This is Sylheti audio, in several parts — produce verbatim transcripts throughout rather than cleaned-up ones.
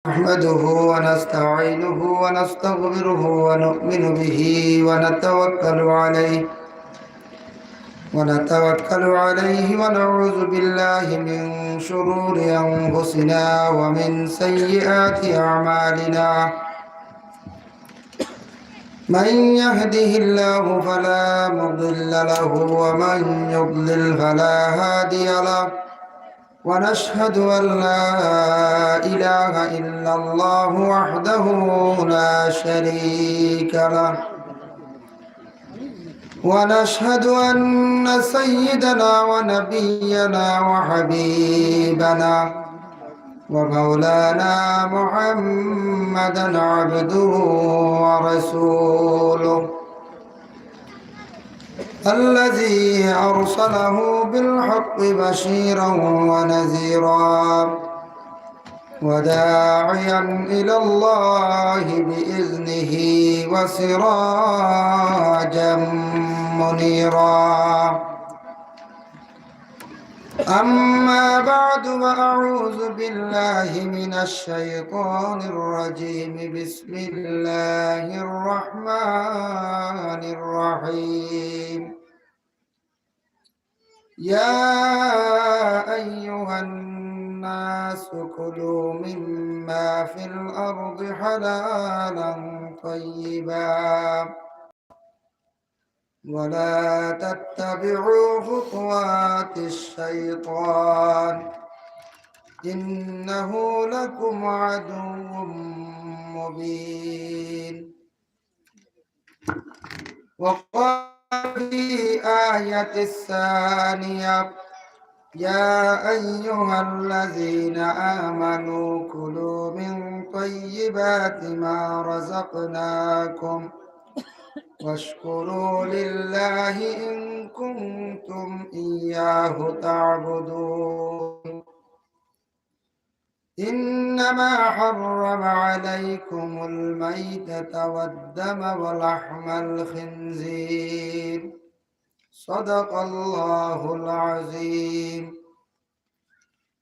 نحمده ونستعينه ونستغفره ونؤمن به ونتوكل عليه، ونتوكل عليه ونعوذ بالله من شرور أنفسنا ومن سيئات أعمالنا. من يهده الله فلا مضل له ومن يضلل فلا هادي له. ونشهد أن لا إله إلا الله وحده لا شريك له. ونشهد أن سيدنا ونبينا وحبيبنا ومولانا محمدا عبده ورسوله، الذي أرسله بالحق بشيرا ونذيرا وداعيا إلى الله بإذنه وسراجا منيرا. أما بعد، فأعوذ بالله من الشيطان الرجيم. بسم الله الرحمن الرحيم. يا أيها الناس كلوا مما في الأرض حلالا طيبا ولا تتبعوا خطوات الشيطان إنه لكم عدو مبين. وقال في آية الثانية: يا أيها الذين آمنوا كلوا من طيبات ما رزقناكم واشكروا لله إن كنتم إياه تعبدون. إنما حرم عليكم الميتة والدم ولحم الخنزير. صدق الله العظيم.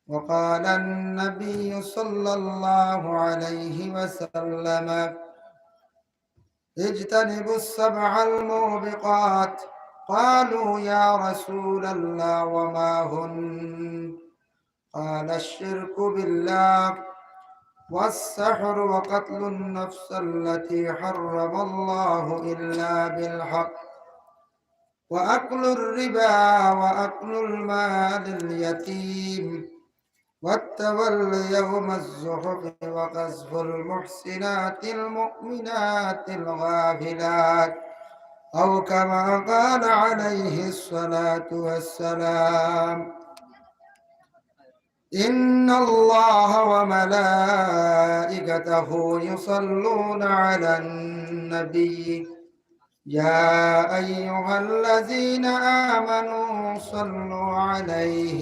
وقال النبي صلى الله عليه وسلم: اجتنبوا السبع الموبقات. قالوا: يا رسول الله، وما هن؟ قال: الشرك بالله، والسحر، وقتل النفس التي حرم الله إلا بالحق، وأكل الربا، وأكل المال اليتيم، والتولي يوم الزحف، وقذف المحصنات المؤمنات الغافلات، أو كما قال عليه الصلاة والسلام: إن الله وملائكته يصلون على النبي، يا أيها الذين آمنوا صلوا عليه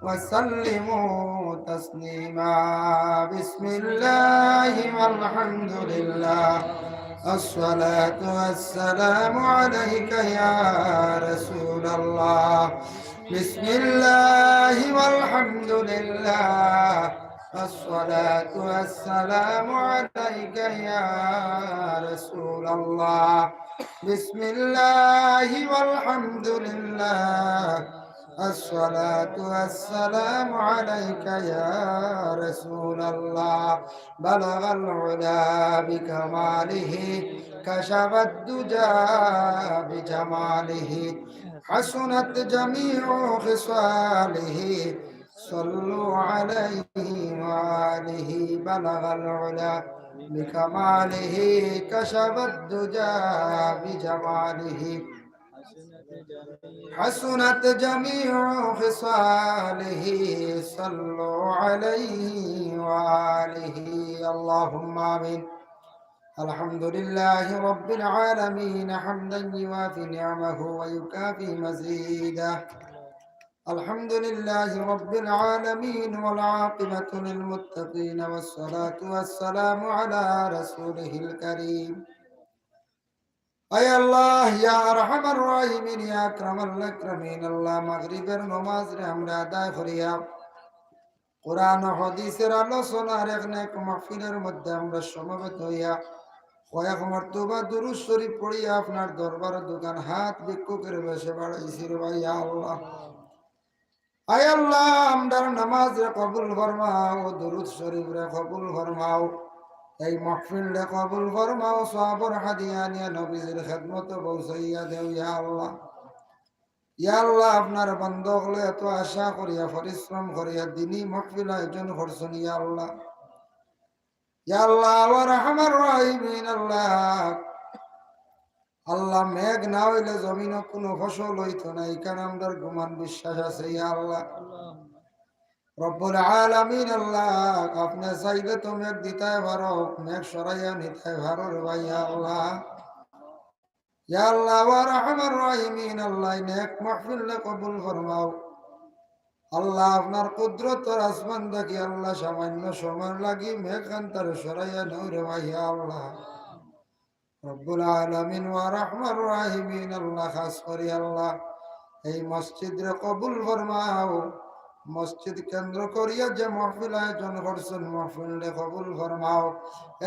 وسلموا تسليما. بسم الله والحمد لله، الصلاة والسلام عليك يا رسول الله. بسم الله والحمد لله، الصلاة والسلام عليك يا رسول الله. بسم الله والحمد لله، الصلاة والسلام عليك يا رسول الله. بلغ العلا بكماله، كشف الدجى بجماله، حسنت جميع خصاله، صلوا عليه وآله. بلغ العلا بكماله، كشف الدجى بجماله، حسنت جميع خصاله، صلوا عليه وآله. اللهم آمين. الحمد لله رب العالمين، حمدا يوافي نعمه ويكافئ مزيده. الحمد لله رب العالمين، والعاقبة للمتقين، والصلاة والسلام على رسوله الكريم. আয় আল্লাহ, ইয়া আরহামার রাহিমিন, ইয়া আকরামাল আকরামিন, আল্লাহ, মাগরিবের নমাজরে আমরা আদায় করিয়া কোরআন ও হাদিসের আলোচনার এক নেক মাহফিলের মধ্যে আমরা সমবেত হইয়া কয়েক মর্তবা দুরূদ শরীফ পড়িয়া আপনার দরবারে দুখান হাত ভিক্ষুকের বেশে বাড়াইছি রে ভাই, ইয়া আল্লাহ। আয় আল্লাহ, আমরার নামাজরে কবুল ফরমাও, দুরূদ শরীফরে কবুল ফরমাও, এই মাহফিলরে কবুল ফরমাও, সওয়াবর হাদিয়া নিয়া নবীজির খেদমতো পৌঁছাইয়া দেও, ইয়া আল্লাহ। ইয়া আল্লাহ, আপনার বান্দা অকলে এত আশা করিয়া, পরিশ্রম করিয়া দিনী মাহফিল আয়োজন করছইন, ইয়া আল্লাহ। ইয়া আল্লাহ, ওয়া আরহামার রাহিমিন আল্লাহ, আল্লাহ, মেঘ না অইলে জমিনো কুনু ফসল অইতো না, ইখান আমরার গুমান বিশ্বাস আছে, ইয়া আল্লাহ। রব্বুল আলামিন আল্লাহ, আপনে চাইলে তো মেঘ দিতায় পারো, মেঘ সরাইয়া নিতায় পারো রে ভাই, ইয়া আল্লাহ। ইয়া আল্লাহ, ওয়া আরহামার রাহিমিন আল্লাহ, এই নেক মাহফিলরে কবুল ফরমাও। আল্লাহ, আপনার কুদরতর আসমান থাকি আল্লাহ, সামান্য সময় লাগি মেঘ খানতারে সরাইয়া নেও রে ভাই, ইয়া আল্লাহ। রব্বুল আলামিন ওয়া আরহামার রাহিমিন আল্লাহ, খাস করি আল্লাহ, এই মসজিদরে কবুল ফরমাও। মসজিদ কেন্দ্র করিয়া যে মাহফিল আয়োজন করছইন, মাহফিলরে কবুল ফরমাও।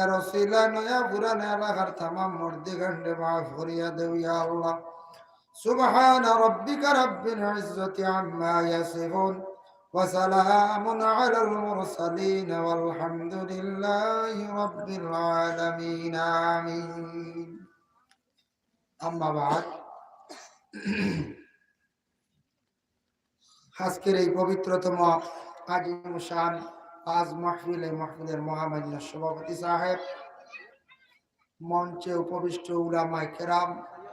এর উসিলায় নয়া পুরান এলাকার তামাম মুর্দিগানরে মাফ করিয়া দেও, ইয়া আল্লাহ। سبحان ربك رب العزة عما يصفون، وسلام على المرسلين، والحمد لله رب العالمين. آمين. أما بعد، আজকের এই পবিত্রতম আজিম শান ওয়াজ মাহফিলে, মাহফিলের মহামান্য সভাপতি সাহেব, মঞ্চে উপবিষ্ট উলামায়ে কেরাম,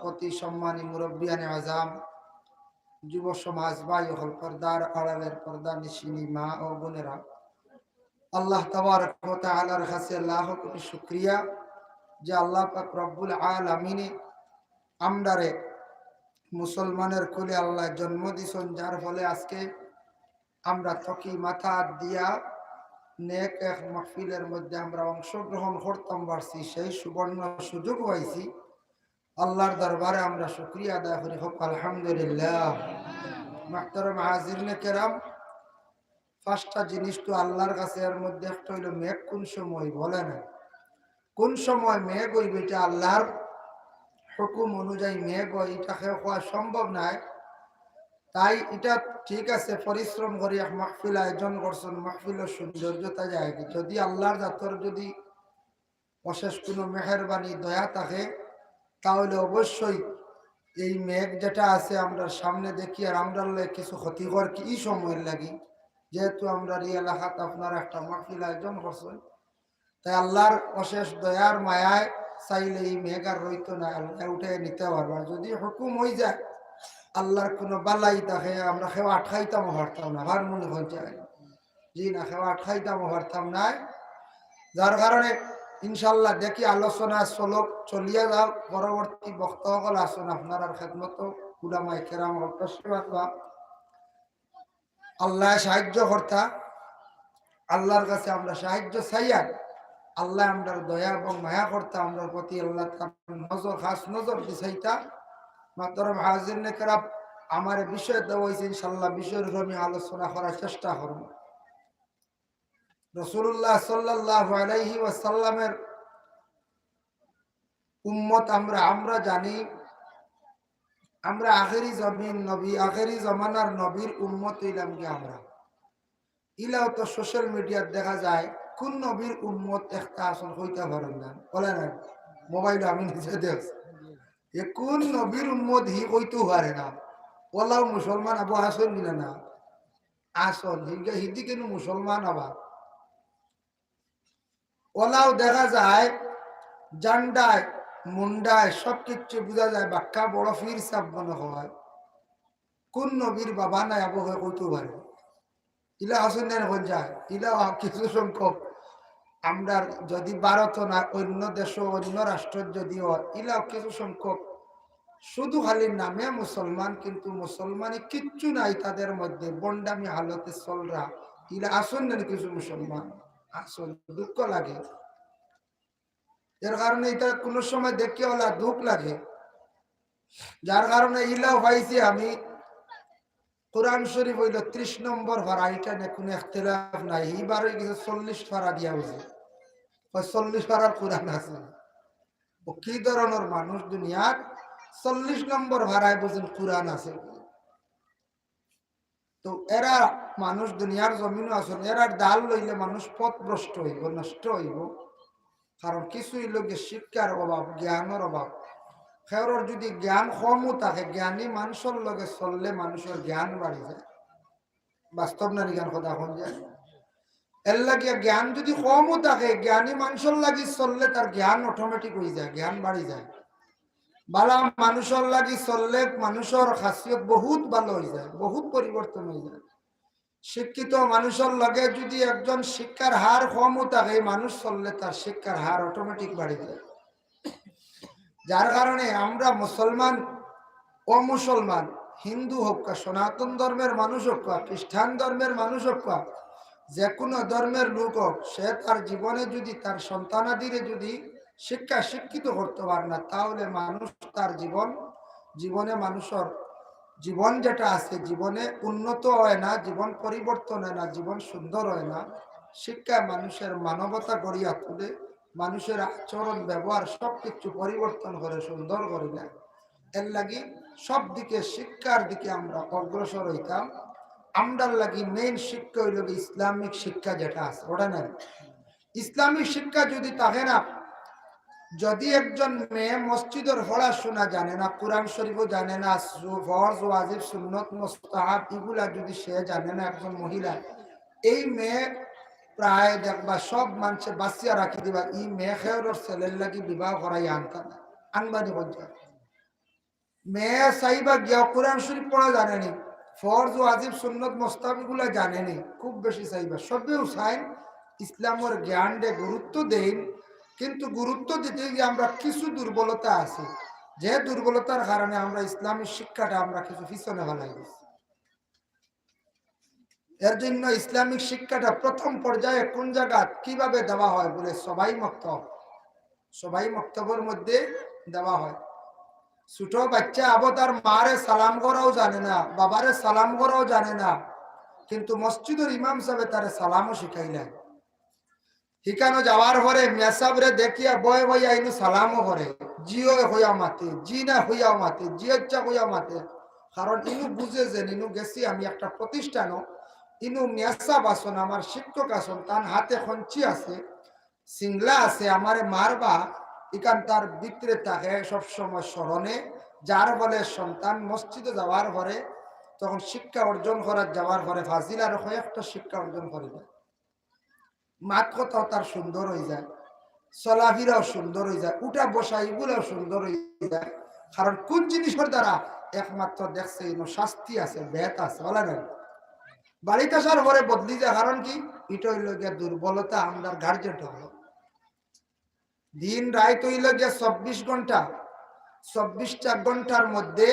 অতি সম্মানী মুরব্বিয়ানে আজাম, যুব সমাজ ভাই অকল, পর্দার আড়ালের পর্দা নিশিনী মা ও বোনেরা, আল্লাহ তাবারক ওয়া তাআলার কাছে লাখো কোটি শুকরিয়া যে আল্লাহ পাক রব্বুল আলামিনে আমরারে মুসলমানের কুলে আল্লাহ জন্ম দিছইন, যার ফলে আজকে আমরা থকি মাথা দিয়া নেক এক মাহফিলের মধ্যে আমরা অংশগ্রহণ করতাম পারছি, সেই সুবর্ণ সুযোগ পাইছি। আল্লাহর দরবারে আমরা শুকরিয়া আদায় করি, হোক আলহামদুলিল্লাহ। মুহতারাম হাজিরিনে কেরাম, পাঁচটা জিনিস তো আল্লাহর কাছে, এর মধ্যে একটা অইলো মেঘ কোন সময় বলে না, কোন সময় মেঘ অইবে, ইটা আল্লাহর হুকুম অনুযায়ী মেঘ অয়, ইটা কেউ কওয়া সম্ভব নায়। তাই ইটা ঠিক আছে, পরিশ্রম করি এক মাহফিল আয়োজন করছইন, মাহফিলর সৌন্দর্যতা যায় কি? যদি আল্লাহর জাতর যদি অশেষ কোনো মেহেরবানি, দয়া থাকে, তাহলে অবশ্যই এই মেঘ যেটা আছে আমরার সামনে দেখি, আর আমরার লাগি কিছু ক্ষতিকর কি ই সময়ের লাগি, যেহেতু আমরার ই এলাকাত আপনারা একটা মাহফিল আয়োজন করছইন, তাই আল্লাহর অশেষ দয়ার মায়ায় চাইলে এই মেঘ আর রইতো না, আল্লাহ উঠাইয়া নিতা পারবা। আর যদি হুকুম অই যায়, আল্লাহর কোনো বালাই থাকে, আমরা কেউ আটকাইতামও পারতাম না, আমার মনে হয় যায়। জি না, কেউ আটকাইতামও পারতাম নায়। যার কারণে ইনশাআল্লাহ দেখি আলোচনা চলক, চলিয়া যাও, পরবর্তী বক্তা অকল আছইন আপনারার খেদমতো, উলামায়ে কেরাম অকল তশরিফ আনবা। আল্লায় সাহায্য করতা, আল্লাহর কাছে আমরা সাহায্য চাইয়ার, আল্লায় আমরার দয়া এবং মায়া করতা, আমরার প্রতি আল্লাহ তাআলা নজর, খাস নজর দিছইতা। মুহতারাম হাজিরিনে কেরাম, আমারে বিষয় দেওয়া অইছে, ইনশাআল্লাহ বিষয়র উপর আমি আলোচনা করার চেষ্টা করমু। রাসূলুল্লাহ সাল্লাল্লাহু আলাইহি ওয়াসাল্লামের উম্মত আমরা, আমরা জানি আমরা আখেরি জমিন নবী, আখেরি জমানার নবীর উম্মত অইলাম কি আমরা। ইলাও তো social media-ত দেখা যায়, কোন নবীর উম্মত একটা আছইন কইতা পারইন না, বলে না, মোবাইলো আমি নিজে দেখছি। এ কোন নবীর উম্মত হি কইতেও পারে না। অলাও মুসলমান আবো আছইন নি না? আছইন, হিগা হিদি কেনে মুসলমান আবার। অলাও দেখা যায় জান্ডায়, মুন্ডায় সব কিচ্ছু বুঝা যায়, বাক্কা বড় পীর সাব মনে হয়। কোন নবীর বাবা নাই আবো হে কইতেও পারে। ইলা আছইন না কইন যায়, ইলা কিছু সংখ্যক আমরার যদি ভারত না, অন্য দেশো, অন্য রাষ্ট্রত যদি অয়, ইলা কিছু সংখ্যক শুধু খালি নামে মুসলমান, কিন্তু মুসলমানি কিচ্ছু নাই তাদের মধ্যে, ভন্ডামি হালতে চলরা। ইলা আছইন না কিছু মুসলমান? আছইন, দুঃখ লাগে। এর কারণে ইতা কোনো সময় দেখিয়া অলা দুঃখ লাগে। যার কারণে ইলাও পাইছি আমি কোরআন শরীফ অইলো ত্রিশ নম্বর পারা, ইটা নিয়া কুনু ইখতিলাফ নাই। হি বার অইগেছে চল্লিশ পারা দিয়া বুঝি। ওই চল্লিশ পারার কোরআন আছে। ও কি ধরনর মানুষ দুনিয়ার? চল্লিশ নম্বর পারায় বুঝইন কোরআন আছে। তো এরা মানুষ দুনিয়ার জমিনো আছইন, এরার দাল লইলে মানুষ পথভ্রষ্ট অইবো, নষ্ট অইবো। কারণ কিছু অইলো গিয়া শিক্ষার অভাব, জ্ঞানর অভাব। কেউরর যুদি জ্ঞান কমও থাকে, জ্ঞানী মানষর লগে চললে মানষর জ্ঞান বাড়ি যায়। বাস্তব না নি? জ্ঞান কথা কইন যায়। এর লাগিয়া জ্ঞান যুদি কমও থাকে, জ্ঞানী মানষর লাগি চললে তার জ্ঞান automatic অইযায়, জ্ঞান বাড়ি যায়। ভালা মানষর লাগি চললে মানষর খাসিয়ত বহুত ভালা অইযায়, বহুত পরিবর্তন অইযায়। শিক্ষিত মানষর লগে যুদি একজন শিক্ষার হার কমও থাকে, মানুষ চললে তার শিক্ষার হার automatic বাড়ি যায়। যার কারণে আমরা মুসলমান, অমুসলমান, হিন্দু হউক্কা, সনাতন ধর্মের মানুষ হউক্কা, খ্রিস্টান ধর্মের মানুষ হউক্কা, যে কোনো ধর্মের লোক হোক, সে তার জীবনে যুদি তার সন্তানাদিরে যুদি শিক্ষা শিক্ষিত করতে পারে না, তাহলে মানুষ তার জীবন, জীবনে মানুষর জীবন যেটা আছে, জীবনে উন্নত হয় না, জীবন পরিবর্তন হয় না, জীবন সুন্দর হয় না। শিক্ষায় মানুষের মানবতা গড়িয়া তুলে, মানুষের আচরণ, ব্যবহার সবকিছু পরিবর্তন করে, সুন্দর করে দেয়। এর লাগি সব দিকে শিক্ষার দিকে আমরা অগ্রসর হইতাম। আমরার লাগি main শিক্ষা অইলো গি ইসলামিক শিক্ষা যেটা আছে, ওটা নেন। ইসলামিক শিক্ষা যুদি থাকে না, যুদি একজন মেয়ে মসজিদর পড়াশোনা জানে না, কোরআন শরীফও জানে না, সু-, ফরজ, ওয়াজিব, সুন্নত, মুস্তাহাব, ইগুলা যুদি সে জানে না, একজন মহিলা, এই মেয়ে প্রায় দেখবা সব মানষে বাছিয়া রাখি দিবা, ই মেয়ে কেউরর ছেলের লাগি বিবাহ করাই আনতা না, আনবানি করতে। মেয়ে চাইবা গিয়া কোরআন শরীফ পড়া জানে নি, ফরজ, ওয়াজিব, সুন্নত, মুস্তাহাব ইগুলা জানে নি, খুব বেশি চাইবা। সবেউ চাইন, ইসলামর জ্ঞানরে গুরুত্ব দেইন, কিন্তু গুরুত্ব দিতে গিয়া আমরা কিছু দুর্বলতা আছে, যে দুর্বলতার কারণে আমরা ইসলামী শিক্ষাটা আমরা কিছু পিছনে ফালাই দিছি। এর জন্য ইসলামিক শিক্ষাটা প্রথম পর্যায়ে কোন জাগাত কিভাবে দেওয়া হয় বলে সবাই মক্তব, সবাই মক্তবর মধ্যে দেওয়া হয়। ছোট বাচ্চা আবো তার মারে সালাম করাও জানে না, বাবারে সালাম করাও জানে না, কিন্তু মসজিদর ইমাম সাবে তারে সালামও শিখাইলেন। হিকানো যাওয়ার পরে মেসাবরে দেখিয়া বয় বয় ইনু সালামও করে, জিও হইয়া মাতে, জি না হইয়া মাতে, জি আচ্ছা হইয়া মাতে। কারণ ইনু বুঝে যে ইনু গেছি আমি একটা প্রতিষ্ঠানও, ইনু মেসাব আসন, আমার শিক্ষক আসন, তান হাতে খঞ্চি আছে, সিংলা আছে, আমারে মারবা, ইখান তার ভিতরে থাকে সবসময় স্মরণে। যার ফলে সন্তান মসজিদে যাওয়ার পরে তখন শিক্ষা অর্জন করার যাওয়ার পরে ফাজিল আরো কয়েকটা শিক্ষা অর্জন করে দেয়। মাত কথাও তার সুন্দর হয়ে যায়, চলাফেরাও সুন্দর হয়ে যায়, উঠা বসা এগুলাও সুন্দর হয়ে যায়। কারণ কোন জিনিসের দ্বারা একমাত্র দেখছে ইনো শাস্তি আছে, বেত আছে, বলা নাই। বাড়িত আসার পরে বদলি যায়, কারণ কি? ইটা হইল গিয়া দুর্বলতা আমরার গার্জেন হলো। দিন রাইত হইল গিয়া চব্বিশ ঘন্টা, চব্বিশটা ঘন্টার মধ্যে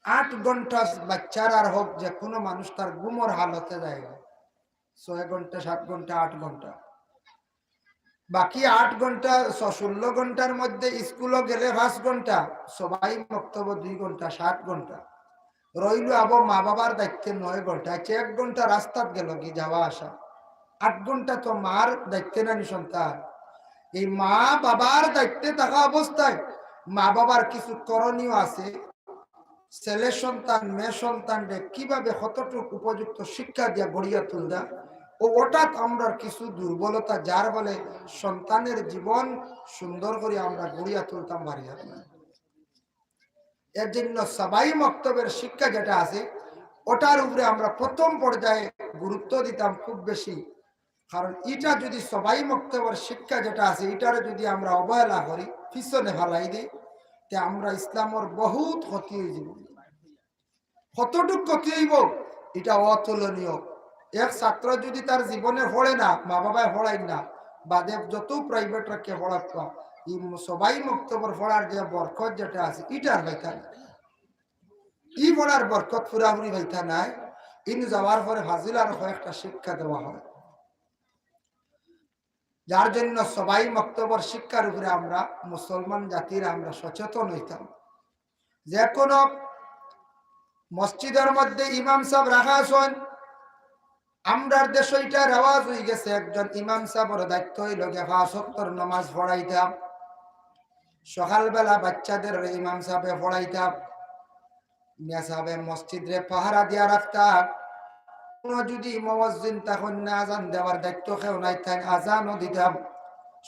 আট ঘন্টা বাচ্চার আর হোক যে কোনো মানুষ তার ঘুমর হালতে যায় না। ছয় ঘন্টা, সাত ঘন্টা, আট ঘন্টা, বাকি আট ঘন্টা, ছ-, ষোলো ঘন্টার মধ্যে স্কুলও গেলে পাঁচ ঘন্টা, সবাই মক্তব দুই ঘন্টা, সাত ঘন্টা। রইল আবার মা বাবার দায়িত্বে নয় ঘন্টা। আচ্ছা, এক ঘন্টা রাস্তাত গেল কি যাওয়া আসা, আট ঘন্টা তো মার দায়িত্বে নানি সন্তান। এই মা বাবার দায়িত্বে থাকা অবস্থায় মা বাবার কিছু করণীয় আছে। ছেলে সন্তান, মেয়ে সন্তানরে কিভাবে কতটুকু উপযুক্ত শিক্ষা দিয়া গড়িয়া তুলতা, ও হঠাৎ আমরার কিছু দুর্বলতা, যার ফলে সন্তানের জীবন সুন্দর করে আমরা গড়িয়া তুলতাম পারি না। এর জন্য সবাই মক্তবের শিক্ষা যেটা আছে, ওটার উপরে আমরা প্রথম পর্যায়ে গুরুত্ব দিতাম খুব বেশি। কারণ ইটা যদি সবাই মক্তবর শিক্ষা যেটা আছে, ইটারে যদি আমরা অবহেলা করি, পিছনে ফালাই দিই, তে আমরা ইসলামর বহুত ক্ষতি হয়ে যাব। কতটুক ক্ষতি হইব, ইটা অতুলনীয়। এক ছাত্র যদি তার জীবনে পড়ে না, মা বাবায় পড়াইন না, বাদে যত প্রাইভেট রাখে পড়াক, এই সবাই মক্তবর পড়ার যে বরকত যেটা আছে, ইটার পাইতা না। ই পড়ার বরকত পুরাপুরি পাইতা নাই। ইন যাওয়ার পরে ফাজিল আর কয়েকটা শিক্ষা দেওয়া হয়। যার জন্য সবাই মক্তবর শিক্ষার উপরে আমরা মুসলমান জাতিরা আমরা সচেতন হইতাম। যে কোনো মসজিদর মধ্যে ইমাম সাব রাখা আছইন। আমরার দেশো ইটা রেওয়াজ অইগেছে, একজন ইমাম সাবর দায়িত্ব অইলো গিয়া পাঁচ ওয়াক্তর নমাজ পড়াইতা, সকালবেলা বাইচ্চাদেররে ইমাম সাবে পড়াইতা, মিয়া সাবে মসজিদরে পাহারা দিয়া রাখতা। কুনু যুদি মুয়াজ্জিন তখন না আজান দেওয়ার দায়িত্ব কেউ নাই, তাইন আজানও দিতা।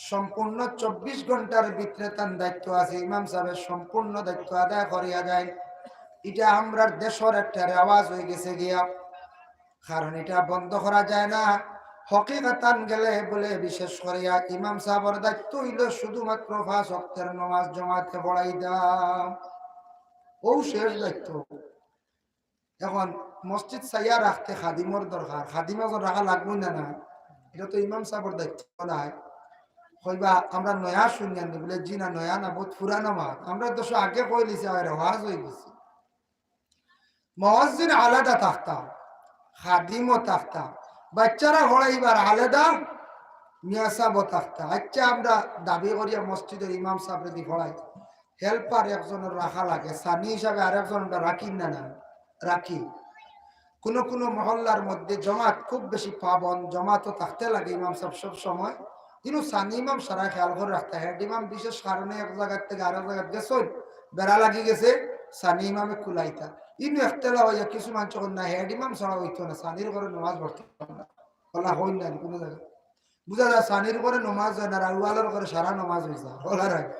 সম্পূর্ণ চব্বিশ ঘন্টার ভিতরে তান দায়িত্ব আছে, ইমাম সাবে সম্পূর্ণ দায়িত্ব আদায় করিয়া যাইন। ইটা আমরার দেশর একটা রেওয়াজ অইগেছে গিয়া, কারণ ইটা বন্ধ করা যায় না। হকিকতান গেলে বুলে বিশেষ করিয়া ইমাম সাবর দায়িত্ব অইলো শুধুমাত্র পাঁচ ওয়াক্তর নমাজ জমাতে পড়াইতা, অউ শেষ দায়িত্ব। এখন মসজিদ চাইয়া রাখতে খাদিমর দরকার, খাদিম একজন রাখা লাগবো না, না? ইটা তো ইমাম সাবর দায়িত্ব নায়। কইবা, "আমরা নয়া শুনিয়ার নি?" বুলে, "জি না, নয়া না, বউত পুরানা মাত। আমরা তো সব আগে কইলিছি, আর রেওয়াজ অইগেছে।" মুয়াজ্জিন আলাদা থাকতা, খাদিমও থাকতা, বাইচ্চারা পড়াইবার আলাদা মিয়া সাবও থাকতা। আইচ্ছা, আমরা দাবি করিয়া মসজিদর ইমাম সাবরে দি পড়াই, হেল্পার একজনর রাখা লাগে, সানি হিসাবে আরেকজন আমরা রাখি না, না রাখি। কুনু কুনু মহল্লার মধ্যে জমাত খুব বেশি পাবন, জমাতও থাকতে লাগে ইমাম সাব সব সময়। কিন্তু সানি ইমাম সারায় খেয়াল করি রাখতা। হেড ইমাম বিশেষ কারণে এক জাগার থাকি আরেক জাগাত গেছইন, বেড়া লাগি গেছে, সানি ইমামে কুলাইতা। ইনো একতলা অইয়া কিছু মানষে কইন না, হেড ইমাম ছাড়া অইতো না, সানির ঘরো নমাজ পড়তো না। অলা অইন না কুনু জাগাত। বুঝা যায় সানির ঘরো নমাজ অয় না, আর ওয়ালার ঘরো সারা নমাজ অইযায়। অলার আগে।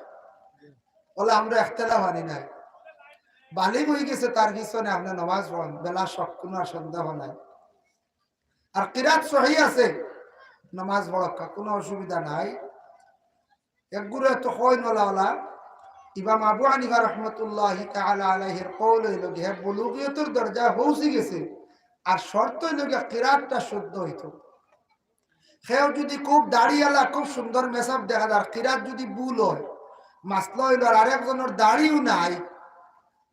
অলা আমরা একতলা মানি নাই। বালিগ অইগেছে, তার পিছনে আপনে নমাজ পড়ন, বেলা শক, কুনু আর সন্দেহ নাই। আর কিরাত সহি আছে, নমাজ পড়উক্কা, কুনু অসুবিধা নাই। একগুরে তো কইন অলা অলা, ইমাম আবু হানিফা রহমতুল্লাহি তাআলা আলাইহির কওল অইলো গি, হে বুলুগিয়তর দরজায় পৌঁছি গেছে, আর শর্ত অইলো গি কিরাতটা শুদ্ধ অইতো। কেউ যুদি খুব দাড়িআলা, খুব সুন্দর মেসাব দেখা যার, কিরাত যুদি ভুল অয়, মাসলা অইলো আর আরেকজনর দাড়িও নাই,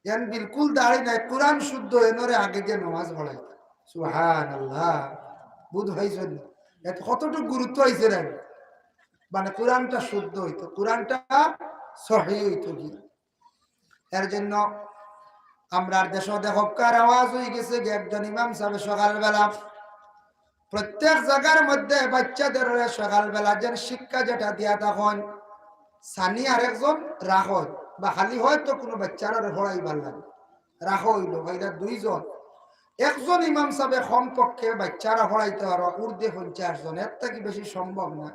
এন বিলকুল দাড়ি নাই, কুরআন শুদ্ধ, এনরে আগে দিয়া নমাজ পড়াইতা। সুবহানাল্লাহ। বুঝ পাইছইন নি? এত কতটুকু গুরুত্ব আইছে রে? মানে কুরআনটা শুদ্ধ অইতো, কুরআনটা সহি অইতো গি। এর জন্য আমরার দেশো দেখউক্কা রেওয়াজ অইগেছে গি, একজন ইমাম সাবে সকালবেলা প্রত্যেক জাগার মধ্যে বাইচ্চাদেররে সকালবেলা যেন শিক্ষা যেটা দিয়া থাকইন, সানি আরেকজন রাখইন, বা খালি হয়তো কুনু বাইচ্চারারে পড়াইবার লাগি রাখা অইলো, বা ইলা দুইজন। একজন ইমাম সাবে কমপক্ষে বাইচ্চারা পড়াইতা পারবা, উর্ধে পঞ্চাশ জন, এর থাকি বেশি সম্ভব না।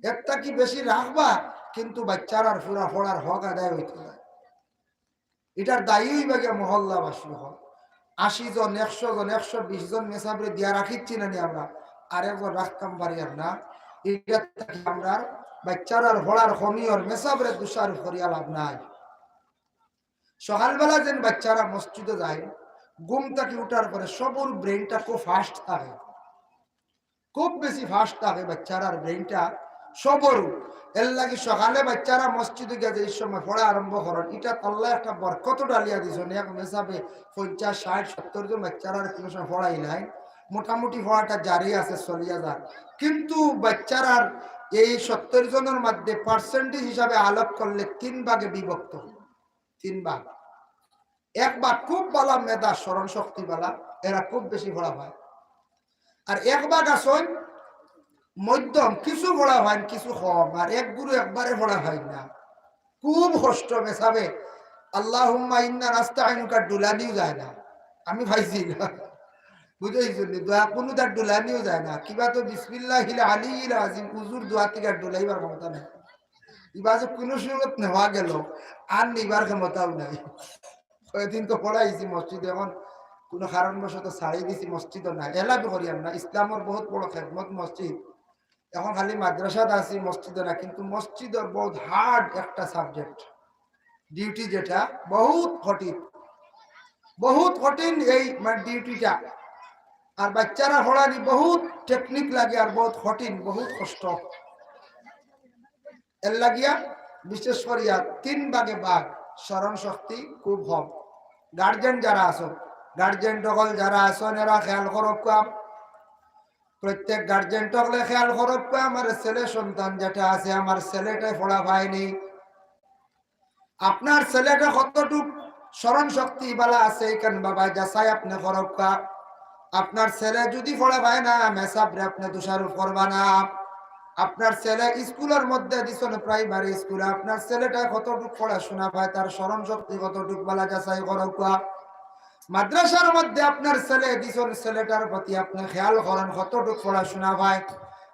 এর থাকি বেশি রাখবা, কিন্তু বাইচ্চারার পুরা পড়ার হক আদায় অইতো নায়। ইটার দায়ী অইবা গিয়া মহল্লাবাসী অকল। আশি জন, একশো জন, একশো বিশ জন মেসাবরে দিয়া রাখিচ্ছি না নি আমরা, আরেকজন রাখতাম পারিয়ার না। ইটা থাকি আমরার বাইচ্চারার পড়ার কমি অর, মেসাবরে দুষারোপ করিয়া লাভ নাই। সকালবেলা যেন বাইচ্চারা মসজিদো যায়, ঘুম থাকি উঠার পরে সবর ব্রেইনটা খুব ফাস্ট থাকে, খুব বেশি ফাস্ট থাকে বাইচ্চারার ব্রেইনটা সবরও। এর লাগি সকালে বাইচ্চারা মসজিদো গিয়া যে সময় পড়া আরম্ভ করইন, ইটাত আল্লায় একটা বরকত ঢালিয়া দিছইন। এক মেসাবে পঞ্চাশ, ষাইট, সত্তর জন বাইচ্চারার কুনু সময় পড়াইলাইন, মোটামুটি পড়াটা জারি আছে, চলিয়া যার। কিন্তু বাইচ্চারার এই সত্তর জনর মধ্যে পার্সেন্টেজ হিসাবে আলোক করলে তিন ভাগে বিভক্ত। তিন ভাগ। এক ভাগ খুব বালা মেধা, স্মরণ শক্তি বালা, এরা খুব বেশি পড়া পায়। আর এক ভাগ আছইন মধ্যম, কিছু পড়া পাইন, কিছু কম, আর এক গুরু একবারে পড়া পাইন না। খুব কষ্ট মেসাবে। আল্লাহুম্মা ইন্না নাস্তাইনুকার ডুলানিও যায় না, আমি পাইছি না। বুঝাইছইন নি? দোয়া কুনুতার ডুলানিও যায় না। কিবা তো বিসমিল্লাহিল আলিয়্যিল আযীম, উজুর দোয়া থাকি আর ডুলাইবার ক্ষমতা নাই। ইবা যে কুনু সুরত নেওয়া গেল, আর নিবার ক্ষমতাও নাই। কয়দিন তো পড়াইছি মসজিদো, এখন কুনু কারণবশত ছাড়ি দিছি, মসজিদো নাই। এলা বি করিয়ার না, ইসলামর বহুত বড় খেদমত মসজিদ। এখন খালি মাদ্রাসাত আছি, মসজিদো না, কিন্তু মসজিদর বহুত হার্ড একটা সাবজেক্ট, ডিউটি যেটা বহুত কঠিন, বহুত কঠিন এই মানে ডিউটিটা। আর বাইচ্চারা পড়ানি বহুত টেকনিক লাগে আর বহুত কঠিন, বহুত কষ্ট। এর লাগিয়া বিশেষ করিয়া তিন ভাগে ভাগ, স্মরণ শক্তি খুব কম। গার্জেন যারা আছইন, গার্জেন অকল যারা আছইন, এরা খেয়াল করউক্কা। প্রত্যেক গার্জেন অকলে খেয়াল করউক্কা, আমার ছেলে সন্তান যেটা আছে, আমার ছেলেটায় পড়া পায়নি। আপনার ছেলেটা কতটুক স্মরণ শক্তি বালা আছে, ইখান বাবা যাচাই আপনে করউক্কা। আপনার ছেলে যুদি পড়া পায় না, মেসাবরে আপনে দোষারোপ করবা না। আপনার ছেলে স্কুলর মধ্যে দিছইন, প্রাইমারি স্কুলে, আপনার ছেলেটায় কতটুক পড়াশুনা পায়, তার স্মরণ শক্তি কতটুক বালা, যাচাই করউক্কা। মাদ্রাসার মধ্যে আপনার ছেলে দিছইন, ছেলেটার প্রতি আপনে খেয়াল করইন কতটুক পড়াশুনা পায়।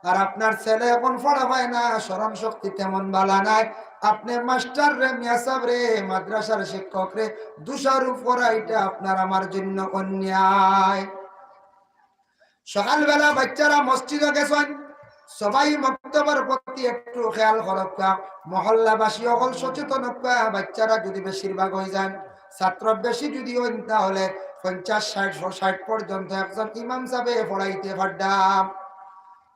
আর আপনার ছেলে অখন পড়া পায় না, স্মরণ শক্তি তেমন বালা নাই, আপনে মাস্টাররে, মেসাবরে, মাদ্রাসার শিক্ষকরে দোষারোপ করা, ইটা আপনার আমার জন্য অন্যায়। সকালবেলা বাচ্চারা মসজিদো গেছইন, সবাই মক্তবর প্রতি একটু খেয়াল করউক্কা, মহল্লাবাসী অকল সচেতন অউক্কা। বাচ্চারা যুদি বেশিরভাগ অইযাইন, ছাত্র বেশি যুদি অইন, তাহলে পঞ্চাশ, ষাইট, ষাইট পর্যন্ত একজন ইমাম সাবে পড়াইতে পারবা।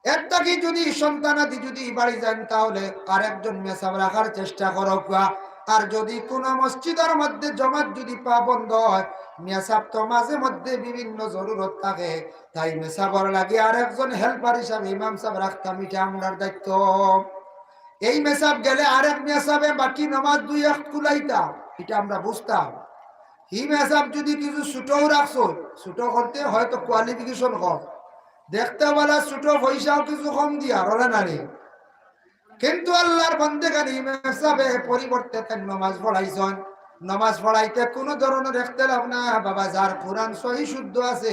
এর থাকি যুদি সন্তানাদি যুদি বাড়ি যাইন, তাহলে আরেকজন মেসাব রাখার চেষ্টা করউক্কা। আর যুদি কুনু মসজিদর মধ্যে জমাত যুদি পাওয়া বন্ধ অয়, মেসাব তো মাঝে মধ্যে বিভিন্ন জরুরত থাকে, তাই মেসাবর লাগি আরেকজন হেল্পার হিসাবে ইমাম সাব রাখতাম, ইটা আমরার দায়িত্ব। এই মেসাব গেলে আরেক মেসাবে বাকি নামাজ দুই এক কুলাইতা, ইটা আমরা বুঝতাম। হি মেসাব যুদি কিছু ছুটোও রাখছইন, ছুটো করতে হয়তো কোয়ালিফিকেশন কম, দেখতে বালা ছুটো, পয়সাও কিছু কম দিয়া, রলে নানি। কিন্তু আল্লার বন্দেগান হি মেসাবে পরিবর্তে তাইন নামাজ পড়াইছইন। নামাজ পড়াইতে কুনু ধরনর ইখতিলাফ না, বাবা, যার কোরআন সহি শুদ্ধ আছে,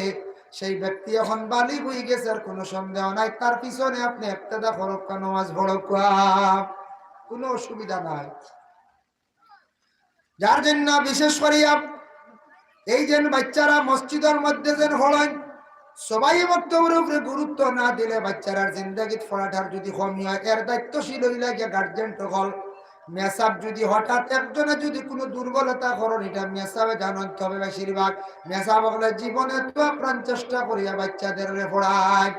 সেই ব্যক্তি অখন বালিগ অইগেছে, আর কুনু সন্দেহ নাই, তার পিছনে আপনে ইক্তেদা করউক্কা, নামাজ পড়উক্কা, কুনু অসুবিধা নাই। যার জন্য বিশেষ করিয়া এই যেন বাচ্চারা মসজিদর মধ্যে যেন পড়ইন, সবাই মক্তবর উপরে গুরুত্ব না দিলে বাচ্চারার জিন্দেগিত পড়াটার যুদি কমি অয়, এর দায়িত্বশীল অইলা গিয়া গার্জেন অকল। মেসাব যুদি হঠাৎ একজনে যুদি কুনু দুর্বলতা করইন, ইটা মেসাবে জানইন, তবে বেশিরভাগ মেসাব অকলে জীবনে তো আপ্রাণ চেষ্টা করিয়া বাচ্চাদেররে পড়াইন।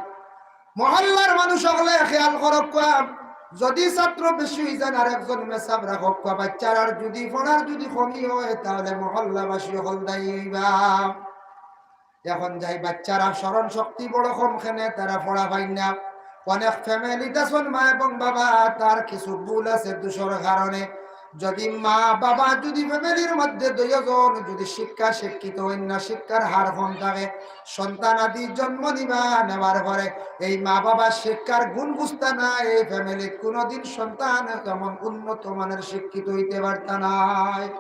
মহল্লার মানুষ অকলে খেয়াল করউক্কা, যুদি ছাত্র বেশি অইযাইন, আরেকজন মেসাব রাখউক্কা, বাচ্চারার যুদি পড়ার যুদি কমি অয়, তাহলে মহল্লাবাসী অকল দায়ী অইবা। অখন যাই, বাচ্চারা স্মরণ শক্তি বড় কম কেনে, তারা পড়া পাইন না। অনেক ফ্যামিলিত আছইন মা এবং বাবা, তার কিছু ভুল আছে দোষর কারণে। যুদি মা বাবা যুদি ফ্যামিলির মধ্যে দুইজন যুদি শিক্ষা শিক্ষিত অইন না, শিক্ষার হার কম থাকে, সন্তানাদি জন্ম নিবা, নেওয়ার পরে এই মা বাবার শিক্ষার গুণ বুঝতা না, এই ফ্যামিলিত কুনুদিন সন্তান তেমন উন্নত মানের শিক্ষিত অইতে পারতা নায়।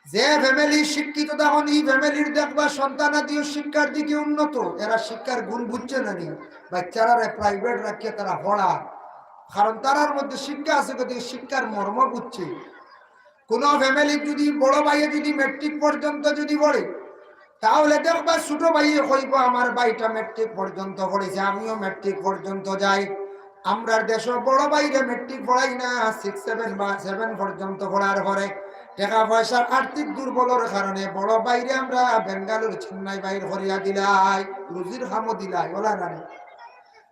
যে ফ্যামিলি শিক্ষিত, তখন ই ফ্যামিলির দেখবা সন্তানাদিও শিক্ষার দিকে উন্নত, এরা শিক্ষার গুণ বুঝছে না নি। বাচ্চারারে প্রাইভেট রাখিয়া তারা পড়া, কারণ তারার মধ্যে শিক্ষা আছে, গতিকে শিক্ষার মর্ম বুঝছে। কোনো ফ্যামিলির যদি বড় ভাইয়ে যদি ম্যাট্রিক পর্যন্ত যদি পড়ে, তাহলে দেখবা ছোট ভাইয়ে কইবো, "আমার ভাইটা ম্যাট্রিক পর্যন্ত পড়ছে, আমিও ম্যাট্রিক পর্যন্ত যাই।" আমরার দেশো বড় ভাইরে ম্যাট্রিক পড়াই না, সিক্স সেভেন বা সেভেন পর্যন্ত পড়ার পরে টেকা পয়সার আর্থিক দুর্বলর কারণে বড় ভাইরে আমরা বেঙ্গালুর, চেন্নাই বাইর করিয়া দিলাই, রুজির কামো দিলাই, ওলা নানি।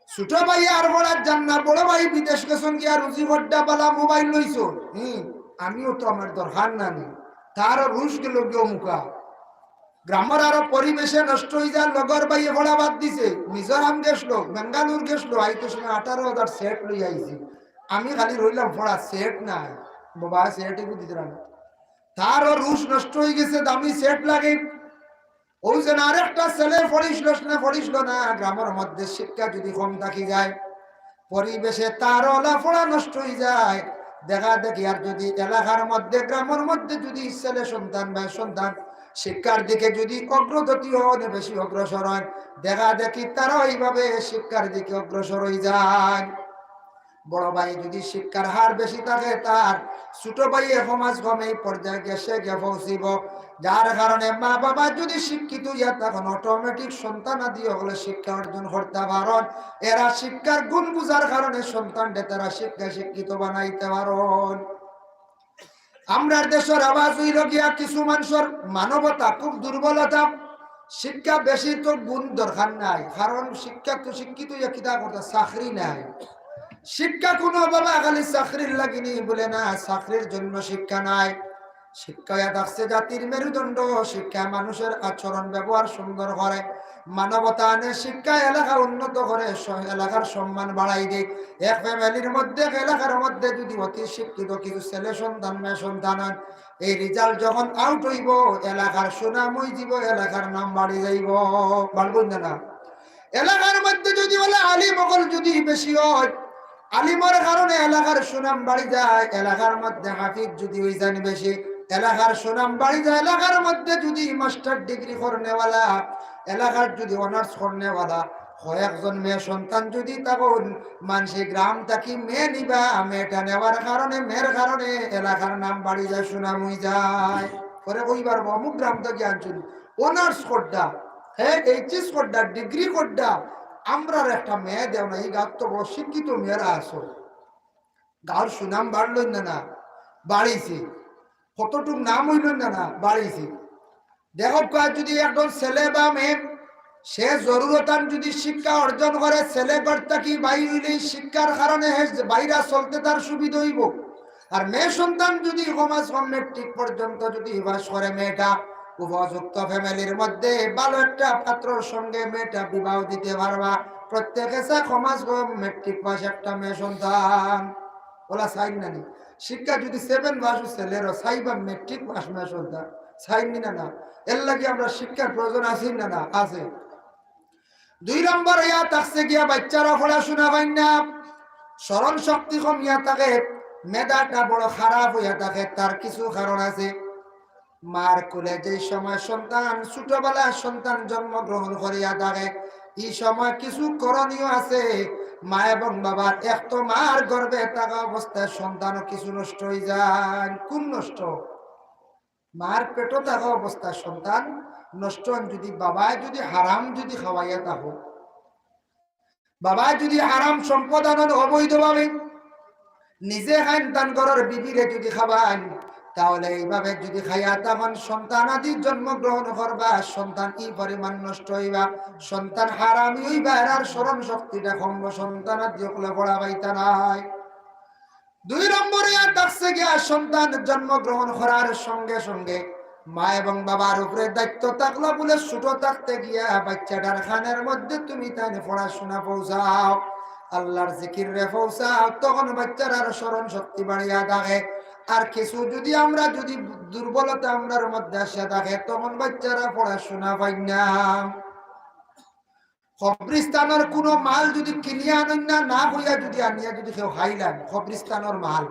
ছোট ভাই আর পড়ার যান না, বড় ভাই বিদেশ গেছইন গিয়া রুজি করিয়া বালা মোবাইল লইছইন। হুম, আমিও তো, আমার দরকার না নি, তারও রুশ গেল গিয়া অমুকা। গ্রামর আরো পরিবেশে নষ্ট অই যায়, লগর ভাইয়ে পড়া বাদ দিছে, মিজোরাম গেছলো, বেঙ্গালুর গেছলো, আইতে সময় আঠারো হাজার সেট লই আইছে। আমি খালি রইলাম পড়া, সেট নাই। বাবা, সেট এগু দিতরা না। তারও রুশ নষ্ট অই গেছে, দামি সেট লাগে। অউ যেন আরেকটা ছেলে পড়িছলো না, পড়িছলো না, গ্রামর মধ্যে শিক্ষা যদি কম থাকি যায়, পরিবেশে তার ওলা পড়া নষ্ট অই যায়। দেখা দেখি আর যদি এলাকার মধ্যে, গ্রামর মধ্যে যদি ছেলে সন্তান বা সন্তান শিক্ষার দিকে যদি অগ্রগতি অন, বেশি অগ্রসর অন, দেখা দেখি তারা এইভাবে শিক্ষার দিকে অগ্রসর অই যায়। বড় ভাই যদি শিক্ষার হার বেশি থাকে, তার ছোট ভাইয়ে সমাজ কমে এই পর্যায়ে গেছে গিয়া পৌঁছিব। যার কারণে মা বাবা যদি শিক্ষিত অইয়া তখন অটোমেটিক সন্তানাদি অকলে শিক্ষা অর্জন করতা পারইন। এরা শিক্ষার গুণ বুঝার কারণে সন্তানরে তারা শিক্ষা শিক্ষিত বানাইতা পারইন। আমরার দেশর আওয়াজ অইলো গিয়া কিছু মানুষর মানবতা খুব দুর্বলতা। শিক্ষা বেশি তো গুণ দরকার নাই, কারণ শিক্ষা তো শিক্ষিত অইয়া কিতা করতা, চাকরি নাই। শিক্ষা কোনো বাবা খালি চাকরির লাগি নি বুলে না, চাকরির জন্য শিক্ষা নাই। শিক্ষা অইয়া থাকছে জাতির মেরুদণ্ড। শিক্ষা মানুষের আচরণ ব্যবহার সুন্দর করে, মানবতা আনে, শিক্ষা এলাকা উন্নত করে, স-, এলাকার সম্মান বাড়াই দেয়। এক ফ্যামিলির মধ্যে, এক এলাকার মধ্যে যদি অতি শিক্ষিত কিছু ছেলে সন্তান, মেয়ে সন্তান হয়, এই রেজাল্ট যখন আউট হইব, এলাকার সুনাম হয়ে যাব, এলাকার নাম বাড়ি যাইব। বাড়বো না, না? এলাকার মধ্যে যদি বলে আলিম অকল যদি বেশি হয়, আলিমর কারণে এলাকার সুনাম বাড়ি যায়। এলাকার মধ্যে হাফিজ যদি হয়ে যান বেশি, এলাকার সুনাম বাড়ি যায়। এলাকার মধ্যে যদি মাস্টার ডিগ্রি করনেওয়ালা, এলাকার যদি অনার্স করনেওয়ালা, কয়েকজন মেয়ে সন্তান যদি তখন মানষে গ্রাম থাকি মেয়ে নিবা, মেয়েটা নেওয়ার কারণে, মেয়ের কারণে এলাকার নাম বাড়ি যায়, সুনাম হয়ে যায়। পরে কইবার অমুক গ্রাম থাকি আনছুন, অনার্স করডা, হ্যাঁ, এইচএস করডা, ডিগ্রি করডা, আমরার একটা মেয়ে দেও না, এই গাঁওত তো বড় শিক্ষিত মেয়েরা আছো। গাঁওর সুনাম বাড়ল না, না? বাড়িছে। কতটুক নাম হইল না, না? বাড়িছে। দেখো, কয় যদি একজন ছেলে বা মেয়ে সে জরুরতান যদি শিক্ষা অর্জন করে, ছেলে ঘর থাকি বাইর হইলে শিক্ষার কারণে হে বাইরা চলতে তার সুবিধা হইব। আর মেয়ে সন্তান যদি কমাস কম মেট্রিক পর্যন্ত যদি পাস করে মেয়েটা, উপযুক্ত ফ্যামিলির মধ্যে ভালো একটা পাত্রর সঙ্গে মেয়েটা বিবাহ দিতে পারবা। প্রত্যেকে চায় কমাস কম মেট্রিক পাস একটা মেয়ে সন্তান। ওলা চাইন না নি? শিক্ষা যদি সেভেন পাস ছেলেরও চাইবা মেট্রিক পাস মেয়ে সন্তান, চাইন নি না, না? এর লাগি আমরা শিক্ষার প্রয়োজন আছে না, না? আছে। দুই নম্বর ইয়া থাকছে গিয়া বাচ্চারা পড়াশোনা পাইন না, স্মরণ শক্তি কমিয়া থাকে, মেধাটা বড় খারাপ হইয়া থাকে, তার কিছু কারণ আছে। মার কোলে যে সময় সন্তান, ছোটবেলায় সন্তান জন্মগ্রহণ করিয়া থাকে, এই সময় কিছু করণীয় আছে। মা এবং বাবার এক তো মার গর্ভে থাকা অবস্থায় সন্তানও কিছু নষ্ট হয়ে যায়। কোন নষ্ট? মার পেটো থাকা অবস্থায় সন্তান নষ্ট হন যদি বাবায় যদি হারাম যদি খাওয়াইয়া থাকো, বাবায় যদি হারাম সম্পদ আনন অবৈধভাবে, নিজে খাইন তান ঘরর বিবিরে যদি খাবাইন, তাহলে এইভাবে যদি খাইয়া তখন সন্তান আদি জন্মগ্রহণ করবা, সন্তান কি পরিমাণ নষ্ট হইবা, সন্তান হারামি হইবা, এরার স্মরণ শক্তিটা কমবো, সন্তান আদি অকলে পড়া পাইতা নাই। দুই নম্বরে আর থাকছে গিয়া সন্তান জন্মগ্রহণ করার সঙ্গে সঙ্গে মা এবং বাবার উপরে দায়িত্ব থাকলো বলে ছোট থাকতে গিয়া বাচ্চাটার কানের মধ্যে তুমি তাইন পড়াশোনা পৌঁছাও, আল্লাহর জিকিররে পৌঁছাও, তখন বাচ্চাটার স্মরণ শক্তি বাড়িয়া থাকে। আর কিছু যদি আমরা যদি দুর্বলতা আমরার মধ্যে আসিয়া থাকে, তখন বাচ্চারা পড়াশোনা পাইন না। কবরিস্তানর কোনো মাল যদি কিনিয়া আনইন না, না কইয়া যদি আনিয়া যদি কেউ খাইলাইন কবরিস্তানর মাল,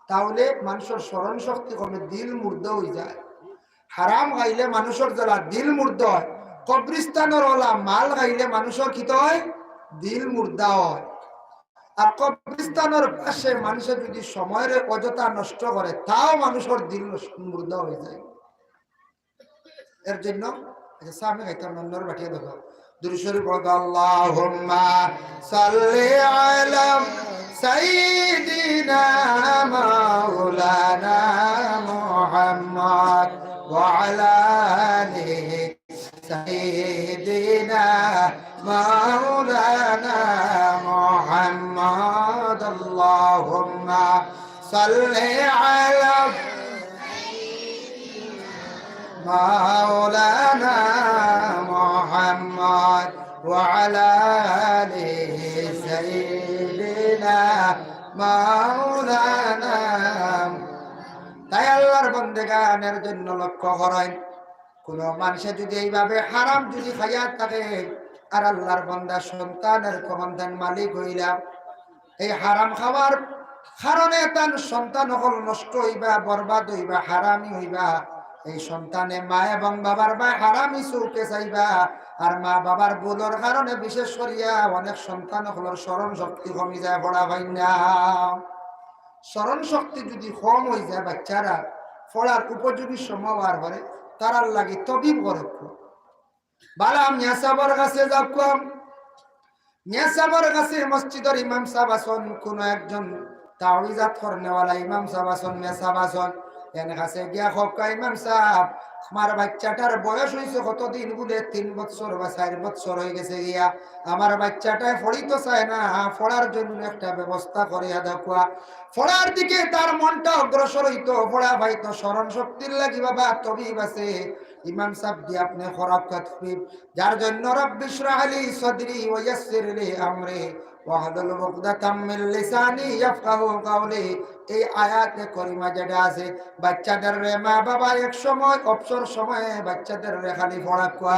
তাহলে মানুষর স্মরণ শক্তি কমে, দিল মুর্দা হয়ে যায়। হারাম খাইলে মানুষর জ্বালা দিল মুর্দা হয়, কবরিস্তানর ওলা মাল খাইলে মানুষর কিতা হয়? দিল মুর্দা হয়। আর কবরিস্তানর পাশে মানুষে যদি সময়রে অযথা নষ্ট করে, তাও মানুষর দিল নষ্ট, মুর্দা হয়ে যায়। এর জন্য, আচ্ছা, চা আমি খাইতাম না, অন্যর বাটিয়া দেখো। দুরূদ শরীফ পড়ো, আল্লাহুম্মা সাল্লি আলা সাইয়্যিদিনা মাওলানা মুহাম্মদ ওয়া আলা আলি সাইয়্যিদিনা মাওলানা মুহাম্মদ। আল্লাহুম্মা সাল্লি আলা মাওলানা মুহাম্মদ ওয়া আলা আলি সাইয়্যিদিনা মাওলানা। তাই আল্লাহর বন্দেগানের জন্য লক্ষ্য করেন, কোনো মানুষে যদি এইভাবে হারাম যদি খাইয়া থাকে, আর আল্লাহর বন্দা সন্তানের কখন তান মালিক হইলা, এই হারাম খাওয়ার কারণে তান সন্তান অকল নষ্ট হইবা, বরবাদ হইবা, হারামি হইবা। এই সন্তানে মা এবং বাবার বায় হারামি চউখে চাইবা, আর মা বাবার ভুলর কারণে বিশেষ করিয়া অনেক সন্তান অকলর স্মরণ শক্তি কমি যায়, পড়া পাইন না। স্মরণ শক্তি যদি কম হয়ে যায় বাচ্চারা, পড়ার উপযোগী সময় হওয়ার পরে তারার লাগি তবিব গরজ। বালা মিয়া সাবর কাছে যাও কম, মিয়া সাবর কাছে মসজিদর ইমাম সাব আছন, কোনো একজন তাওইজাত করনেওয়ালা ইমাম সাব আছন, মিয়া সাব আছন, এন কাছে গিয়া কউক্কা, ইমাম সাব, আমার বাচ্চাটার বয়স অইছে কতদিন বুলে, তিন বছর বা চাইর বছর অইগেছে গিয়া, আমার বাচ্চাটায় পড়িতো চায় না, পড়ার জন্য একটা ব্যবস্থা করিয়া দেউক্কা। পড়ার দিকে তার মনটা অগ্রসর অইতো, পড়া পাইতো, স্মরণ শক্তির লাগি বাবা তবিব আছে, ইমাম সাব দি আপনে করাউক্কা তবিব, যার জন্য رب اشرح لي صدري ويسر لي أمري واحلل عقدة من لساني يفقهوا قولي। এই আয়াতে করিমা যেটা আছে, বাচ্চাদেররে মা বাবা এক সময় অবসর সময়ে বাচ্চাদেররে খালি পড়াউক্কা।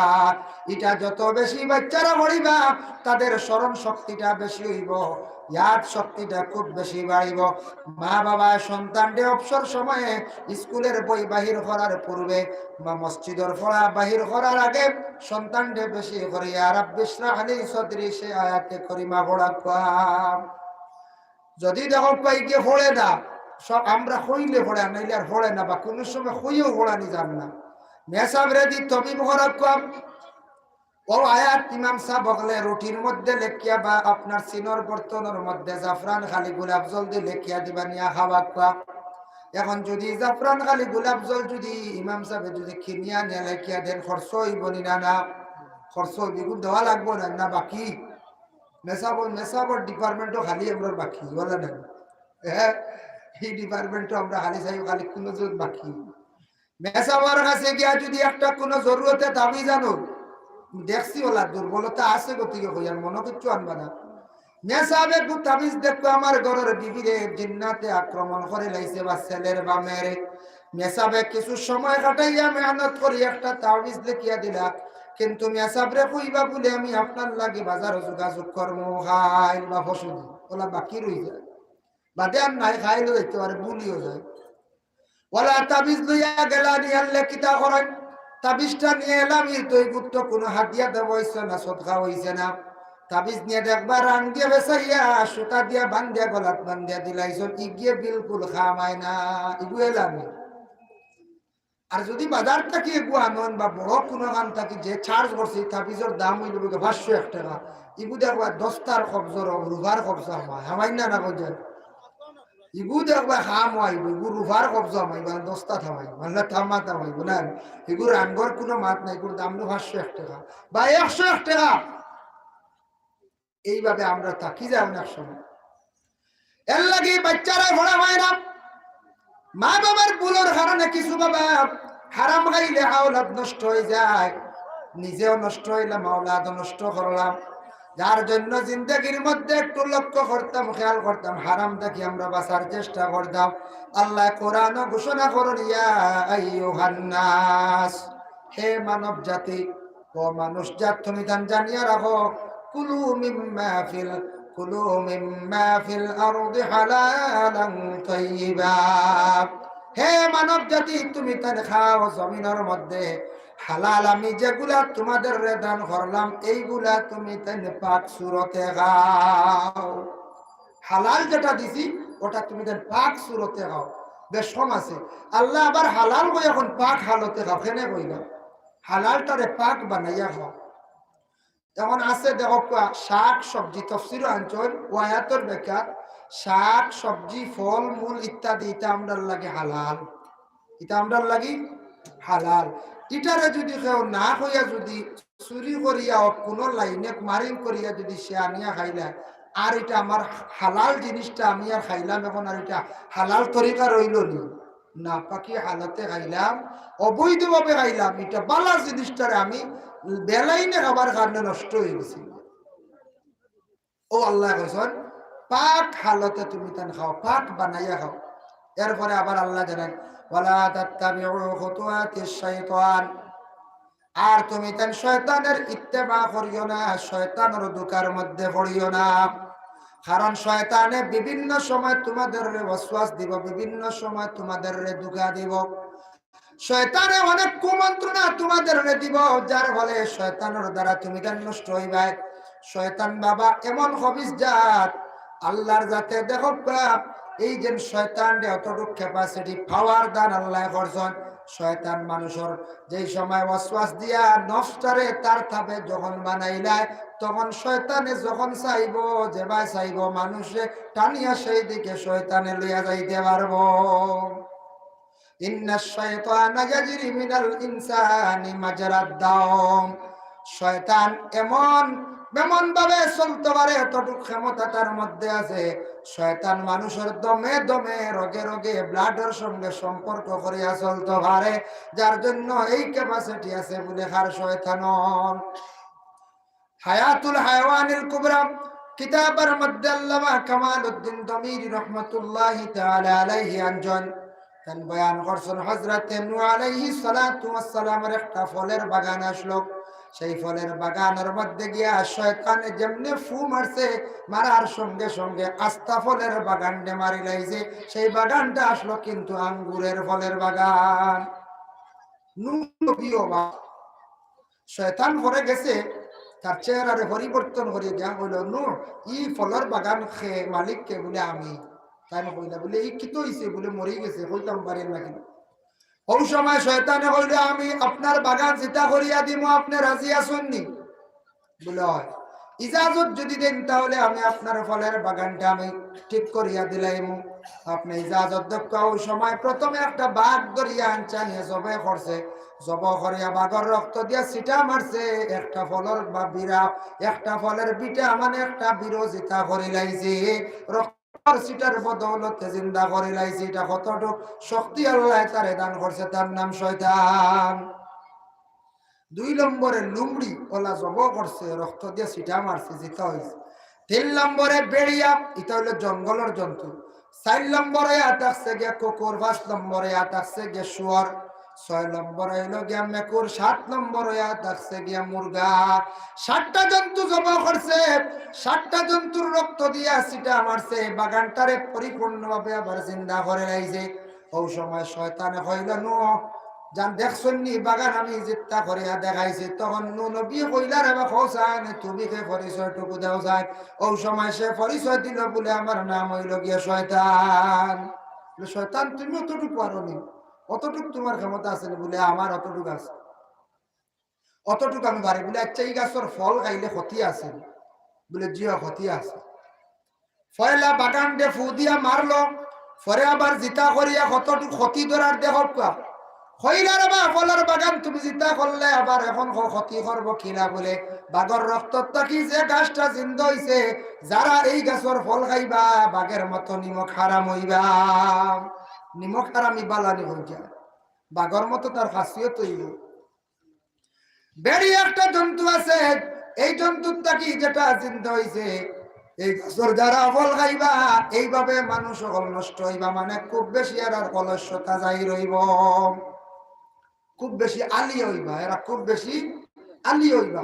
ইটা যত বেশি বাচ্চারা পড়িবা, তাদের স্মরণ শক্তিটা বেশি অইবো, ইয়াদ শক্তিটা খুব বেশি বাড়িবো। মা বাবা সন্তানরে অবসর সময়ে স্কুলের বই বাহির করার পূর্বে বা মসজিদর পড়া বাহির করার আগে সন্তানরে বেশি করিয়া رب اشرح لي صدري সে আয়াতে করিমা পড়াউক্কা। যদি দেখো পাই গিয়ে পড়ে না, সব আমরা কইলে পড়ে, আর নাইলে আর পড়ে না, বা কুনু সময় কইয়াও পড়ানি যার না, মেসাবরে দি তবিব করাউক্কা। ও আয়াত ইমাম সাব অকলে রুটির মধ্যে লেখিয়া বা আপনার চিনর বর্তনর মধ্যে জাফরান খালি গোলাপ জল দি লেখিয়া দিবা, নিয়া খাওয়াউক্কা। এখন যদি জাফরান খালি গোলাপ জল যদি ইমাম সাবে যদি কিনিয়া নিয়া লেখিয়া দেন, খরচ অইবো নি না? না, খরচ অইবো। ইগু দেওয়া লাগবো না, না বাকি? মেসাবর, মেসাবর department-ও খালি আমরার বাকি, বুলে না? হ্যাঁ, ই department-ও আমরা খালি চাই, খালি কুনু জন বাকি। মেসাবর কাছে গিয়া যদি একটা কুনু জরুরতে তাবিজ আনো, দেখছি ওলা দুর্বলতা আছে গতিকে কইয়ার মনো কিচ্ছু আনবা না। মেসাবে গু তাবিজ দেখো আমার ঘরর বিবিরে জিন্নাতে আক্রমণ করি লাইছে বা ছেলের বা মেয়েরে। মেসাবে কিছু সময় কাটাইয়া মেহনত করি একটা তাবিজ লেখিয়া দিলা, কিন্তু মেসাবরে কইবা বুলে আমি আপনার লাগি বাজারো যোগাযোগ করমু, খাইল বা পরশু দিন, ওলা বাকি রই যায়। বাদে আর নাই, খাইলও যাইতে পারে, ভুলিও যায়। ওলা তাবিজ লইয়া গেলা, নিয়ারলে কিতা করেন? তাবিজটা নিয়া এলাম, ই তো ইগুর তো কুনু হাদিয়া দেওয়া অইছে না, সদকা অইছে না। তাবিজ নিয়া দেখবা রাং দিয়া বেসাইয়া, সুতা দিয়া বান্ধিয়া, গলাত বান্ধিয়া দিলাইছইন, ইগিয়ে বিলকুল কাম আয় না, ইগু এলামি। আর যদি বাজার থাকি এগু আনইন বা বড় কুনু খান থাকি যে charge করছে, ই তাবিজর দাম অইলো বুলে পাঁচশো এক টেকা, ইগু দেখবা দস্তার কবজর রুফার কবজা হামায়, হামায় না, না বুঝেন? ইগু দেখবা কাম অইবো, ইগু রুফার কবজা হামাইবো, দস্তা থামাইবো, মানে থামা থামাইবো না, ইগুর রাঙ্গর কুনু মাত নাই, ইগুর দাম অইলো পাঁচশো এক টেকা বা একশো এক টেকা। এইভাবে আমরা থাকি যাই অনেক সময়। এর লাগি বাচ্চারা পড়া হয় না। মা বাবার ভুলর কারণে কিছু বাবা হারাম খাইলে আওলাদ নষ্ট অই যায়, নিজেও নষ্ট অইলাম, আওলাদও নষ্ট করলাম। যার জন্য জিন্দেগির মধ্যে একটু লক্ষ্য করতাম, খেয়াল করতাম, হারাম থাকি আমরা বাঁচার চেষ্টা করতাম। আল্লায় কোরআনো ঘোষণা করইন, ইয়া আইয়ুহান নাস, হে মানব জাতি, ও মানুষ জাত, তুমি তান জানিয়া রাখো, কুলু মিম্মা ফিল, কুলু মিম্মা ফিল আরদি হালালান তাইয়িবা। হে মানব জাতি, তুমি তান খাও জমিনর মধ্যে হালাল, আমি যেগুলা তোমাদেররে দান করলাম, এইগুলা তুমি তান পাক সুরতে খাও। হালাল যেটা দিছি, ওটা তুমি তান পাক সুরতে খাও। বেশকম আছে। আল্লায় আবার হালাল কই এখন পাক হালতে খাও, কেনে কইলা? হালালটারে পাক বানাইয়া খাও। এখন আছে দেখো কুয়া, শাক সবজি, তফসিরও আনছইন, ও আয়াতর ব্যাখ্যা, শাক সবজি, ফল মূল ইত্যাদি, ইটা আমরার লাগি হালাল, ইটা আমরার লাগি হালাল। ইটারে যদি কেউ না কইয়া যদি চুরি করিয়া অউ কুনু লাইনে মারিং করিয়া যদি সে আনিয়া খাইলা, আর ইটা আমার হালাল জিনিসটা আমি আর খাইলাম, এখন আর ইটা হালাল তরিকা রইলো নি? নাপাকি হালতে খাইলাম, অবৈধভাবে খাইলাম, ইটা বালা জিনিসটারে আমি বেলাইনে খাবার কারণে নষ্ট অই গেছি। ও আল্লায় কইছইন, পাক হালতে তুমি তান খাও, পাক বানাইয়া খাও। এরপরে আবার আল্লায় জানাইন, ওয়ালা তাত্তাবিউ খুতুওয়াতিশ শাইতান, আর তুমি তান শয়তানের ইত্তেবা করিও না, শয়তানর ধোঁকার মধ্যে পড়িও না। কারণ শয়তানে বিভিন্ন সময় তোমাদেররে ওয়াসওয়াস দিব, বিভিন্ন সময় তোমাদেররে ধোঁকা দিব। শয়তানে অনেক কুমন্ত্রণা তোমাদেররে দিব, যার ফলে শয়তানর দ্বারা তুমি তান নষ্ট অইবায়। শয়তান বাবা এমন খবিস জাত, আল্লার জাতে দেখো বা, এই যে শয়তানরে অতটুক capacity, power দান আল্লায় করছইন। শয়তান মানুষর যেই সময় ওয়াসওয়াস দিয়া নফসটারে তার তাবে যখন বানাইলায়, তখন শয়তানে যখন চাইবো, যেবায় চাইবো, মানুষরে টানিয়া সেই দিকে শয়তানে লইয়া যাইতে পারবো। ইন্নাশ শাইতানা ইয়াজরি মিনাল ইনসানি মাজরাদ দাম। শয়তান এমন, এমন ভাবে চলতে পারে, এতটুক ক্ষমতা তার মধ্যে আছে। শয়তান মানুষের দমে দমে, রগে রগে, ব্লাডের সঙ্গে সম্পর্ক করিয়া চলতে পারে, যার জন্য এই ক্যাপাসিটি আছে বলে কার শয়তানর। হায়াতুল হায়াওয়ানিল কুবরা কিতাবের মধ্যে আল্লামা কামালউদ্দিন দমিরি রহমতুল্লাহি তাআলা আলাইহি আনজন তান বয়ান করছেন, হযরতে নূহ আলাইহিস সালাতু ওয়াস সালামের একটা ফলের বাগান আসলো। সেই ফলের বাগানের মধ্যে গিয়া শয়তানে যেমনে ফু মারছে, মারার সঙ্গে সঙ্গে আস্তা ফলের বাগানটা মারি লাইছে। সেই বাগানটা আসলো কিন্তু আঙ্গুরের ফলের বাগান। নূহ নবী অবাক। শয়তান পরে গেছে, তার চেহারারে পরিবর্তন করি দিয়া কইল, "নূহ, ই ফলর বাগান খে মালিক কে?" বলে, "আমি।" তাইন কইলা বলে, "ই কিতা অইছে?" বলে, "মরি গেছে, কইতাম পারেন না কিনা।" ওই সময় শয়তানে কইল, "আমি আপনার বাগান জিতা করিয়া দিমু, আপনে রাজি আছইন নি?" বলে, "অয়, ইজাজত যদি দেন তাহলে আমি আপনার ফলের বাগানটা আমি ঠিক করিয়া দিলাইমু।" আপনে ইজাজত দেউক্কা। ওই সময় প্রথমে একটা বাঘ ধরিয়া আনছে, আনিয়া জবে করছে। জব করিয়া বাঘর রক্ত দিয়া ছিটা মারছে, একটা ফলর বা বিরা, একটা ফলের বিটা মানে একটা বিরো জিতা করি লাইছে, রক্তর ছিটার বদৌলতে জিন্দা করি লাইছে। এটা কতটুক শক্তি আল্লায় তারে দান করছে, তার নাম শয়তান। দুই নম্বরে লুমড়ি ওলা জব করছে, রক্ত দিয়া ছিটা মারছে, জিতা অইছে। তিন নম্বরে বেড়িয়া, ইটা অইলো জঙ্গলর জন্তু। চাইর নম্বরে আয়া থাকছে গিয়া কুকুর, পাঁচ নম্বরে আয়া থাকছে গিয়া শুয়র, ছয় নম্বরে অইলো গিয়া মেকুর, সাত নম্বরে আয়া থাকছে গিয়া মুরগা। সাতটা জন্তু জব করছে, সাতটা জন্তুর রক্ত দিয়া ছিটা মারছে, বাগানটারে পরিপূর্ণভাবে আবার জিন্দা করি লাইছে। ওই সময় শয়তানে কইল, "নূহ, জান দেখছইন নি বাগান আমি জিত্তা করিয়া দেখাইছি?" তখন নূহ নবী কইলা, "রে বা, কও চাইন, তুমি কে পরিচয়টুকু দেও চাইন।" ওই সময় সে পরিচয় দিল বলে, "আমার নাম অইলো গিয়া শয়তান।" বলে, "শয়তান, তুমি অতটুকু পারো নি? অতটুকু তোমার ক্ষমতা আছে নি?" বলে, "আমার অতটুকু আছে।" "অতটুকু আমি পারি।" বলে, "আচ্ছা, ই গাছর ফল খাইলে ক্ষতি আছে?" বলে, "জি অয়, ক্ষতি আছে।" পয়লা বাগানরে ফু দিয়া মারলো, পরে আবার জিতা করিয়া কতটুকু ক্ষতি ধরার দেখউক্কা। কইলা, "রে বা, ফলর বাগান তুমি জিতা করলে, আবার এখন ক-, ক্ষতি করবো কিলা?" বলে, "বাঘর রক্ত থাকি যে গাছটা জিন্দা অইছে, যারা এই গাছর ফল খাইবা, বাঘের মতো নিমক হারাম অইবা।" নিমক হারামি বালা নি অইযা, বাঘর মতো তার খাসিয়ত অইবো। বেড়ি একটা জন্তু আছে, এই জন্তুর থাকি যেটা জিন্দা অইছে, এই গাছর যারা ফল খাইবা, এইভাবে মানুষ অকল নষ্ট অইবা, মানে খুব বেশি আর, আর অলস্যতা জাহির অইবো, খুব বেশি আলি অইবা, এরা খুব বেশি আলি অইবা।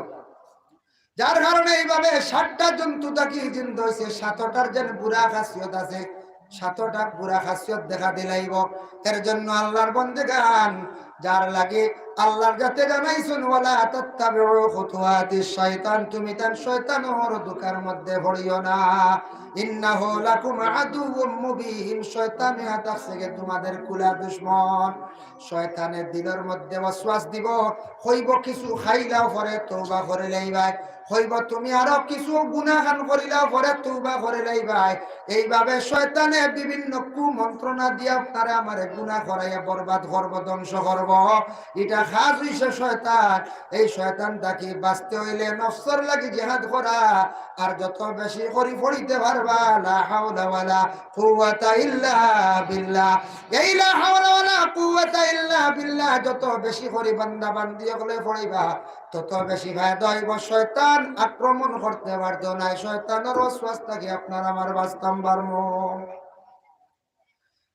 যার কারণে এইভাবে সাতটা জন্তু থাকি জিন্দা অইছে, সাতটার যেন বুরা খাসিয়ত আছে, সাতটা বুরা খাসিয়ত দেখা দিলাইবো। এর জন্য আল্লাহর বন্দেগান, যার লাগি আল্লাহর জাতে জানাইছইন, "ওয়ালা তাত্তাবিউ খুতুওয়াতিশ শাইতান", তুমি তান শয়তানর ধোকার মধ্যে পড়িও না। "ইন্নাহু লাকুম আদুউম মুবিন", শয়তান অইয়া থাকছে গিয়া তোমাদের খুলা দুশমন। শয়তানে দিলর মধ্যে ওয়াসওয়াস দিবো, কইবো, "কিছু খাইলাও পরে তওবা করি লাইবায়", কইবো, "তুমি আরো কিছু গুনাহান করিলাও পরে তওবা করি লাইবায়।" এইভাবে শয়তানে বিভিন্ন কুমন্ত্রণা দিয়া আপনারে আমারে গুনা করাইয়া বরবাদ করবো, ধ্বংস করবো। ইটা কাজ অইছে শয়তান। এই শয়তান থাকি বাঁচতে অইলে নফসর লাগি জিহাদ করা, আর যত বেশি করি পড়িতে পারবা, লা হাওলা ওয়ালা কুওয়াতা ইল্লা বিল্লাহ। এই লা হাওলা ওয়ালা কুওয়াতা ইল্লা বিল্লাহ যত বেশি করি বান্দা বান্দি অকলে পড়িবা, তত বেশি ফায়দা অইবো। শয়তান আক্রমণ করতে পারতো নায়, শয়তানর ওয়াসওয়াস থাকি আপনার আমার বাঁচতাম পারমু।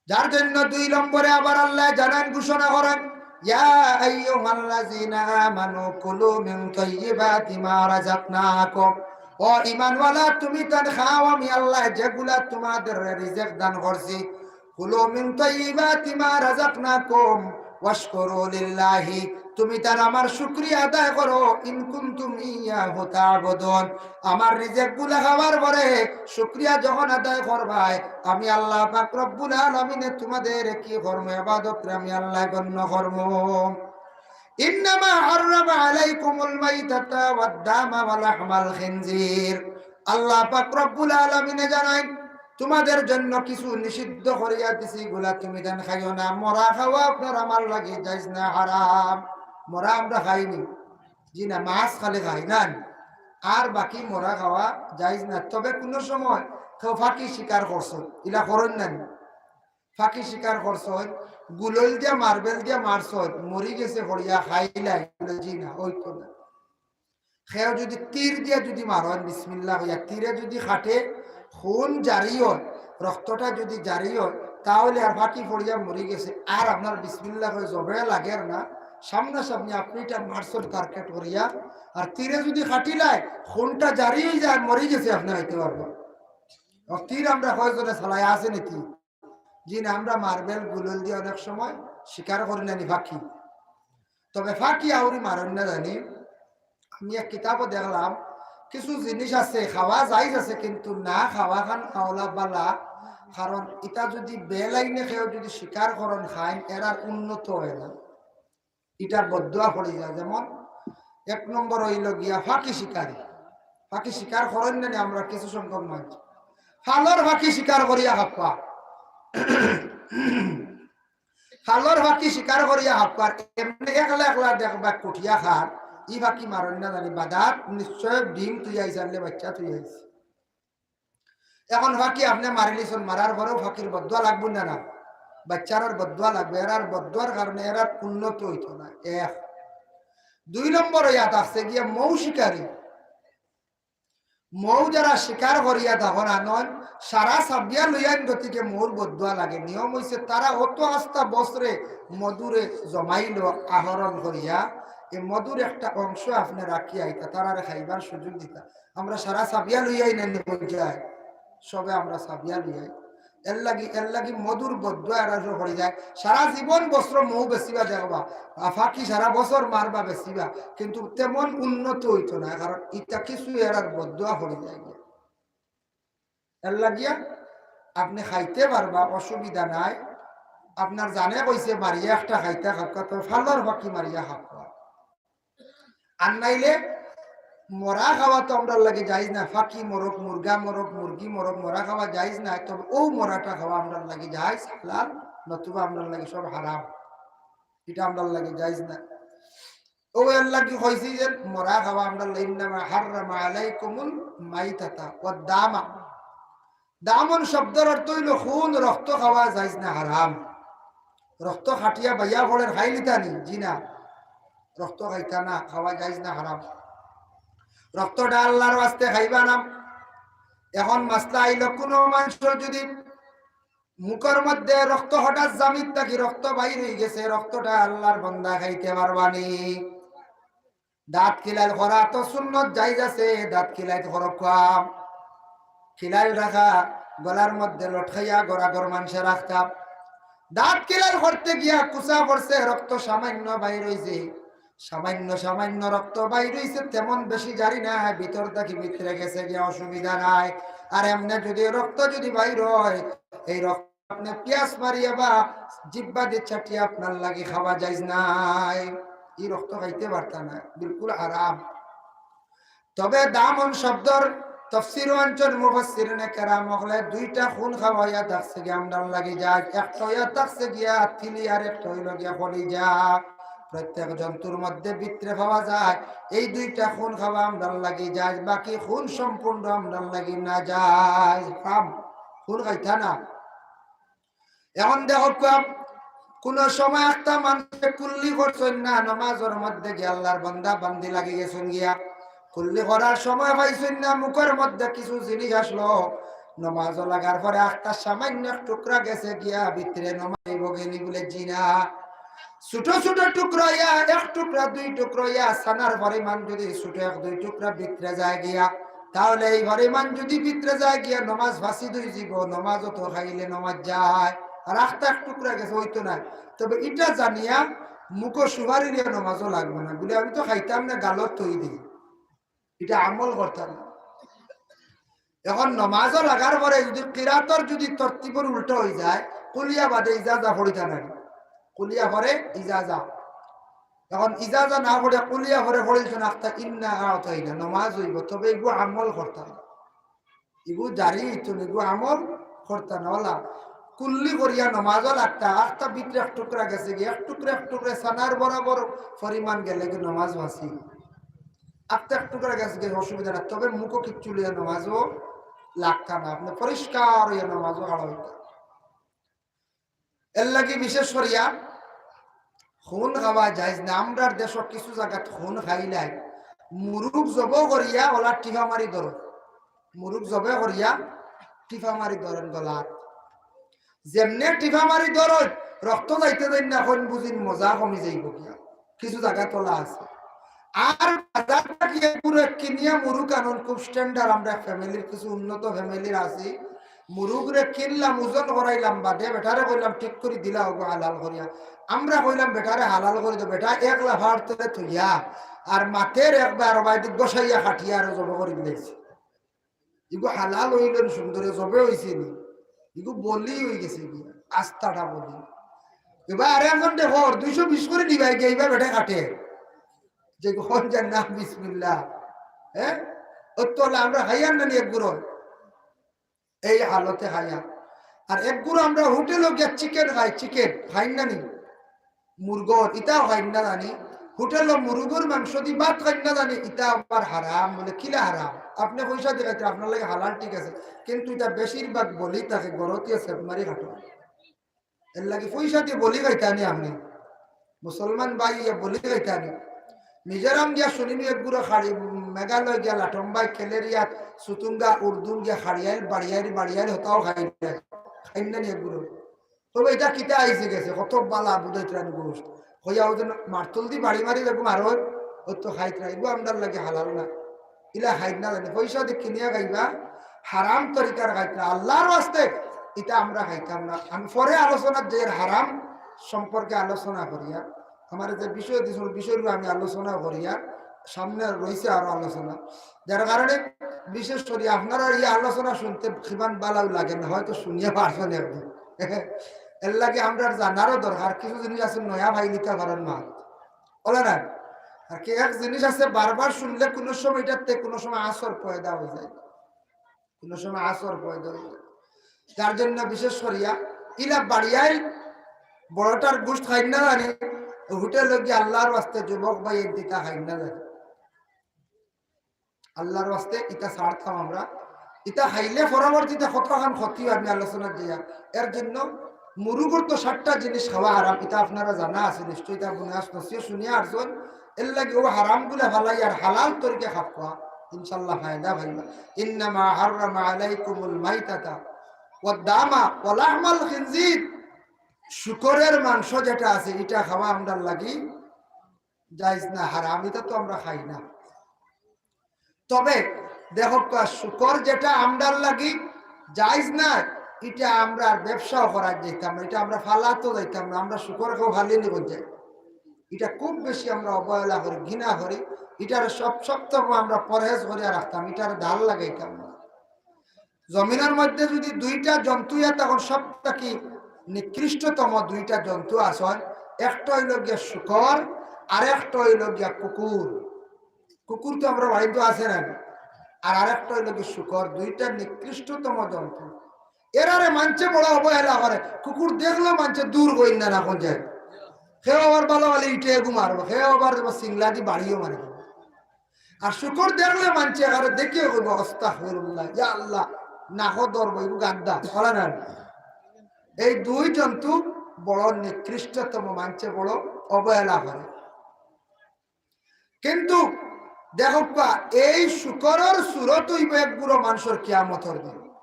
যার জন্য দুই নম্বরে আবার আল্লায় জানান, ঘোষণা করেন, "ইয়া আইয়ুহাল্লাযীনা আমানু কুলু মিন তাইয়্যিবাতি মা রাযাকনাকুম।" ও ঈমানওয়ালা, তুমি তান খাও, আমি আল্লায় যেগুলা তোমাদেররে রিজিক দান করছি। "কুলু মিন তাইয়্যিবাতি মা রাযাকনাকুম ওয়াশকুরু লিল্লাহি।" তুমি তান আমার শুকরিয়া আদায় করো, "ইন কুনতুম ইয়াহু তা'বুদুন।" আমার রিজিকগুলা খাওয়ার পরে শুকরিয়া যখন আদায় করবায়, আমি আল্লাহ পাক রব্বুল আলামিনে তোমাদের কি করমু? ইবাদতরে আমি আল্লায় গণ্য করমু। "ইন্নামা হাররামা আলাইকুমুল মাইতাতা ওয়াদ দামা ওয়া লাহমাল খিনজির।" আল্লাহ পাক রব্বুল আলামিনে জানাইন, তোমাদের জন্য কিছু নিষিদ্ধ করিয়া দিছি, ইগুলা তুমি তান খাইও না। মরা খাওয়া আপনার আমার লাগি জায়েজ না, হারাম। মরা আমরা খাইনি, জি না, মাছ খালি খাই না, আর বাকি মরা খাওয়া জায়েজ না। তবে কোনো সময় কেউ ফাঁকি শিকার করছো, ইলা করইন না নি? ফাঁকি শিকার করছো, গুলইল দিয়া মার্বেল দিয়া মারছো, মরি গেছে পড়িয়া খাইলাই, জি না, অইতো না। কেউ যদি তীর দিয়া যদি মারইন, বিসমিল্লাহ কইয়া তীরে যদি কাটে, খুন জারি অয়, রক্তটা যদি জারি অয়, তাহলে আর ফাঁকি পড়িয়া মরি গেছে, আর আপনার বিসমিল্লাহ কই জবে লাগের না। সামনাসামনি আপনি ইটা মারছইন টার্গেট করিয়া, আর তীরে যদি কাটিলায়, খুনটা জারি অইযায়, আর মরি গেছে, আপনি খাইতে পারবা। আর তীর আমরা কয়জনে চালাই, আছে নি তীর? জি না, আমরা মার্বেল গুলইল দিয়া অনেক সময় শিকার করি না নি ফাঁকি। তবে ফাঁকি আউরি মারইন না জানি। আমি এক কিতাবো দেখলাম, কিছু জিনিস আছে খাওয়া জায়েজ আছে, কিন্তু না খাওয়া খান আওলা বালা, কারণ ইটা যদি বেলাইনে কেউ যদি শিকার করইন খাইন, এরার উন্নত অয় না, ইটার বদদোয়া পড়ি যায়। যেমন এক নম্বর অইলো গিয়া ফাঁকি শিকারি। ফাঁকি শিকার করইন না নি আমরা কিছু সংখ্যক মানুষ? ফালর ফাঁকি শিকার করিয়া খাওয়া। ফালর ফাঁকি শিকার করিয়া খাওয়ার, এমনে একলা একলা দেখবা কুটিয়া খার, ই ফাঁকি মারইন না জানি, বাদাত নিশ্চয় ডিম থুইয়া আইছে, আনলে বাচ্চা থুইয়া আইছে। এখন ফাঁকি আপনি মারিলিছইন, মারার পরেও ফাঁকির বদদোয়া লাগবো না, না? বাচ্চারার বদদোয়া লাগবো, এরার বদদোয়ার কারণে এরার উন্নত অইতো না। এক। দুই নম্বর অইয়া থাকছে গিয়া মৌ শিকারি। মৌ যারা শিকার করিয়া তখন আনইন, সারা চাবিয়া লইয়া আইন, গতিকে মৌর বদদোয়া লাগে। নিয়ম অইছে, তারা অত আস্তা বছরে মধুরে জমাইলো আহরণ করিয়া, এই মধুর একটা অংশ আপনি রাখিয়া ইতা তারারে খাইবার সুযোগ দিতা। আমরা সারা চাবিয়া লইয়া আইন, আনি কই যায়, সবে আমরা চাবিয়া লইয়া আইন। এর লাগি, এর লাগি মধুর বদদোয়া এরার উপরে পড়ি যায়। সারা জীবন বছর মৌ বেচিবা দেখবা, আর ফাঁকি সারা বছর মারবা বেচিবা, কিন্তু তেমন উন্নত অইতো না, কারণ ইতা কিছু এরার বদদোয়া পড়ি যায় গিয়া। এর লাগিয়া আপনি খাইতে পারবা, অসুবিধা নাই। আপনার জানে কইছে মারিয়া একটা খাইতা খাওয়া, তো ফালর ফাঁকি মারিয়া খাওয়া। আর নাইলে মরা খাওয়া তো আমরার লাগি জায়েজ না। ফাঁকি মরক, মুরগা মরক, মুরগি মরক, মরা খাওয়া জায়েজ না। তবে অউ মরাটা খাওয়া আমরার লাগি জায়েজ, হালাল, নতুবা আমরার লাগি সব হারাম। ইটা আমরার লাগি জায়েজ না। অউ এর লাগি কইছি যে মরা খাওয়া আমরার লাগি, ইন্নামা হাররামা আলাইকুমুল মাইতাতা ওয়াদ দামা। দামন শব্দর অর্থ অইলো খুন, রক্ত খাওয়া জায়েজ না, হারাম। রক্ত কাটিয়া বাইয়া পড়ের, খাইলিতা নি? জি না, রক্ত খাইতা না, খাওয়া জায়েজ না, হারাম। রক্তটা আল্লার ওয়াস্তে খাইবা না। এখন মাসলা আইলো, কুনু মানষর যদি মুখর মধ্যে রক্ত হঠাৎ জামিত থাকি রক্ত বাইর অইগেছে, রক্তটা আল্লার বন্দা খাইতে পারবা নি? দাঁত কিলাইল করা তো সুন্নত জায়েজ আছে, দাঁত কিলাইল করউক্কা। কিলাইল রাখা, গলার মধ্যে লটকাইয়া গড়াগড় মানষে রাখতা। দাঁত কিলাইল করতে গিয়া কুচা পড়ছে, রক্ত সামান্য বাইর অইছে, সামান্য সামান্য রক্ত বাইর অইছে, তেমন বেশি জারি না, ভিতর থাকি ভিতরে গেছে গিয়া, অসুবিধা নাই। আর এমনে যদি রক্ত যদি বাইর অয়, এই রক্ত আপনে পিয়াস মারিয়া বা জিব্বা দি চাটিয়া আপনার লাগি খাওয়া জায়েজ নাই। ই রক্ত খাইতে পারতা না, বিলকুল হারাম। তবে দামন শব্দর তফসিরও আনছইন মুফাসসিরিনে কেরাম অকলে, দুইটা খুন খাওয়া অইয়া থাকছে গিয়া আমরার লাগি জায়েজ, একটা অইয়া থাকছে গিয়া তিলি আর একটা অইলো গিয়া কলিজা। প্রত্যেক জন্তুর মধ্যে ভিতরে পাওয়া যায়, এই দুইটা খুন খাওয়া আমরার লাগি জায়েজ, বাকি খুন সম্পূর্ণ আমরার লাগি নাজায়েজ। হারাম, খুন খাইতা না। এখন দেখউক্কা, কুনু সময় একটা মানষে কুল্লি করছইন না, নমাজর মধ্যে গিয়া আল্লার বন্দা বান্দি লাগি গেছইন গিয়া, কুল্লি করার সময় পাইছইন না, মুখর মধ্যে কিছু জিনিস আসলো, নমাজো লাগার পরে একটা সামান্য এক টুকরা গেছে গিয়া ভিতরে, নমাজ অইবো গেনি? বুলে জি না। ছোট ছোট টুকরা অইয়া, এক টুকরা দুই টুকরা অইয়া, ছানার পরিমাণ যদি ছোট এক দুই টুকরা ভিতরে যায় গিয়া, তাহলে এই পরিমাণ যদি ভিতরে যায় গিয়া নমাজ ফাসিদ অইযিবো, নমাজো তো খাইলে নমাজ যায়, আর আখতা এক টুকরা গেছে, অইতো নায়। তবে ইটা জানিয়া মুখো সুপারি দিয়া নমাজো লাগবো না, বুলে আমি তো খাইতাম না, গালত থই দেই, ইটা আমল করতাম না। এখন নমাজো লাগার পরে যদি কিরাতর যদি তরতিবর উল্টা অইযায়, কুলিয়া বাদে ইজাজা পড়িতা নায়, কুলিয়া পরে ইজাজা। এখন ইজাজা না পড়ে কুলিয়া পরে পড়িলছইন আখতা ইন্না আ'তাইনা, নমাজ অইবো, তবে ইগু আমল করতা না, ইগু জারি অইতো না, ইগু আমল করতা না, অলা কুল্লি করিয়া নমাজও লাগতা। আখতা ভিতরে এক টুকরা গেছে গি, এক টুকরা এক টুকরা ছানার বরাবর পরিমাণ গেলে গি নমাজ বাঁচি। আখতা এক টুকরা গেছে গি, অসুবিধা না, তবে মুখো কিচ্ছু লইয়া নমাজও লাগতা না, আপনে পরিষ্কার অইয়া নমাজও খাড়া অইতা। এর লাগি বিশেষ করিয়া খুন খাওয়া জায়েজ না। আমরার দেশো কিছু জাগাত খুন খাইলায়, মুরুগ জবো করিয়া অলা টিফা মারি ধরো, মুরুগ জবো করিয়া টিফা মারি ধরইন গলাত। যেমনে টিফা মারি ধরইন, রক্ত যাইতে দেইন না, কইন বুঝিন মজা কমি যাইবো গিয়া। কিছু জাগাত অলা আছে। আর বাজার থাকি এক গুরু কিনিয়া মুরুগ আনইন, খুব standard, আমরা ফ্যামিলির, কিছু উন্নত ফ্যামিলির আছি। মুরুগরে কিনলাম, ওজন করাইলাম বাদে বেটারে কইলাম, "ঠিক করি দিলাও গো হালাল করিয়া।" আমরা কইলাম, "বেটারে হালাল করি দেও।" বেটা এক লাফার তলে থইয়া আর মাতের একবার বাইদি গোসাইয়া কাটিয়া আরো জবো করি দিলাইছে। ইগু হালাল অইলো নি সুন্দরে, জবে অইছে নি? ইগু বলি অইগেছে গি, আস্তাটা বলি। এবার আরেকজন দেখো, দুইশো বিশ করি নিবায় গিয়া, ইবার বেটা কাটে। যে কখন যার নাম বিসমিল্লাহ। হ্যাঁ? ও তো অলা আমরা খাইয়ার না নি এক গুরু? এই হালতে খাইয়ার। আর এক গুরু আমরা হোটেলো গিয়া চিকেন খাই, চিকেন খাইন না নি? মুরগর, ইতাও খাইন না জানি। হোটেলো মুরগর মাংস দি ভাত খাইন না জানি, ইতা আবার হারাম। বলে, "কিলা হারাম? আপনে পয়সা দি খাইতরা, আপনার লাগি হালাল, ঠিক আছে, কিন্তু ইতা বেশিরভাগ বলি থাকে, গরতিয়া সেপ মারি কাটো।" এর লাগি পয়সা দি বলি খাইতা নি আপনে? মুসলমান ভাই, ইয়া বলি খাইতা নি? মিজোরাম গিয়া শুনিনি এক গুরু খাড়ি, মেঘালয় গিয়া লাটম্বাই, খেলেরিয়া, সুতুঙ্গা, উর্দুন গিয়া খাড়িয়াইল, বাড়িয়াইল, বাড়িয়াইল হতাও খাইন না। খাইন না নি এক গুরু? তবে ইটা কিতা আইছে গেছে, কত বালা বুঝাইতরা নি গোস্ত। কইয়া ওই যে মারতুল দি বাড়ি মারি যেগু মারইন, ও তো খাইতরা, ইগু আমরার লাগি হালাল না। ইলা খাইন না জানি, পয়সা দি কিনিয়া খাইবা, হারাম তরিকার খাইতরা, আল্লাহর ওয়াস্তে ইটা আমরা খাইতাম না। আমি পরে আলোচনাত যাইয়ার হারাম সম্পর্কে আলোচনা করিয়া, আমার যে বিষয় দিছইন, বিষয়গুলো আমি আলোচনা করিয়া, সামনে রইছে আরো আলোচনা। যার কারণে বিশেষ করি আপনারার ই আলোচনা শুনতে কিমান বালাউ লাগে না, হয়তো শুনিয়া পারছইন একদিন। এর লাগি আমরার জানারও দরকার, কিছু জিনিস আছে নয়া পাইলিতা পারইন না, বলে না? আর কি এক জিনিস আছে বারবার শুনলে কোনো সময় ইটাতে কোনো সময় আসর পয়দা অইযায়, কোনো সময় আসর পয়দা অইযায়। যার জন্য বিশেষ করিয়া ইলা বাড়িয়াইল বড়টার গোস্ত খাইন না জানি, হোটেলো গিয়া আল্লাহর ওয়াস্তে যুবক ভাই ইতা খাইন না জানি। আল্লাহর ওয়াস্তে ইতা ছাড়তাম আমরা। ইতা খাইলে পরবর্তীতে কতখান ক্ষতি অয় আমি আলোচনা দিয়া। এর জন্য মুরুগর তো সাতটা জিনিস খাওয়া হারাম, ইতা আপনারা জানা আছে নিশ্চয়, ইতা বুনাস নসিও শুনিয়া আরছইন। এর লাগি ও হারামগুলা ফালাই আর হালাল তরিকা খাওয়া, ইনশাআল্লাহ ফায়দা পাইবা। ইন্নামা হাররামা আলাইকুমুল মাইতাতা ওয়াদ দামা ওয়া লাহমাল খিনজির, শুকরের মাংস যেটা আছে, ইটা খাওয়া আমরার লাগি জায়েজ না, হারাম, ইটা তো আমরা খাই না। তবে দেখউক্কা, শুকর যেটা আমরার লাগি জায়েজ না, ইটা আমরা আর ব্যবসাও করা যাইতাম না, ইটা আমরা ফালাতো যাইতাম না, আমরা শুকর কেউ ফালি নি বলতে। ইটা খুব বেশি আমরা অবহেলা করি, ঘৃণা করি, ইটার সব সপ্তাহ আমরা পরহেজ করিয়া রাখতাম, ইটার ধার লাগাইতাম না। জমিনর মধ্যে যদি দুইটা জন্তু ইয়া তখন সব থাকি নিকৃষ্টতম দুইটা জন্তু আছইন, একটা অইলো গিয়া শুকর, আর একটা অইলো গিয়া কুকুর। কুকুর তো আমরা বাড়িত আছে না, আর আরেকটা অইলো গিয়া শুকর, দুইটা নিকৃষ্টতম জন্তু। এরারে মানষে বড় অবহেলা করে, কুকুর দেখলে মানষে দূর কইন না, না কোন যায়, কেউ আবার বালা বালা ইটে এগু মারবো, কেউ আবার সিংলা দি বাড়িও মারি দিবো। আর শুকর দেখলে মানষে আরে দেখিয়া কইবো, "আস্তাগফিরুল্লাহ, ইয়া আল্লাহ, নাকো ধরবো, এগু গাদ্দা, ফলা না।" এই দুই জন্তু বড় নিকৃষ্টতম, মানষে বড় অবহেলা করে। কিন্তু দেখউক্কা, এই শুকরর সুরত অইবো এক গুরু মানষর কিয়ামতর দিন,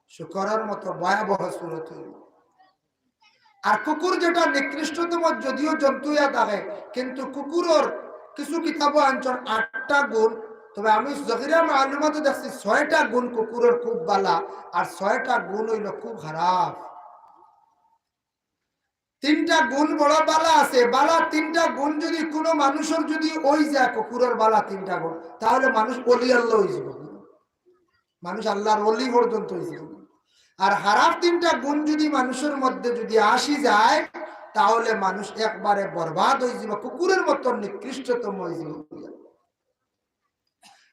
শুকরর মতো ভয়াবহ সুরত অইবো। আর কুকুর যেটা নিকৃষ্টতম যদিও জন্তু ইয়া থাকে, কিন্তু কুকুরর কিছু কিতাবো আনছইন আটটা গুণ, তবে আমি জহিরা মালুমাতো দেখছি ছয়টা গুণ কুকুরর খুব বালা, আর ছয়টা গুণ অইলো খুব খারাপ। তিনটা গুণ বড় বালা আছে, বালা তিনটা গুণ যদি কোনো মানুষর যদি অই যায় কুকুরর বালা তিনটা গুণ, তাহলে মানুষ অলি আল্লাহ অইযিবো। মানুষ আল্লাহর অলি পর্যন্ত অইযিবো। আর খারাপ তিনটা গুণ যদি মানুষর মধ্যে যদি আসি যায়, তাহলে মানুষ একবারে বরবাদ অইযিবো, কুকুরর মতন নিকৃষ্টতম অইযিবো।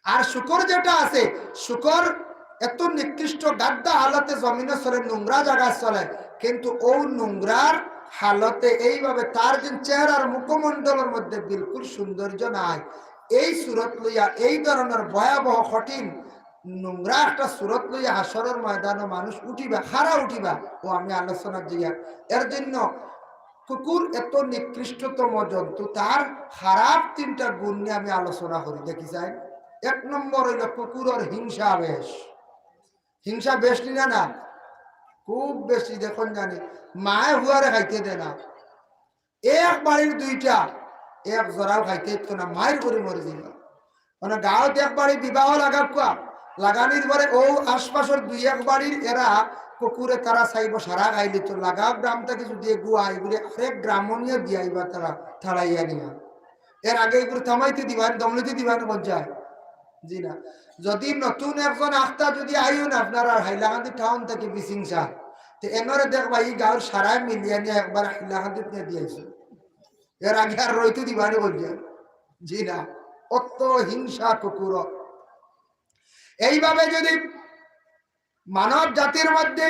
আর শুকর যেটা আছে, শুকর এত নিকৃষ্ট গাদ্দা হালতে জমিনো চলে, নোংরা জাগাত চলে, কিন্তু অউ নোংরার হালতে এইভাবে তার যেন চেহারার মুখমণ্ডলর মধ্যে বিলকুল সৌন্দর্য নাই। এই সুরত লইয়া, এই ধরনর ভয়াবহ কঠিন নোংরা একটা সুরত লইয়া হাশরর ময়দানো মানুষ উঠিবা, খাড়া উঠিবা, অউ আমি আলোচনার জিগা। এর জন্য কুকুর এত নিকৃষ্টতম জন্তু, তার খারাপ তিনটা গুণ নিয়া আমি আলোচনা করি। দেখি চাই, এক নম্বর অইলো কুকুরর হিংসা বেশ। হিংসা বেশ নি না? না, খুব বেশি। দেখইন জানি, মায়ে ফুয়ারে খাইতে দেয় না, এক বাড়ির দুইটা, এক জরাও খাইতে দিত না, মাইর করি মরি যাইবা। মানে গাঁওত এক বাড়ি বিবাহ লাগাউক্কা, লাগানির পরে অউ আশপাশর দুই এক বাড়ির এরা কুকুরে তারা চাইবো সারা খাইলিতো, লাগাউক গ্রাম থাকি যদি এগু আয়, এগুরে আরেক গ্রামো নিয়া দিয়াইবা তারা, তাড়াইয়া নিয়া। এর আগে এগুরে থামাইতে দিবা নি, দমলিতে দিবা নি, মন চায়? জি না। যদি নতুন একজন আখতা যদি আইন আপনারার হাইলাকান্দি টাউন থাকি বিশিংশা, তে এনরে দেখবা ই গাঁওর সারায় মিলিয়া নিয়া একবার হাইলাকান্দিত নিয়া দিয়াইছে। এর আগে আর রইতে দিবা নি, মন চায়? জি না। অত হিংসা কুকুর। এইভাবে যদি মানব জাতির মধ্যে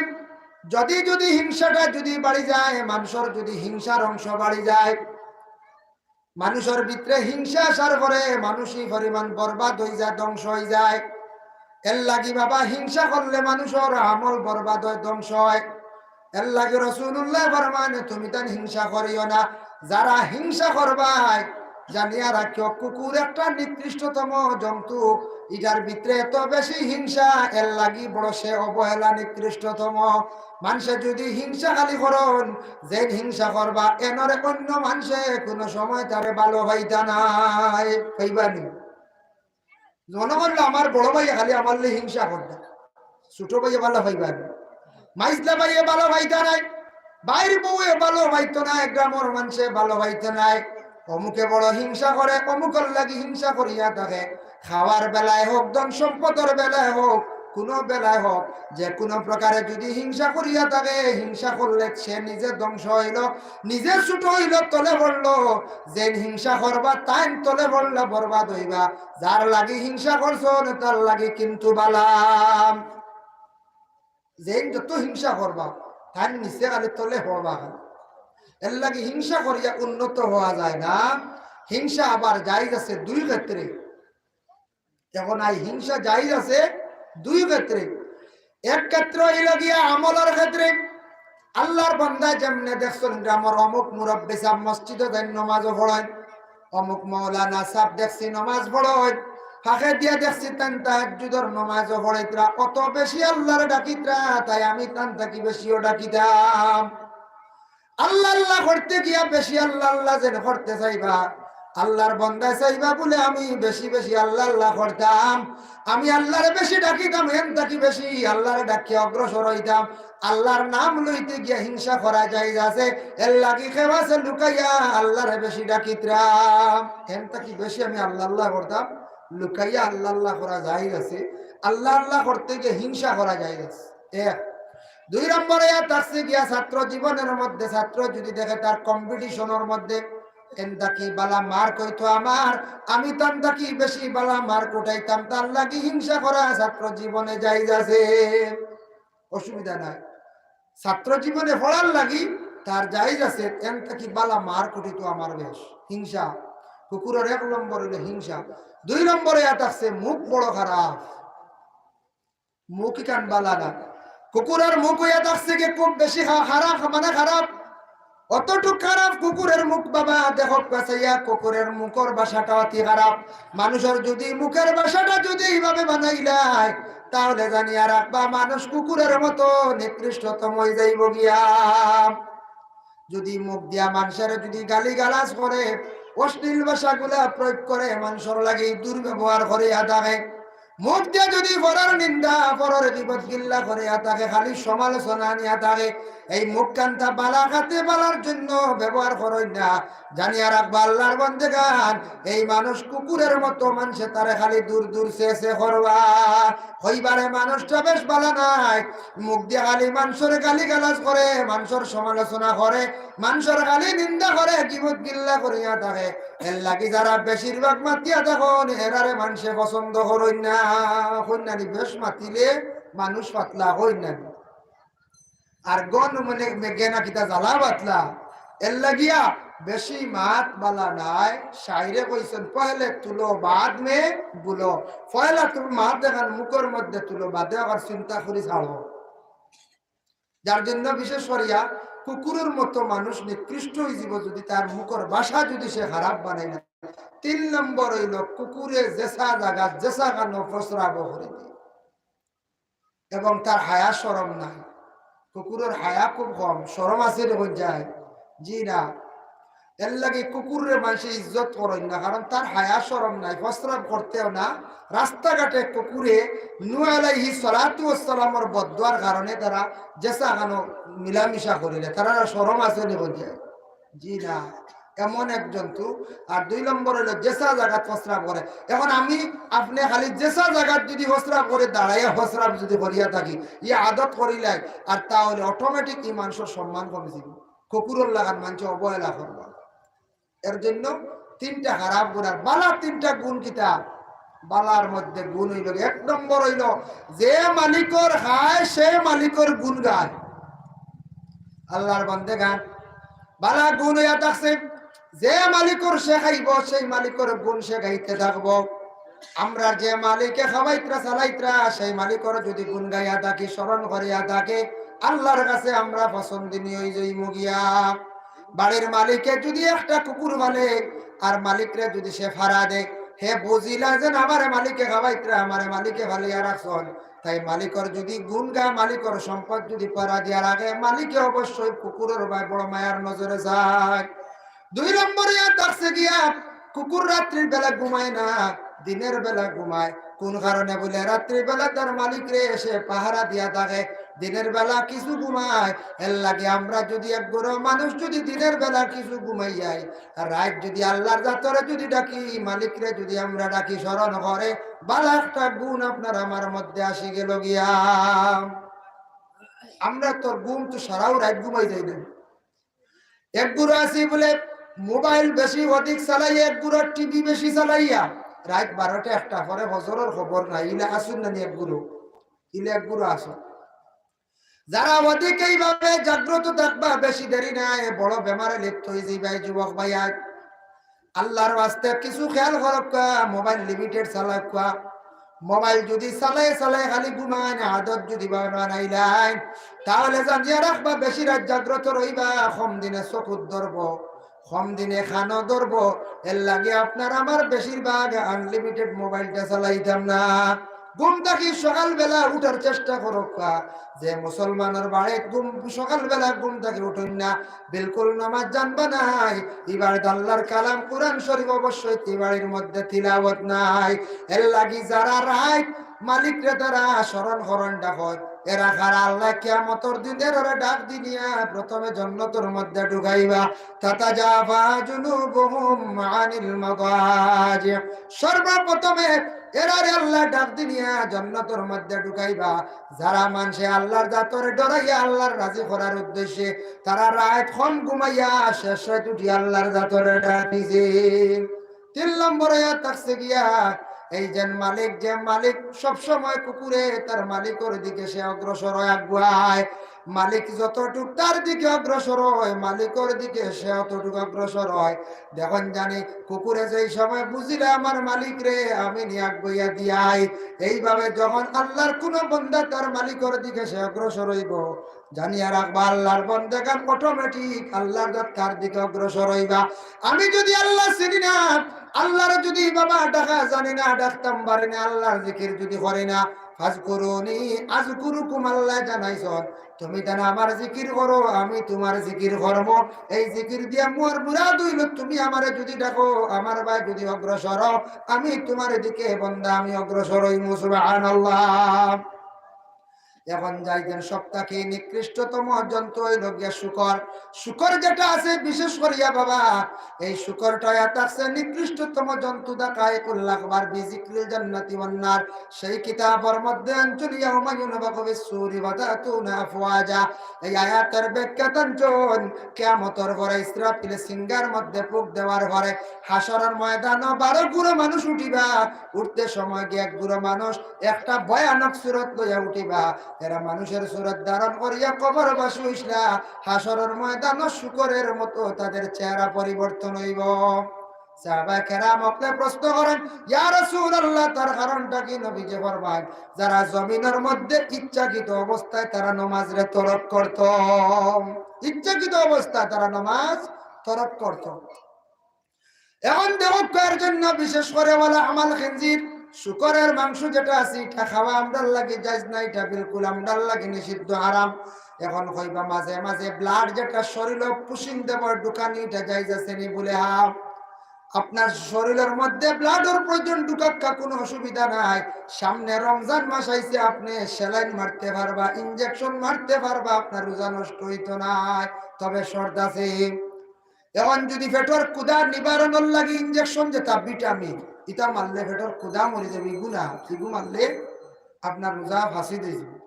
যদি, যদি হিংসাটা যদি বাড়ি যায়, মানুষর যদি হিংসার অংশ বাড়ি যায়, মানুষর ভিতরে হিংসা আসার পরে মানুষই পরিমাণ বরবাদ অই যায়, ধ্বংস অই যায়। এর লাগি বাবা, হিংসা করলে মানুষর আমল বরবাদ অয়, ধ্বংস অয়। এর লাগি রাসূলুল্লায় ফরমাইন, তুমি তান হিংসা করিও না। যারা হিংসা করবায়, জানিয়া রাখিও, কুকুর একটা নিকৃষ্টতম জন্তু, ইটার ভিতরে এত বেশি হিংসা, এর লাগি বড় সে অবহেলা, নিকৃষ্টতম। মানষে যদি হিংসা খালি করইন, যেইন হিংসা করবা, এনরে অইন্য মানষে কুনু সময় তারে ভালো পাইতা নায়, পাইবা নি? মনো করলো আমার বড় ভাইয়ে খালি আমার লগে হিংসা করতা, ছোট ভাইয়ে ভালো পাইবা নি? মাইজলা ভাইয়ে ভালো পাইতা নায়, ভাইর বউয়ে ভালো পাইতো নায়, গ্রামর মানষে ভালো পাইতো নায়। অমুকে বড় হিংসা করে, অমুকর লাগি হিংসা করিয়া থাকে। খাওয়ার বেলায় হোক, ধন সম্পদর বেলায় হোক, কুনু বেলায় হোক, যে কুনু প্রকারে যদি হিংসা করিয়া থাকে, হিংসা করলে সে নিজে ধ্বংস অইলো, নিজে ছোট অইলো, তলে পড়লো। যেইন হিংসা করবা, তাইন তলে পড়লা, বরবাদ অইবা। যার লাগি হিংসা করছইন, তার লাগি কিন্তু ভালা। যেইন যত হিংসা করবা, তাইন নিচে খালি তলে পড়বা খালি। এর লাগি হিংসা করিয়া উন্নত হওয়া যায় না। হিংসা আবার জায়েজ আছে দুই ক্ষেত্রে। এখন এই হিংসা জায়েজ আছে দুই ক্ষেত্রে। এক ক্ষেত্র অইলো গিয়া আমলর ক্ষেত্রে। আল্লার বান্দায় যেমনে দেখছইন, গ্রামর অমুক মুরব্বি সাব মসজিদো যাইন, নমাজও পড়ইন, অমুক মৌলানা সাব দেখছি নমাজ পড়ইন, ফাঁকে দিয়া দেখছি তান তাহাজ্জুদর নমাজও পড়িতরা, অত বেশি আল্লারে ডাকিতরা, তাই আমি তান থাকি বেশিও ডাকিতাম। আল্লা আল্লা করতে গিয়া বেশি আল্লা আল্লা যেন করতে চাইবা, আল্লার বন্দায় চাইবা বুলে আমি বেশি বেশি আল্লা আল্লা করতাম, আমি আল্লারে বেশি ডাকিতাম, এন থাকি বেশি আল্লারে ডাকিয়া অগ্রসর অইতাম। আল্লার নাম লইতে গিয়া হিংসা করা জায়েজ আছে, এর লাগি কেউ আছে লুকাইয়া আল্লারে বেশি ডাকিতরা, এন থাকি বেশি আমি আল্লা আল্লা করতাম, লুকাইয়া আল্লা আল্লা করা জায়েজ আছে। আল্লা আল্লা করতে গিয়া হিংসা করা জায়েজ আছে। এক। দুই নম্বরে ইয়া থাকছে গিয়া ছাত্র জীবনের মধ্যে, ছাত্র যদি দেখে তার কম্পিটিশনের মধ্যে এন থাকি ভালা মার্ক অইতো আমার, আমি তান থাকি বেশি ভালা মার্ক উঠাইতাম, তার লাগি হিংসা করা ছাত্র জীবনে জায়েজ আছে, অসুবিধা নাই। ছাত্র জীবনে পড়ার লাগি তার জায়েজ আছে, এন থাকি ভালা মার্ক উঠিতো আমার বেশ। হিংসা, কুকুরর এক নম্বর অইলো হিংসা। দুই নম্বরে ইয়া থাকছে মুখ বড় খারাপ। মুখ ইখান ভালা না। কুকুরর মুখ অইয়া থাকছে গি খুব বেশি খা-, খারাপ, মানে খারাপ। অতটুক খারাপ কুকুরর মুখ বাবা, দেখউক্কা চাইয়া, কুকুরর মুখর ভাষাটা অতি খারাপ। মানুষর যদি মুখর ভাষাটা যদি এইভাবে বানাইলায়, তাহলে জানিয়া রাখবা মানুষ কুকুরর মতো নিকৃষ্টতম অই যাইবো গিয়া। যদি মুখ দিয়া মানষরে যদি গালিগালাজ করে, অশ্লীল ভাষাগুলা প্রয়োগ করে, মানষর লাগি দুর্ব্যবহার করিয়া থাকে, মুখ দিয়া যদি পরর নিন্দা, পরর গীবত গিল্লা করিয়া থাকে, খালি সমালোচনা নিয়া থাকে, এই মুখখানতা ভালা খাতে ভালার জন্য ব্যবহার করইন না। জানিয়া রাখবা আল্লার বন্দেগান, এই মানুষ কুকুরর মতো, মানষে তারে খালি দূর দূর সে সে করবা। কইবারে মানুষটা বেশ ভালা নায়, মুখ দিয়া খালি মানষরে গালিগালাজ করে, মানষর সমালোচনা করে, মানষর খালি নিন্দা করে, গীবত গিল্লা করিয়া থাকে। এর লাগি যারা বেশিরভাগ মাতিয়া থাকইন, এরারে মানষে পছন্দ করইন না। কইন না নি, বেশ মাতিলে মানুষ পাতলা, কইন না নি? আর গণ মানে মেঘে না কিতা জ্বালা পাতলা, এর লাগিয়া বেশি মাত বালা নায়। শাইরে কইছইন, "পহলে তুলো বাদ মে বুলো।" পয়লা তুমি মাত দেখান মুখর মধ্যে তুলো, বাদে আবার চিন্তা করি ছাড়ো। যার জন্য বিশেষ করিয়া কুকুরর মতো মানুষ নিকৃষ্ট অইযিবো, যদি তার মুখর ভাষা যদি সে খারাপ বানায় না। তিন নম্বর অইলো, কুকুরে যেসা জাগাত যেসা খানো প্রস্রাব করি দেয়। এবং তার হায়া শরম নাই। কুকুরর হায়া খুব কম, শরম আছে রে কইন যায়? জি না। এর লাগি কুকুররে মানষে ইজ্জত করইন না, কারণ তার হায়া শরম নাই, প্রস্রাব করতেও না। রাস্তাঘাটে কুকুরে নূহ আলাইহিস সালাতু ওয়াস সালামর বদদোয়ার কারণে তারা যেসা খানো মিলামিশা করিলে, তারার শরম আছে নি কইন যায়? জি না। এমন এক জন্তু। আর দুই নম্বর অইলো যেসা জাগাত প্রস্রাব করে। এখন আমি আপনে খালি যেসা জাগাত যদি প্রস্রাব করে দাঁড়াইয়া প্রস্রাব যদি করিয়া থাকি, ই আদত করিলাই, আর তা অইলে automatic ই মানষর সম্মান কমি যিবো। কুকুরর লাখান মানষে অবহেলা করবা। এর জন্য তিনটা খারাপ গুণ, আর বালা তিনটা গুণ কিতা? বালার মধ্যে গুণ অইলো, এক নম্বর অইলো, যে মালিকর খায়, সে মালিকর গুণ গায়। আল্লাহর বান্দেগান, বালা গুণ অইয়া থাকছে, যে মালিকর সে খাইবো, সেই মালিকর গুণ সে গাইতে থাকবো। আমরা যে মালিকে খাওয়াইতরা, চালাইতরা, সেই মালিকর যদি গুণ গাইয়া থাকি, স্মরণ করিয়া থাকে, আল্লাহর কাছে আমরা পছন্দনীয় অই যাইমু গিয়া। বাড়ির মালিকে যদি একটা কুকুর পালে, আর মালিকরে যদি সে ফারা দেয়, হে বুঝিলা যে আমারে মালিকে খাওয়াইতরা, আমারে মালিকে ফালিয়া রাখছইন, তাই মালিকর যদি গুণ গায়, মালিকর সম্পদ যদি ফারা দিয়া রাখে, মালিকে অবশ্যই কুকুরর বায় বড় মায়ার নজরে চায়। দুই নম্বরে আর থাকছে গিয়া, কুকুর রাত্রির বেলা ঘুমায় না, দিনের বেলা ঘুমায়। কোন কারণে বুলে? রাত্রির বেলা তার মালিকরে সে পাহারা দিয়া থাকে, দিনের বেলা কিছু ঘুমায়। এর লাগি আমরা যদি এক গুরু মানুষ যদি দিনের বেলা কিছু ঘুমাই যাই, আর রাইত যদি আল্লাহর জাতরে যদি ডাকি, মালিকরে যদি আমরা ডাকি, স্মরণ করে, বালা একটা গুণ আপনার আমার মধ্যে আসি গেল গিয়া। আমরা তো ঘুম তো সারাও রাইত ঘুমাই যাই না। এক গুরু আছি বুলে মোবাইল বেশি অধিক চালাইয়া, এক গুরু টিভি বেশি চালাইয়া, রাইত বারোটা একটা পরে ফজরর খবর নাই, ইলা আছইন না নি এক গুরু? ইলা এক গুরু আছইন। যারা অধিক এইভাবে জাগ্রত থাকবা, বেশি দেরি নাই, বড় বেমারে লিপ্ত অই যিবায় যুবক ভাইয়াইন। আল্লাহর ওয়াস্তে কিছু খেয়াল করউক্কা, মোবাইল limited চালাউক্কা। মোবাইল যদি চালায় চালায় খালি ঘুমাইন, আদত যদি বানাইলাইন, তাহলে জানিয়া রাখবা বেশি রাইত জাগ্রত রইবা, কম দিনে চকুত ধরবো, কম দিনে কানো ধরবো। এর লাগি আপনার আমার বেশিরভাগ unlimited মোবাইলটা চালাইতাম না। ঘুম থাকি সকালবেলা উঠার চেষ্টা করউক্কা। যে মুসলমানর বাড়িত ঘুম, সকালবেলা ঘুম থাকি উঠইন না, বিলকুল নামাজ জানবা নায়, ই বাড়িত আল্লাহর কালাম কোরআন শরীফ অবশ্যই ই বাড়ির মধ্যে তিলাওয়াত নাই। এর লাগি যারা রাইত মালিকরে তারা স্মরণ করইন, ডাকইন, এরা কারা? আল্লাহ কিয়ামতর দিন এরারে ডাক দি নিয়া প্রথমে জন্নতর মধ্যে ঢুকাইবা। তাতাজাফা জুনুবুহুম আনিল মাদাজি। সর্বপ্রথমে এরারে আল্লাহ ডাক দি নিয়া জন্নতর মধ্যে ঢুকাইবা। যারা মানষে আল্লাহর জাতরে ডরাইয়া আল্লাহর রাজি করার উদ্দেশ্যে তারা রাইত কম ঘুমাইয়া শেষ রাইত উঠি আল্লাহর জাতরে ডাক দিছে। তিন নম্বরে আয়া থাকছে গিয়া, এই যে মালিক, যে মালিক সবসময় কুকুরে তার মালিকর দিকে সে অগ্রসর হয় আগুয়ায়, মালিক যতটুক তার দিকে অগ্রসর হয়, মালিকর দিকে সে অতটুক অগ্রসর হয়। দেখইন জানি কুকুরে যেই সময় বুঝিলে আমার মালিকরে আমি নিয়া আগুয়াইয়া দিয়াই, এইভাবে যখন আল্লাহর কোনো বন্দা তার মালিকর দিকে সে অগ্রসর অইবো, জানিয়া রাখবা আল্লাহর বন্দেগান automatic আল্লাহর জাত তার দিকে অগ্রসর অইবা। আমি যদি আল্লাহ চিনি না, আল্লাহরে যদি বাবা ডাকা জানি না, ডাকতাম পারি না, আল্লাহর জিকির যদি করি না, ফাজকুরুনি আযকুরুকুম, আল্লায় জানাইছইন, তুমি তাইন আমার জিকির করো, আমি তুমার জিকির করমু। এই জিকির দিয়া মুর মুরাদ অইলো তুমি আমারে যদি ডাকো, আমার বায় যদি অগ্রসর অও, আমি তুমার দিকে বন্দা আমি অগ্রসর অইমু। সুবহানাল্লাহ। এখন যাইতেন সব থাকি নিকৃষ্টতম জন্তু অইল গিয়া শুকর। শুকর যেটা আছে, বিশেষ করিয়া বাবা, এই শুকরটা ইয়া থাকছে নিকৃষ্টতম জন্তু, দাকাইকুল আকবার বিজিক্রিল জান্নাতি ওয়ান নার। সেই কিতাবর মধ্যে আনছইন ইয়াউমা ইউনফাখু ফিস সূরি ওয়া তাতুনা আফওয়াজা। এই আয়াতের ব্যাখ্যা আনছইন, কিয়ামতর পরে ইসরাফিলে সিঙ্গার মধ্যে ফুক দেওয়ার পরে হাশরর ময়দানো বারো গুরু মানুষ উঠিবা। উঠতে সময় গিয়া এক গুরু মানুষ একটা ভয়ানক সুরত লইয়া উঠিবা। এরা মানুষের সুরত ধারণ করিয়া কবরবাসী অইছলা, হাশরর ময়দানো শুকরের মতো তাদের চেহারা পরিবর্তন অইব। সাহাবায়ে কেরাম অকলে প্রশ্ন করেন, "ইয়া রাসূলুল্লাহ, তার কারণটা কি?" নবীজি ফরমাইন, "যারা জমিনর মধ্যে ইচ্ছাকৃত অবস্থায় তারা নমাজরে তরক করত, ইচ্ছাকৃত অবস্থায় তারা নমাজ তরক করত।" এখন দেখো, কার জন্য বিশেষ করে ওয়ালা হামাল খিনজির, শুকরের মাংস যেটা আছে, এটা খাওয়া আমরার লাগি জায়েজ না, এটা বিলকুল আমরার লাগি নিষিদ্ধ, হারাম। এখন কইবা মাঝে মাঝে ব্লাড যেটা শরীরো পুশিন দেবর ঢুকানি, এটা জায়েজ আছে নি? বলে হ্যাঁ, আপনার শরীরর মধ্যে ব্লাডর প্রয়োজন ঢুকাক্কা, কোনো অসুবিধা নাই। সামনে রমজান মাস আইছে, আপনে সেলাইন মারতে পারবা, ইনজেকশন মারতে পারবা, আপনার রোজা নষ্ট অইতো নায়। তবে শর্ত আছে, এখন যদি পেটর ক্ষুধা নিবারণর লাগি ইনজেকশন যেটা ভিটামিন, ইটা মারলে পেটর ক্ষুধা মরি যাবে, ইগু না, ইগু মারলে আপনার রোজা ফাসিদ অইযিব।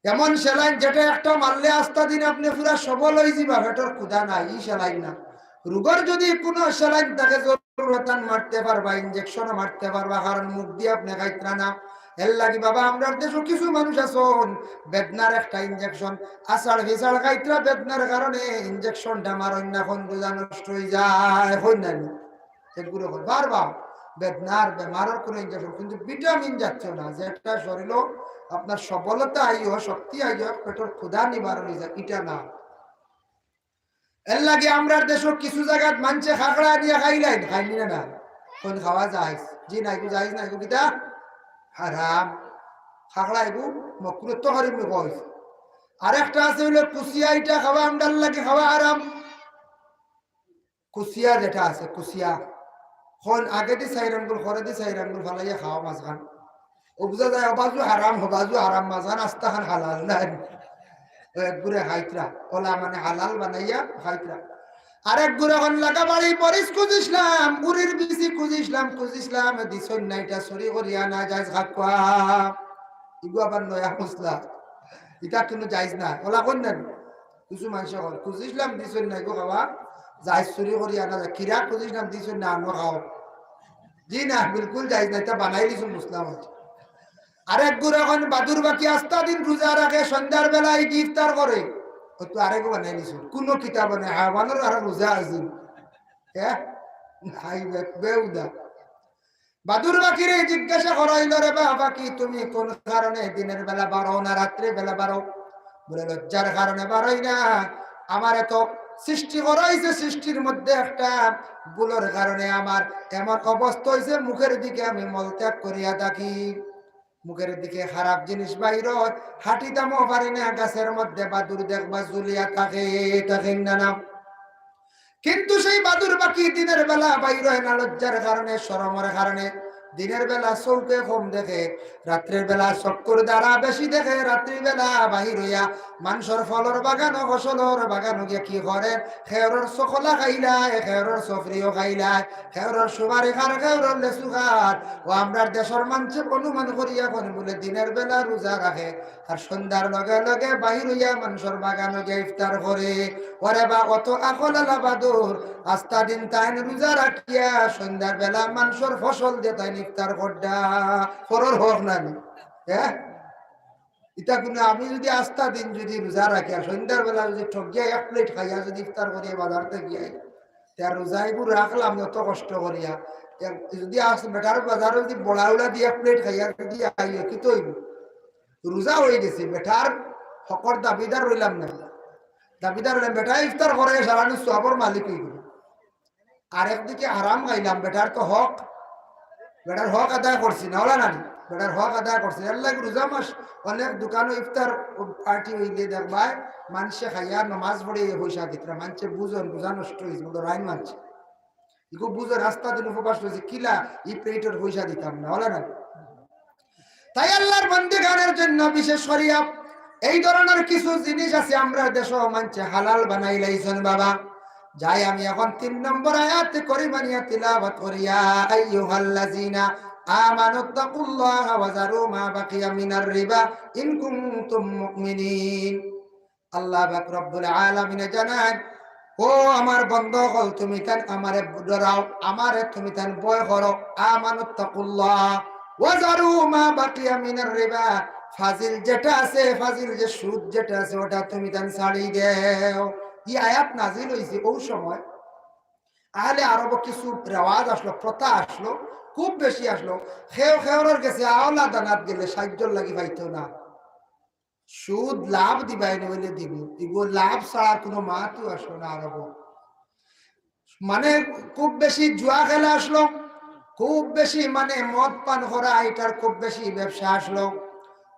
এমন সেলাইন যেটা একটা মারলে আস্তা দিন আপনে পুরা সবল অইযিবা, পেটর ক্ষুধা নাই, ই সেলাইন না। রোগর যদি কোনো সেলাইন থাকে জরুরতান মারতে পারবা, ইনজেকশনও মারতে পারবা, কারণ মুখ দিয়া আপনে খাইতরা না। এর লাগি বাবা, আমরার দেশো কিছু মানুষ আছইন, বেদনার একটা ইনজেকশন, আছাড় ফিছাড় খাইতরা বেদনার কারণে ইনজেকশনটা মারইন না, কোন রোজা নষ্ট অইযায়, কইন না নি? এগুলো হয় বারবার বেদনার বেমারর কোনো ইনজেকশন, কিন্তু ভিটামিন জাতীয় না, যেটা শরীরো আপনার সবলতা আইও, শক্তি আইও, পেটর ক্ষুধা নিবারণ অইযায়, ইটা না। এর লাগি আমরার দেশো কিছু জাগাত মানষে খাকড়া দিয়া খাইলাইন, খাইনি না, না? কোন খাওয়া জায়েজ? জি না, এগু জায়েজ না, এগু কিতা? হারাম। খাকড়া এগু মকরুহ তো হারিম কইছে। আরেকটা আছে অইলো কুচিয়া, ইটা খাওয়া আমরার লাগি খাওয়া হারাম। কুচিয়া যেটা আছে, কুচিয়া। কোন আগেদি চাইর আঙ্গুল, পরেদি চাইর আঙ্গুল ফালাইয়া খাওয়া মাঝখান। ও বুঝা যায়, ও বাজু হারাম, ও বাজু হারাম, মাঝখান আস্তাখান হালাল নাই। ও এক গুড়ে খাইতরা, ওলা মানে হালাল বানাইয়া খাইতরা। আরেক গুড়ে কোন লাগা বাড়ি মরিচ খুঁজিছিলাম, উরির বিচি খুঁজিছিলাম, খুঁজিছিলাম, দিছইন না, ইটা চুরি করিয়া না জায়েজ খাওয়া। ইগু আবার নয়া মশলা, ইটা কোনো জায়েজ না, ওলা কোন না। কিছু মানষে কয়, "খুঁজিছিলাম, দিছইন না গো খাওয়া, জায়েজ চুরি করি আনা যায়, কিরা খুঁজিছিলাম, দিছইন না, আনো খাও।" জি না, বিলকুল জায়েজ না, ইটা বানাই দিছইন, বুঝলাম। আরেক গুড়ে এখন বাদুর বাকি আস্তা দিন রোজা রাখে, সন্ধ্যার বেলায় গিয়ে ইফতার করে, ও তো আরেকও বানাই দিছইন, কোনো কিতাব নেই, হায়াওয়ানর আর রোজা আছে। হ্যাঁ, হাই বে-, বেহুদা। বাদুর পাখিরে জিজ্ঞাসা করা অইলো, "রে বা পাখি, তুমি কোন কারণে দিনের বেলা বারো না রাত্রে বেলা বারো?" বলে, "লজ্জার কারণে বারোই না, আমারে তো সৃষ্টি করা অইছে, সৃষ্টির মধ্যে একটা ভুলর কারণে আমার এমন অবস্থা অইছে, মুখের দিকে আমি মলত্যাগ করিয়া থাকি, মুখের দিকে খারাপ জিনিস বাইর অয়, হাঁটিতামও পারি না, গাছের মধ্যে বাদুর দেখবা ঝুলিয়া থাকে, থাকে না না।" কিন্তু সেই বাদুর পাখি দিনের বেলা বাইর অয় না, লজ্জার কারণে, শরমর কারণে। দিনের বেলা চউখে কম দেখে, রাত্রের বেলা চক্ষুর দ্বারা বেশি দেখে। রাত্রির বেলা বাইর অইয়া মানষর ফলর বাগানো, ফসলর বাগানো গিয়া কি করে? খেওরর চকলা খাইলায়, খেওরর সফরিও খাইলায়, খেওরর সুপারি খার, খেওরর লেচু খার। ও আমরার দেশর মানষে অনুমান করিয়া কইন বুলে দিনের বেলা রোজা রাখে, আর সন্ধ্যার লগে লগে বাইর অইয়া মানষর বাগানো গিয়া ইফতার করে। ওরে বা, অত আকলআলা বাদুর, আস্তা দিন তাইন রোজা রাখিয়া সন্ধ্যার বেলা মানষর ফসল দিয়া তাইন ইফতার কররা। পরর হক না নি? হ্যাঁ? ইটা কোনো, আমি যদি আস্তা দিন যদি রোজা রাখি আর সন্ধ্যার বেলা যদি ঠগিয়া এক প্লেট খাইয়া যদি ইফতার করি বাজার থাকি আই, তে আর রোজা এগু রাখলাম অত কষ্ট করিয়া, এক-, যদি আস-, বেটার বাজারো যদি বড়া উড়া দিয়া এক প্লেট খাইয়া যদি আই, কিতা অইবো? রোজা অইগেছে, বেটার হকর দাবিদার রইলাম না। দাবিদার রইলাম, বেটায় ইফতার করে, সারাদিন সওয়াবর মালিক অইগেলো। আর একদিকে হারাম খাইলাম, বেটার তো হক, বেটার হক আদায় করছি না, অলা না নি? বেটার হক আদায় করছি। এর লাগি রোজা মাস অনেক দোকানো ইফতার পার্টি অইলে দেখবায়, মানষে খাইয়া নমাজ পড়ে পয়সা দিতরা, মানষে বুঝইন, রোজা নষ্ট অইছে, বলে রাইন মানষে। ইগু বুঝইন, আস্তা দিন উপবাস রইছে, কিলা ই প্লেটর পয়সা দিতাম না, অলা না নি? তাই আল্লাহর বান্দিগানের জন্য বিশেষ করিয়া এই ধরনের কিছু জিনিস আছে আমরার দেশো মানষে হালাল বানাইলাইছইন বাবা। যাই আমি এখন তিন নম্বর আয়াতে করিমা নিয়া তিলাওয়াত করি, ইয়া আইয়ুহাল্লাযীনা আমানুত্তাকুল্লাহা ওয়া যারু মা বাকিয়া মিনার রিবা ইন কুনতুম মুমিনিন। আল্লাহ পাক রব্বুল আলামিনে জানাইন, ও আমার বন্দা অকল, তুমি তাইন আমারে ডরাও, আমারে তুমি তাইন ভয় করো। আমানুত্তাকুল্লাহ ওয়া যারু মা বাকিয়া মিনার রিবা, ফাজিল যেটা আছে, ফাজিল যে সুদ যেটা আছে, ওটা তুমি তাইন ছাড়ি দেও। ই আয়াত নাজিল অইছে অউ সময়। আহলে আরবো কিছু রেওয়াজ আছলো, প্রথা আছলো, খুব বেশি আছলো। কেউ কেউরর গেছে আওলাদ আনাত গেলে সাইয্যর লাগি পাইতো না। সুদ লাভ দিবায় নি অইলে দিবো, ইগু লাভ ছাড়া কুনু মাতউ আছলো না আরবো। মানে খুব বেশি জুয়া খেলা আছলো, খুব বেশি মানে মদ পান করা, ইটার খুব বেশি ব্যবসা আছলো।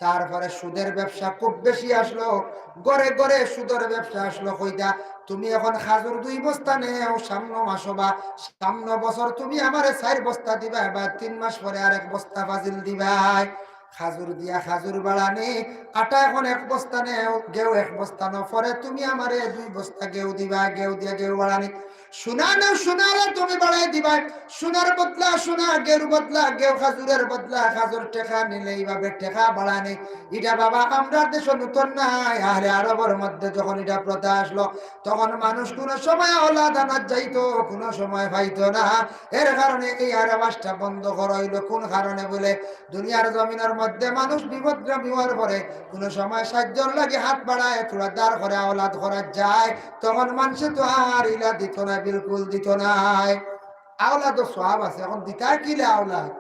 তারপরে সুদের ব্যবসা খুব বেশি আছলো, ঘরে ঘরে সুদর ব্যবসা আছলো। কইতা, তুমি এখন খাজুর দুই বস্তা নেও, সামনো মাসো বা সামনো বছর তুমি আমারে চাইর বস্তা দিবায়, বা তিন মাস পরে আরেক বস্তা ফাজিল দিবায়। খাজুর দিয়া খাজুর বাড়ানি, আটা এখন এক বস্তা নেও, গেউ এক বস্তা নেও, পরে তুমি আমারে দুই বস্তা গেউ দিবায়, গেউ দিয়া গেউ বাড়ানি। সোনা নেও, সোনারে তুমি বাড়াই দিবায়, সোনার বদলা সোনা, গেউর বদলা গেউ, খাজুরর বদলা খাজুর, টেকা নিলে ইভাবে টেকা বাড়ানি। ইটা বাবা আমরার দেশো নতুন নায়, আহলে আরবর মধ্যে যখন ইটা প্রথা আছলো, তখন মানুষ কুনু সময় আওলাদ আনাত যাইতো, কুনু সময় পাইতো না। এর কারণে এই রেওয়াজটা বন্ধ করা অইলো। কুন কারণে বুলে, দুনিয়ার জমিনর মধ্যে মানুষ বিপদগামী অওয়ার পরে কুনু সময় সাইয্যর লাগি হাত বাড়ায়, থুড়া দার করে আওলাদ করা যায়, তখন মানষে তো আর ইলা দিতো নায়, বিলকুল দিতো নায়। আওলাদো সওয়াব আছে, এখন দিতা কিলা আওলাদ?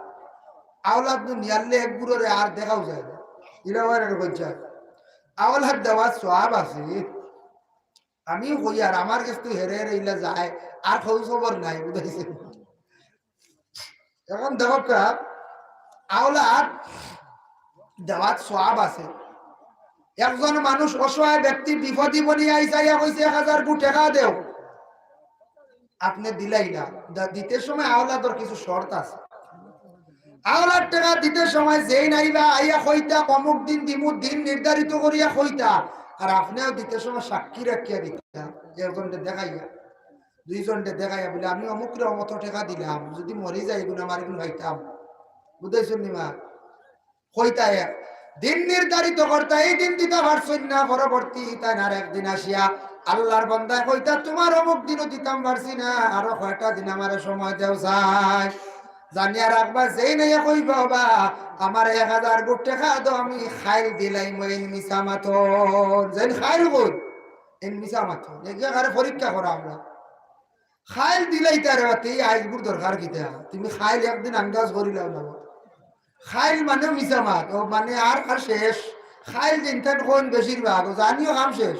আওলাদ নু নিয়ারলে এক গুরুরে আর দেখাও যায় না, ইলা অওয়ার আর কইছে। আওলাদ দেওয়ার সওয়াব আছে, আমি কই আর আমার গেছ তো হেরে হেরে ইলা যায়, আর খোঁজ খবর নাই, বুঝাইছে। এখন দেখউক্কা, আওলাদ দেওয়াত সওয়াব আছে। একজন মানুষ অসহায় ব্যক্তি বিপদি বনিয়া আইছে, আইয়া কইছে, "এক হাজার গু টেকা দেও।" আপনে দিলাইলা, দা-, দিতে সময় আওলাদর কিছু শর্ত আছে। আওলাদ টেকা দিতে সময় যেইন আইবা, আইয়া কইতা, "অমুক দিন দিমু", দিন নির্ধারিত করিয়া কইতা। আর আপনেও দিতে সময় সাক্ষী রাখিয়া দিতা, একজনরে দেখাইয়া, দুইজনরে দেখাইয়া বুলে, "আমি অমুকরে অত টেকা দিলাম, যুদি মরি যাই, ইগুন আমার ইগুন পাইতাম।" বুঝাইছইন নি বা? কইতা এক দিন নির্ধারিত করতা, এই দিন দিতা পারছইন না, পরবর্তী তাইন আরেক দিন আসিয়া আল্লার বন্দায় কইতা, "তুমার অমুক দিনও দিতাম পারছি না, আরো কয়টা দিন আমারে সময় দেও চাই।" জানিয়া রাখবা, যেইন আইয়া কইবা, "ওবা, আমারে এক হাজার গু টেকা দেও, আমি কাইল দিলাইমু", এইন মিছা মাতইন। যেইন কাইল কইন, এইন মিছা মাতইন। এগুরে পরীক্ষা করা আমরা। কাইল দিলাইতারে বাতে, এই আইজগুর দরকার কিতা? তুমি কাইল একদিন আন্দাজ করিলাও না। কাইল মানে মিছা মাত, ও মানে আর, আর শেষ। কাইল যেইন তাইন কইন বেশিরভাগ, ও জানিও কাম শেষ।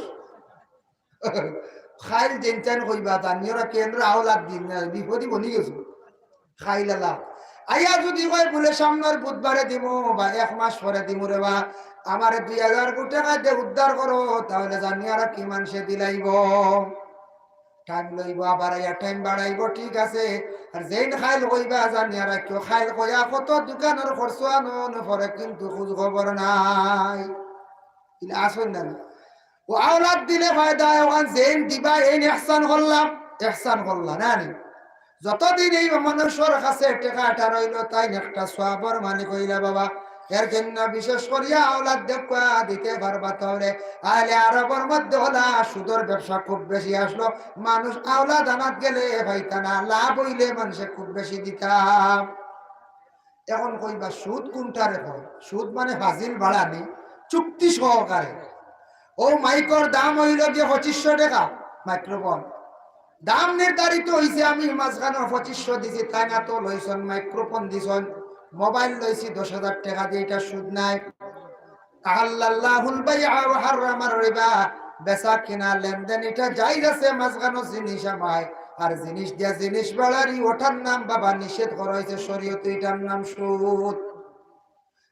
কাইল যেইন তাইন কইবা, জানিও রাখি এনরে আওলাদ দিন না, বিপদি বনি গেছো। কাইল আলা। আইয়া যুদি কয় বুলে, "সামনর বুধবারে দিমু বা এক মাস পরে দিমু রে বা, আমারে দুই হাজার গু টেকা দে, উদ্ধার করো", তাইলে জানিয়া রাখি মানষে দিলাইবো। টাইম লইবো, আবার আইয়া টাইম বাড়াইবো, ঠিক আছে। আর যেইন কাইল কইবা, জানিয়া রাখিও, কাইল কইয়া কত দুকানর খরচ আনইন, পরে কিন্তু খোঁজ খবর নাই। ইলা আছইন না নি? ও আওলাদ দিলে ফায়দা অয়, অখান যেইন দিবা, এইন ইহসান করলা, ইহসান করলা, না নি? যতদিন এই মানুষর কাছে টেকাটা রইলো, তাইন একটা সওয়াবর মালিক অইলা বাবা। এর জন্য বিশেষ করিয়া আওলাদ দেখবা দিতে পারবা। তাইলে আহলে আরবর মধ্যে অলা সুদর ব্যবসা খুব বেশি আছলো, মানুষ আওলাদ আনাত গেলে পাইতা না, লাভ অইলে মানষে খুব বেশি দিতা। এখন কইবা সুদ কুনটারে কয়? সুদ মানে ফাজিল বাড়ানি, চুক্তি সহকারে। ও মাইকর দাম অইলো গিয়া পঁচিশশো টেকা, মাইক্রোফোন। দাম নির্ধারিত অইছে, আমি মাঝখানো পঁচিশশো দিছি, তাইন অতো লইছইন, মাইক্রোফোন দিছইন, মোবাইল লইছি দশ হাজার টেকা দিয়া, ইটা সুদ নায়। আহাল্লাল্লাহুল বাইআ ওয়া হাররামার রিবা, বেচা কিনা লেনদেন ইটা জায়েজ আছে, মাঝখানো জিনিস হামায়, আর জিনিস দিয়া জিনিস বাড়ানি, ওটার নাম বাবা নিষেধ করা অইছে শরীয়তে, ইটার নাম সুদ।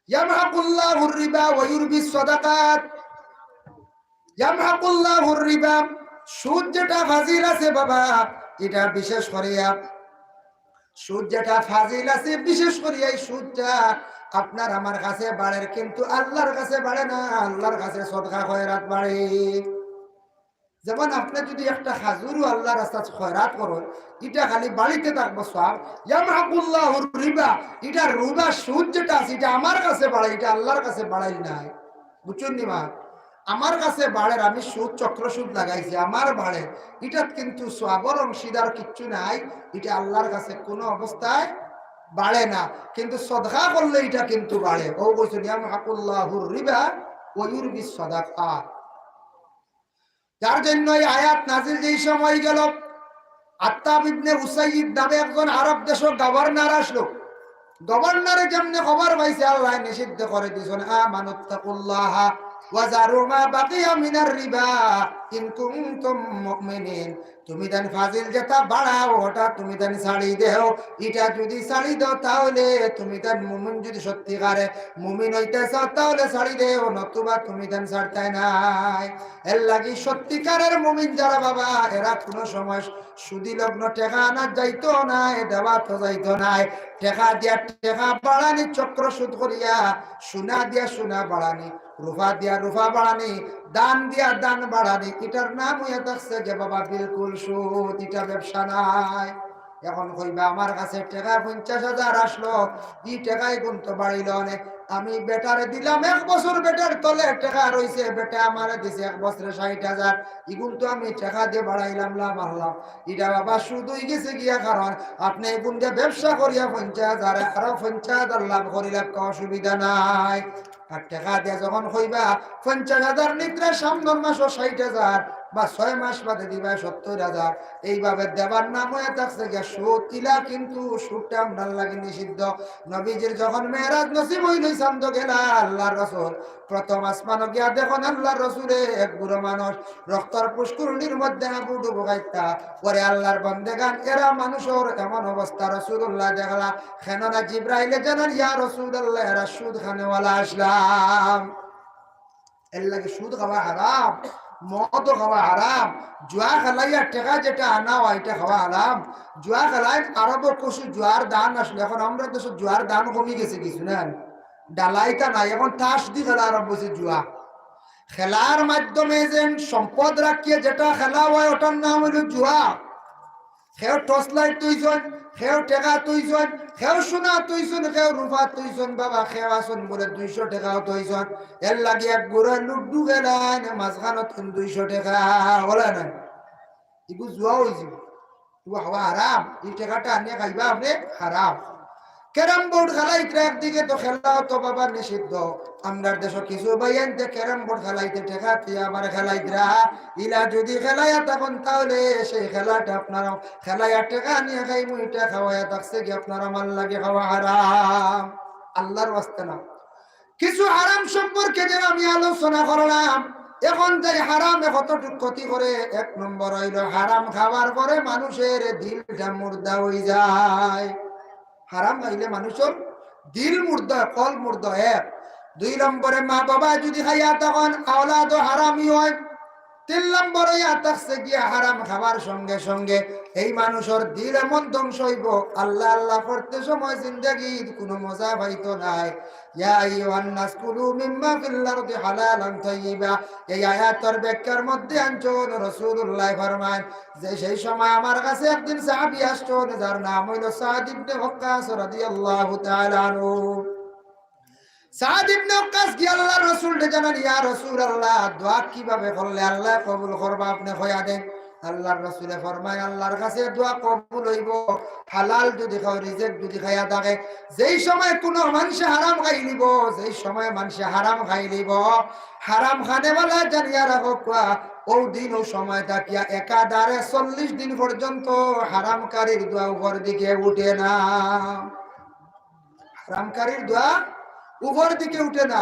ইয়ামহাকুল্লাহুর রিবা ওয়া ইউরবিস সাদাকাত। ইয়ামহাকুল্লাহুর রিবা, সুদ যেটা ফাজিল আছে বাবা, ইটা বিশেষ করিয়া সুদ যেটা ফাজিল আছে, বিশেষ করিয়া এই সুদটা আপনার আমার কাছে বাড়ের, কিন্তু আল্লাহর কাছে বাড়ে না। আল্লাহর কাছে সদকা খয়রাত বাড়ে। যেমন আপনে যুদি একটা খাজুরও আল্লাহর রাস্তাত খয়রাত করইন, ইটা খালি বাড়িতে থাকবো সওয়াব। ইয়ামহাকুল্লাহুর রিবা, ইটা রুবা, সুদ যেটা আছে, ইটা আমার কাছে বাড়ে, ইটা আল্লাহর কাছে বাড়াইল নায়। বুঝছইন নি বা? আমার কাছে বাড়ের, আমি সুদ, চক্রসুদ লাগাইছি, আমার বাড়ের, ইটাত কিন্তু সওয়াবর অংশীদার কিচ্ছু নাই, ইটা আল্লাহর কাছে কোনো অবস্থায় বাড়ে না। কিন্তু সদকা করলে ইটা কিন্তু বাড়ে। অউ কইছইন, ইয়ামহাকুল্লাহুর রিবা ওয়া ইউরবিস সাদাকাত। যার জন্য এই আয়াত নাজিল যেই সময় গেল, আত্তাব ইবনে উসাইদ নামে একজন আরব দেশর গভর্নর আসলো। গভর্নরে যেমনে খবর পাইছে আল্লাহ নিষিদ্ধ করে দিছইন, আমানুত্তাকুল্লাহা ওয়া যারু মা বাকিয়া মিনার রিবা ইন কুনতুম মুমিনিন। তুমি তান ফাজিল যেটা বাড়াও, ওটা তুমি তান ছাড়ি দেও। ইটা যুদি ছাড়ি দেও, তাহলে তুমি তান মুমিন যুদি সত্যিকারে মুমিন অইতে চাও, তাহলে ছাড়ি দেও, নতুবা তুমি তান ছাড়তায় নায়। এর লাগি সত্যিকারের মুমিন যারা বাবা, এরা কোনো সময় সুদি লগ্ন টেকা আনাত যাইতো নায়, দেওয়াত যাইতো নায়। টেকা দিয়া টেকা বাড়ানি, চক্রসুদ করিয়া, সোনা দিয়া সোনা বাড়ানি, রুফা দিয়া রুফা বাড়ানি, দান দিয়া দান বাড়ানি, ইটার নাম অইয়া থাকছে গিয়া বাবা বিলকুল সুদ, ইটা ব্যবসা নায়। এখন কইবা, আমার কাছে টেকা পঞ্চাশ হাজার আসলো, ই টেকা ইগুন তো বাড়িল অনে। আমি বেটারে দিলাম এক বছর, বেটার তলে টেকা রইছে, বেটায় আমারে দিছে এক বছরে ষাইট হাজার, ইগুন তো আমি টেকা দিয়া বাড়াইলাম, লাভ আনলাম। ইটা বাবা সুদ অইগেছে গিয়া, কারণ আপনে ইগুন দিয়া ব্যবসা করিয়া পঞ্চাশ হাজার, আরো পঞ্চাশ হাজার লাভ করিলে একটা অসুবিধা নাই। আর টেকা দিয়া যখন কইবা পঞ্চাশ হাজার নিত্রা সামনর মাসো ষাইট হাজার, বা ছয় মাস বাদে দিবা সত্তর হাজার, এইভাবে দেবার নাম অইয়া থাকছে গিয়া সুদ। ইলা কিন্তু সুদটা আমরার লাগি নিষিদ্ধ। নবীজির যখন মেরাজ নসিব অইল, চান্দো গেলা আল্লাহর রসুল, প্রথম আসমানো গিয়া দেখইন আল্লাহর রসুলে এক বুড়া মানুষ রক্তর পুষ্করিণীর মধ্যে হাবুডুবু খাইতা। ওরে আল্লাহর বান্দেগান, এরা মানুষর এমন অবস্থা রাসূলুল্লাহ দেখলা, কেননা জিব্রাইলে জানাইন, ইয়া রাসূলুল্লাহ, এরা সুদ খানেওয়ালা আসলাম। এর লাগি সুদ খাওয়া হারাম, মদ খাওয়া হারাম, জুয়া খেলাইয়া টেকা যেটা আনা অয়, ইটা খাওয়া হারাম। জুয়া খেলাইন আরবো কিছু জুয়ার দান আসলো, এখন আমরার দেশো জুয়ার দান কমি গেছে কিছু, না? ডালাইতা নাই, এখন তাস দি খেলা আরম্ভ অইছে জুয়া। খেলার মাধ্যমে যে সম্পদ রাখিয়া যেটা খেলা অয়, ওটার নাম অইল জুয়া। কেউ টর্চ লাইট থইছইন, কেউ টেকা থইছইন, কেউ সোনা থইছইন, কেউ রুফা থইছইন, বাবা, কেউ আছইন বুলে দুইশো টেকাও থইছইন। এর লাগি এক গুড়া লুডু খেলাইন, মাঝখানো থইন দুইশো টেকা, অলা না? ইগু জুয়া অইযিবো। ইগু খাওয়া হারাম, ই টেকাটা আনিয়া খাইবা আপনে হারাম। ক্যারাম বোর্ড খেলাইতরা, একদিকে তো খেলা তো বাবা নিষিদ্ধ, আমরার দেশো কিছু ভাইয়াইন্তে ক্যারাম বোর্ড খেলাইতে টেকা থইয়া আবার খেলাইতরা। ইলা যুদি খেলাইয়া থাকইন, তাহলে সেই খেলাটা আপনারা খেলাইয়া টেকা নিয়া খাইমু, ইটা খাওয়াইয়া থাকছে গি আপনারা, আমার লাগি খাওয়া হারাম, আল্লাহর ওয়াস্তে না। কিছু হারাম সম্পর্কে যে আমি আলোচনা করলাম, এখন যে হারামে কতটুক ক্ষতি করে, এক নম্বর অইল হারাম খাওয়ার পরে মানুষর দিলটা মুর্দা অইযায়। হারাম খাইলে মানুষর দিল মুর্দা, কলব মুর্দা এক। দুই নম্বরে মা বাবা যুদি খাইয়া থাকইন, আওলাদও হারামি অয়। তিন নম্বরে ইয়া থাকছে গিয়া হারাম খাবার সঙ্গে সঙ্গে এই মানুষর দিল এমন ধ্বংস অইবো, আল্লাহ আল্লাহ করতে সময় জিন্দেগিত কুনু মজা পাইতো নায়। ইয়া আইয়ুহান নাস কুলু মিম্মা ফিল আরদি হালালান তাইয়িবা। এই আয়াতর ব্যাখ্যার মধ্যে আনছইন, রাসূলুল্লাহ ফরমাইন যে সেই সময় আমার কাছে একদিন সাহাবী আসছইন, যার নাম অইল সাদ ইবনে ওয়াক্কাস রাদিয়াল্লাহু তাআলা আনহু। সাদ ইবনে ওয়াক্কাস গিয়া আল্লাহর রাসূলরে জানাইন, ইয়া রাসূলুল্লাহ, দোয়া কিভাবে করলে আল্লায় কবুল করবা, আপনে কইয়া দেইন। আল্লাহর রাসূলে ফরমাইন, আল্লাহর কাছে দোয়া কবুল অইবো, হালাল যুদি খাও, রিজিক যুদি খাইয়া থাকে। যেই সময় কুনু মানষে হারাম খাইলিবো, যেই সময় মানষে হারাম খাইলিবো, হারাম খানেওয়ালা জানিয়া রাখো কুয়া, অউ দিন অউ সময় থাকিয়া একাধারে চল্লিশ দিন পর্যন্ত হারামকারীর দোয়া উপর দিকে উঠে না। হারামকারীর দোয়া উপর দিকে উঠে না।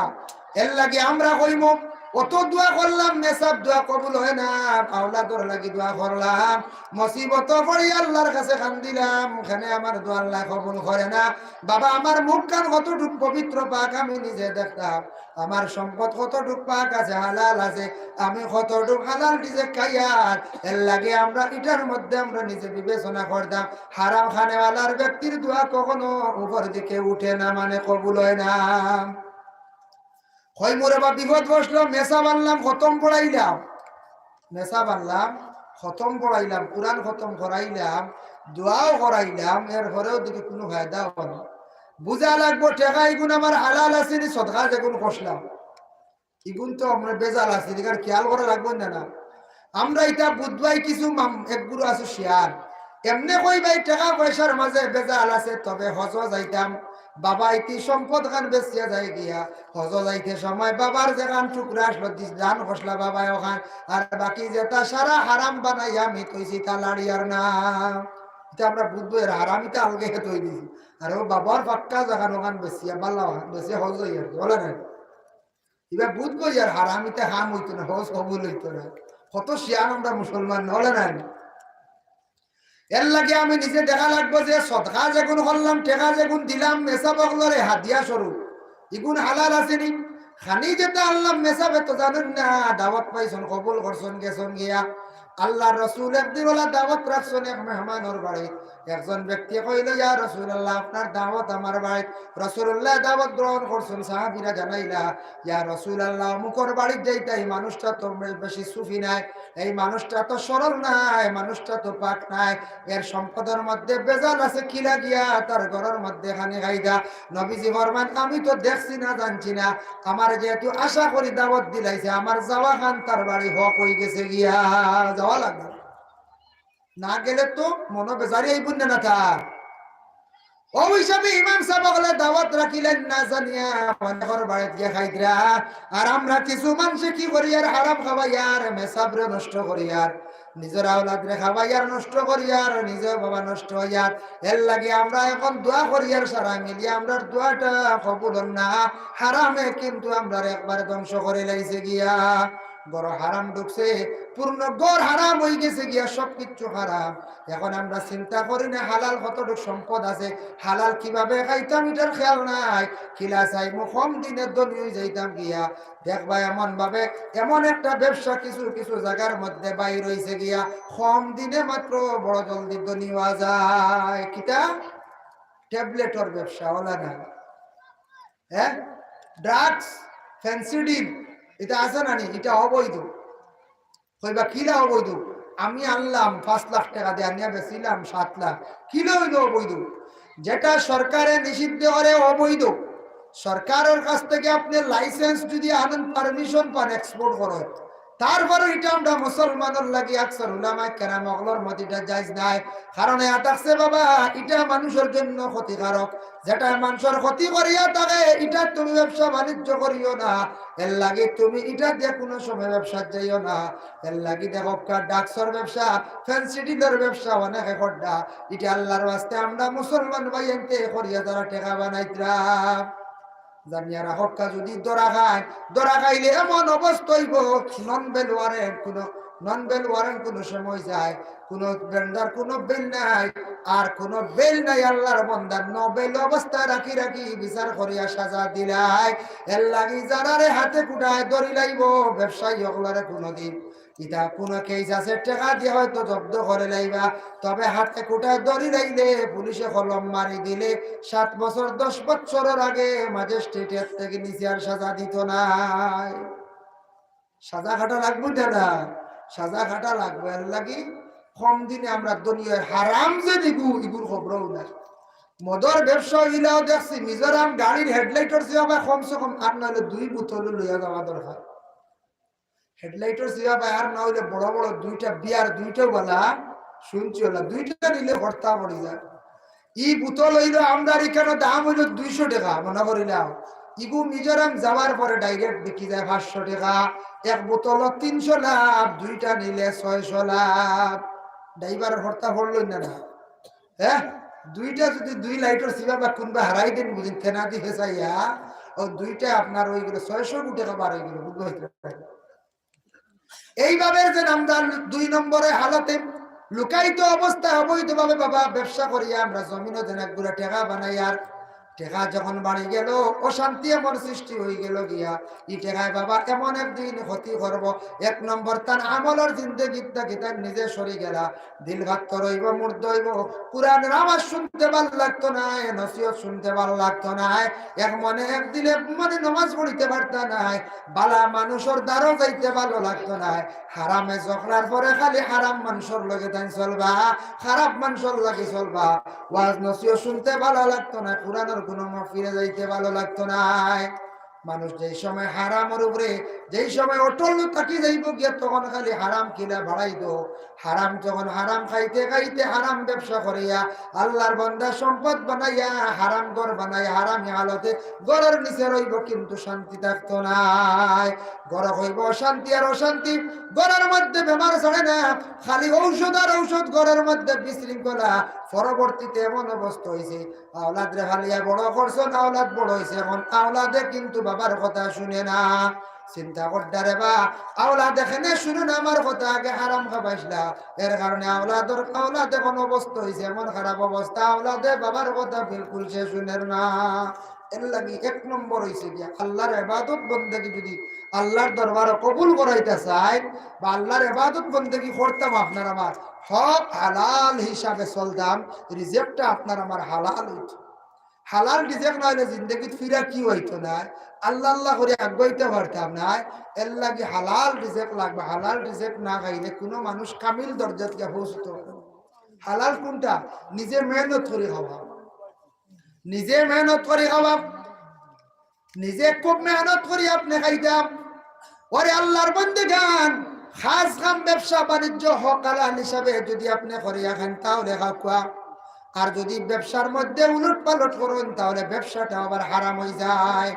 এর লাগি আমরা কইমু, অত দোয়া করলাম, মেসাব দোয়া কবুল হয় না। আওলাদর লাগি দোয়া করলাম, মুসিবত পড়ি আল্লাহর কাছে কান্দিলাম, কেনে আমার দোয়া আল্লাহ কবুল করে না। বাবা, আমার মুখখান কতটুক পবিত্র পাক আমি নিজে দেখতাম, আমার সম্পদ কতটুক পাক আছে, হালাল আছে, আমি কতটুক হালাল নিজে খাইয়ার। এর লাগি আমরা ইটার মধ্যে আমরা নিজে বিবেচনা করতাম, হারাম খানেওয়ালার ব্যক্তির দোয়া কখনো উপর দিকে উঠে না, মানে কবুল হয় না। কই মোরে বা বিপদ বসলো, মেসাব আনলাম, খতম পড়াইলাম, মেসাব আনলাম, খতম পড়াইলাম, কোরআন খতম করাইলাম, দোয়াও করাইলাম, এরপরেও দেখি কোনো ফায়দা হয় না। বুঝা লাগবো, টেকা ইগুন আমার হালাল আছে নি, সদকা যেগুন করলাম, ইগুন তো আমরা ভেজাল আছে, এদিকে খেয়াল করা লাগবো না, না? আমরা ইটা বুঝবায় কিছু মাম-, এক গুরু আছে শিয়ান, এমনে কইবায় টেকা পয়সার মাঝে ভেজাল আছে, তবে হজো যাইতাম, বাবা ইতি সম্পদ খান বেচিয়া যায় গিয়া, হজো যাইতে সময় বাবার যেখান টুকরা আসলো, দিস-, দান করলা বাবা ওখান, আর বাকি যেটা সারা হারাম বানাইয়া আমি তৈছি, তা লাড়িয়ার না। ইটা আমরা বুঝবো, এর হারাম ইটা আলগে তৈ দিছি। আর ও বাবার ফাক্কা যেখান ওখান বেচিয়া, বাল্লা ওখান বেচিয়া হজো যাই আর কি, বলে নাই? ইবা বুঝবো ইয়ার হারাম ইতে হাম হইতো না, হজ কবুল হইতো না। কত শিয়ান আমরা মুসলমান, নলে নাই? এর লাগি আমি নিজে দেখা লাগবো যে সদকা যেগুন করলাম, টেকা যেগুন দিলাম, মেসাব অকলরে হাদিয়া স্বরূপ, ইগুন হালাল আছে নি? খানি যেটা আনলাম, মেসাবে তো জানেন না, দাওয়াত পাইছন, কবুল করছন, গেছন গিয়া। আল্লাহর রসুল একদিন ওলা দাওয়াত রাখছন এক মেহমানর বাড়ি। একজন ব্যক্তি কইল, "ইয়া রাসূলুল্লাহ, আপনার দাওয়াত আমার বাড়িত।" রাসূলুল্লাহ দাওয়াত গ্রহণ করছন, সাহাবীরা জানাইলা, "ইয়া রাসূলুল্লাহ, অমুকর বাড়িত যাইতা, এই মানুষটা তো বে-, বেশি সুফি নায়, এই মানুষটা তো সরল নায়, এই মানুষটা তো পাক নায়, এর সম্পদর মধ্যে ভেজাল আছে, কিলা গিয়া তার ঘরর মধ্যে খানি খাইতা?" নবীজি ফরমান, "আমি তো দেখছি না, জানছি না, আমার যেহেতু আশা করি দাওয়াত দিলাইছে, আমার যাওয়া খান তার বাড়ি হক হই গেছে গিয়া, যাওয়া লাগবো।" না গেলে তো মনো বেজারি আইবো না, না তা? ও হিসাবে ইমাম সাব অকলে দাওয়াত রাখিলেন না জানিয়া অনেকর বাড়িত গিয়া খাইতরা। আর আমরা কিছু মানষে কি করিয়ার, হারাম খাওয়াইয়ার, মেসাবরে নষ্ট করিয়ার, নিজর আওলাদরে খাওয়াইয়ার নষ্ট করিয়ার, নিজেও বাবা নষ্ট হইয়ার। এর লাগি আমরা এখন দোয়া করিয়ার সারা মিলিয়া, আমরার দোয়াটা কবুল অর না, হারামে কিন্তু আমরার একবারে ধ্বংস করি লাইছে গিয়া। ঘরো হারাম ঢুকছে, পূর্ণ ঘর হারাম হই গেছে গিয়া, সব কিচ্ছু হারাম। এখন আমরা চিন্তা করি না হালাল কতটুক সম্পদ আছে, হালাল কিভাবে খাইতাম ইটার খেয়াল নাই। কিলা চাইমু কম দিনে ধনী হই যাইতাম গিয়া। দেখবা এমন ভাবে এমন একটা ব্যবসা কিছু কিছু জাগার মধ্যে বাইর হইছে গিয়া, কম দিনে মাত্র বড় জলদি ধনী হওয়া যায়। কিতা? ট্যাবলেটর ব্যবসা, অলা না? হ্যাঁ, ড্রাগস, ফেন্সিডিল, ইটা আছে না নি? ইটা অবৈধ। কইবা, "কিলা অবৈধ?" আমি আনলাম পাঁচ লাখ টেকা দিয়া, আনিয়া বেচিলাম সাত লাখ, কিলা অইলো অবৈধ? যেটা সরকারে নিষিদ্ধ করে অবৈধ। সরকারর কাছ থেকে আপনে লাইসেন্স যদি আনইন, পারমিশন পান এক্সপোর্ট করার, তারপরে ইটা আমরা মুসলমানর লাগি আকসার উলামায়ে কেরাম অকলর মতে ইটা জায়েজ নাই। কারণ ইয়া থাকছে বাবা, ইটা মানুষর জন্য ক্ষতিকারক। যেটা মানুষর ক্ষতি করিয়া থাকে, ইটা তুমি ব্যবসা বাণিজ্য করিও না। এর লাগি তুমি ইটা দিয়া কোনো সময় ব্যবসাত যাইও না। এর লাগি দেখো, কা-, ড্রাগসর ব্যবসা, ফেন্সিডিলর ব্যবসা অনেকে কররা। ইটা আল্লাহর ওয়াস্তে আমরা মুসলমান ভাইয়াইন্তে করিয়া তারা টেকা বানাইতরা। জানিয়া রাখক্কা, যদি ধরা খায়, ধরা খাইলে এমন অবস্থা হইব, নন বেল ওয়ারেন্ট কোনো, নন বেল ওয়ারেন্ট কোনো সময় যায়, কোনো বেন্দার কোনো বেল নাই, আর কোনো বেল নাই, আল্লাহর বন্দা, নবেল অবস্থা রাখি রাখি বিচার করিয়া সাজা দিলাই। এর লাগি যারারে হাতে কুটায় ধরি লাইব, ব্যবসায়ী অকলরে কোনোদিন ইটা কোনো কেস আছে, টেকা দিয়া হয়তো জব্দ করি লাইবা, তবে হাতে কুটায় ধরি লাইলে, পুলিশে কলম মারি দিলে, সাত বছর, দশ বছরর আগে ম্যাজিস্ট্রেট এর থেকে নিচে আর সাজা দিত নায়। সাজা খাটা লাগবো না, না? সাজা খাটা লাগবো। এর লাগি কম দিনে আমরা দুনিয়ার হারাম যে দিগু, ইগুর খবরও নাই। মদর ব্যবসা ইলাও দেখছি, মিজোরাম গাড়ির হেডলাইটর চেয়ে আবার কমসে কম আর নাহলে দুই বোতল লইয়া যাওয়া দরকার। হেডলাইটর সিবা ভাই, আর না হইলে বড় বড় দুইটা বিয়ার, দুইটা ওয়ালা শুনছি ওলা, দুইটা নিলে ভর্তা পড়ি যায়। ই বোতল হইলো আমরার এখানে দাম হইলো দুইশো টেকা, মনে করিলাম। ইগু মিজোরাম যাওয়ার পরে ডাইরেক্ট বিকি যায় পাঁচশো টেকা, এক বোতল তিনশো লাভ, দুইটা নিলে ছয়শো লাভ। ড্রাইভার ভর্তা পড়লো না, না? হ্যাঁ, দুইটা যদি দুই লাইটর সিবা বা কোনবা হারাই দিন বুঝিন, তেনা দি হেসাইয়া, ও দুইটা আপনার অই গেল, ছয়শো কোটি খাবার অই গেল, বুঝতে পারছেন? এইভাবে যে আমরা দুই নম্বরে হালাতে লুকায়িত অবস্থায় অবৈধভাবে বাবা ব্যবসা করিয়া আমরা জমিনও যেন একগুলা টেকা বানাই, আর টেকা যখন বাড়ি গেল, অশান্তি এমন সৃষ্টি হয়ে গেল গিয়া, ই টেকায় বাবা এমন একদিন ক্ষতি করব। এক নম্বর, তার আমলর জিন্দেগিত থাকি তার নিজে সরি গেলা, দিল ফাত্তর হইব, মুর্দ হইব, কোরআনের আওয়াজ শুনতে ভালো লাগতো না, নসিহত শুনতে ভালো লাগতো না। এক মনে এক দিলে মানে নমাজ পড়িতে পারতা নায়, বালা মানুষর দ্বারও যাইতে ভালো লাগতো নায়। হারামে জখলার পরে খালি হারাম মানুষর লগে তাই চলবা, খারাপ মানুষর লগে চলবা। ওয়াজ নসিহত শুনতে ভালো লাগতো না, কোরআনের কোনো মাহফিলে যাইতে ভালো লাগতো নায়। মানুষ যেই সময় হারামর উপরে, যেই সময় অটল থাকি যাইব গিয়া, তখন খালি হারাম কিলা বাড়াই দো। হারাম যখন হারাম খাইতে খাইতে হারাম ব্যবসা করিয়া আল্লাহর বান্দা সম্পদ বানাইয়া হারাম ঘর বানাইয়া হারামি হালতে ঘরের নিচে রইব, কিন্তু শান্তি থাকতো নায়। ঘরে হইব অশান্তি আর অশান্তি, ঘরের মধ্যে বেমার ছাড়ে না, খালি ঔষধ আর ঔষধ, ঘরের মধ্যে বিশৃঙ্খলা। পরবর্তীতে এমন অবস্থা হয়েছে, আওলাদরে ফালিয়া বড় করছন, আওলাদ বড় হইছে, এখন আওলাদে কিন্তু বাবার কথা শুনে না। চিন্তা করতা রে বা, আওলাদ এখানে শুনে না আমার কথা, আগে হারাম খাবাইছলা, এর কারণে আওলাদর আওলাদ এখন অবস্থা হইছে এমন খারাপ অবস্থা, আওলাদে বাবার কথা বিলকুল সে শুনের না। এর লাগি এক নম্বর হইছে গিয়া আল্লাহর ইবাদত বন্দেগি যদি আল্লাহর দরবারে কবুল করাইতা চাই বা আল্লাহর ইবাদত বন্দেগি করতাম, আপনার আমার হক হালাল হিসাবে চলতাম, রিজিকটা আপনার আমার হালাল হইতো। হালাল রিজিক না হইলে জিন্দেগিত ফিরা কি হইতো না, আল্লাহ আল্লাহ করে আগুয়াইতে পারতাম না। এর লাগি হালাল রিজিক লাগবে। হালাল রিজিক না খাইলে কোনো মানুষ কামিল দরজাত গিয়া পৌঁছতে পারে না। হালাল কোনটা? নিজে মেহনত করে খাওয়া, নিজে মেহনত করে খাওয়া, নিজে খুব মেহনত করি আপনি খাইতাম। ওরে আল্লাহর বন্দেগান, খাস কাম ব্যবসা বাণিজ্য হক হালাল হিসাবে যদি আপনি করিয়া খান, তাহলে খাওয়া। আর যদি ব্যবসার মধ্যে উলট পালট করেন, তাহলে ব্যবসাটা আবার হারাম হয়ে যায়।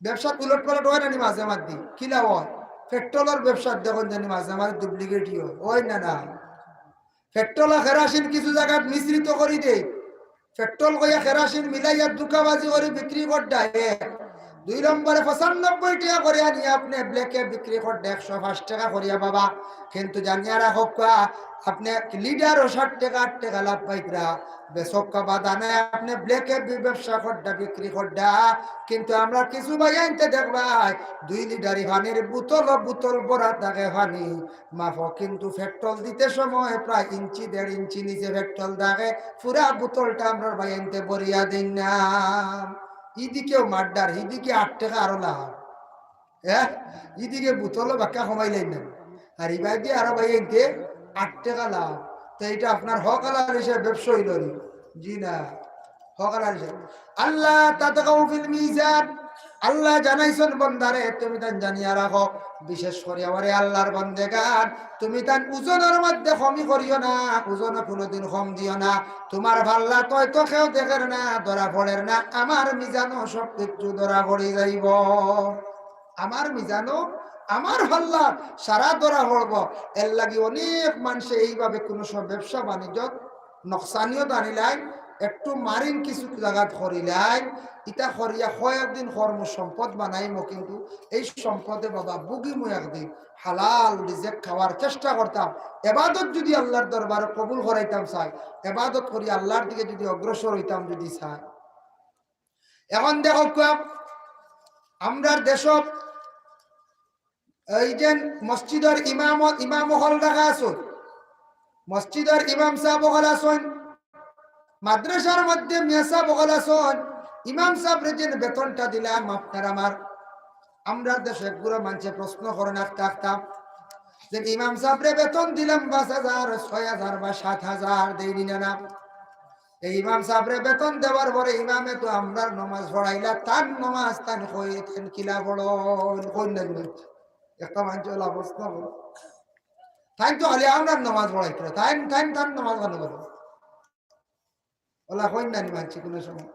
ব্যবসাত উলট পালট হয় না নি মাঝে মাঝে? কিলা হয়? পেট্রোলের ব্যবসাত দেখুন জানি মাঝে মাঝে ডুপ্লিকেটই হয়, হয় না না? পেট্রোল আর কেরাসিন কিছু জায়গাত মিশ্রিত করি দেয়, পেট্রোল কইয়া কেরাসিন মিলাইয়া ধোঁকাবাজি করি বিক্রি করডা। দুই নম্বরে পঁচানব্বই টেকা করিয়া নিয়া আপনে ব্ল্যাকে বিক্রি করডা একশো পাঁচ টেকা করিয়া বাবা। কিন্তু জানিয়া রাখউক্কা, আপনে লিটারও ষাট টেকা, আট টেকা লাভ পাইতরা। বেচউক্কা বাধা নাই, আপনে ব্ল্যাকে বি-, ব্যবসা করডা, বিক্রি করডা। কিন্তু আমরা কিছু ভাইয়াইন্তে দেখবায়, দুই লিটারি পানির বোতলও বোতল ভরা থাকে পানি, মাফো, কিন্তু পেট্রোল দিতে সময় প্রায় ইঞ্চি, দেড় ইঞ্চি নিচে পেট্রোল থাকে, পুরা বোতলটা আমরার ভাইয়াইন্তে ভরিয়া দেইন না। ইদিকেও মার্ডার, ইদিকে আট টেকা আরো লাভ। হ্যাঁ, ইদিকে বোতলও বাক্কা কমাইলাইন না, আর ইবাদি আরো ভাইয়াইন্তে আট টেকা লাভ। তো এটা আপনার হক হালাল হিসাবে ব্যবসা হইল নি? জি না। হক হালাল হিসাবে। আল্লাহ তাতগাউ ফিল মিজান। আল্লাহ জানাইছন বন্দারে, তুমি তান জানিয়া রাখো, বিশেষ করি আমারে আল্লাহর বন্দেগান, তুমি তান ওজনর মধ্যে কমি করিও না, ওজনও কোনোদিন কম দিও না। তোমার পাল্লাত হয়তো কেউ দেখের না, ধরা পড়ের না, আমার মিজানো সব কিছু ধরা পড়ি যাইব। আমার মিজানো, আমার পাল্লাত সারা ধরা পড়ব। এর লাগি অনেক মানুষে এইভাবে কোনো সময় ব্যবসা বাণিজ্য নকশানিও জানিলাইন, একটু মারিং কিছু জাগাত করিলাইন, ইতা করিয়া কয়েকদিন কর্ম সম্পদ বানাইমু, কিন্তু এই সম্পদে বাবা ভুগিমু একদিন। হালাল রিজিক খাওয়ার চেষ্টা করতাম, এবাদত যদি আল্লাহর দরবারে কবুল করাইতাম চাই, এবাদত করি আল্লাহর দিকে যদি অগ্রসর হইতাম যদি চাই। এখন দেখউক্কা, আমরার দেশত এই যে মসজিদর ইমাম, ইমাম অকল রাখা আছইন, মসজিদর ইমাম সাব অকল আছইন, মাদ্রাসার মধ্যে মিয়া সাব অকল আছইন, ইমাম সাবরে যে বেতনটা দিলাম আপনার আমার, আমরার দেশো একগুলো মানষে প্রশ্ন করইন আখতা আখতা, যে ইমাম সাবরে বেতন দিলাম পাঁচ হাজার, ছয় হাজার বা সাত হাজার, দেইনি না না? এই ইমাম সাবরে বেতন দেওয়ার পরে ইমামে তো আমরার নমাজ পড়াইলা, তান নমাজ তান কই, তান কিলা পড়ইন, কইন না নি? একটা মানষে অলা প্রশ্ন করইন। তাইন তো খালি আমরার নমাজ পড়াইতরা, তাইন, তাইন, তান নমাজ কেনে পড়ইন? অলা কইন না নি মানষে কোনো সময়?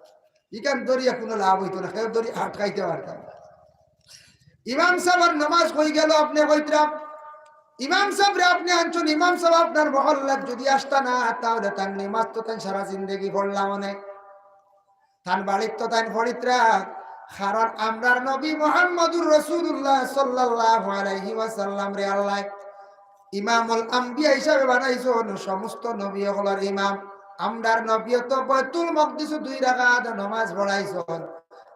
ইখান ধরিয়া কোনো লাভ হইতো না, কেউ ধরি আটকাইতে পারতাম না। ইমাম সাবর নমাজ কই গেল আপনে কইতরা? ইমাম সাবরে আপনে আনছইন, ইমাম সাব আপনার মহল্লাত যদি আসতা না, তাহলে তান নমাজ তো তাইন সারা জিন্দেগি পড়লা অনে। তান বাড়িত তো তাইন পড়িতরা, কারণ আমরার নবী মুহাম্মদুর রাসূলুল্লাহ সাল্লাল্লাহু আলাইহি ওয়াসাল্লামরে আল্লায় ইমামুল আম্বিয়া হিসাবে বানাইছইন, সমস্ত নবী অকলর ইমাম। আমরার নবীয়ে তো বাইতুল মকদিসো দুই রাকাত নমাজ পড়াইছইন,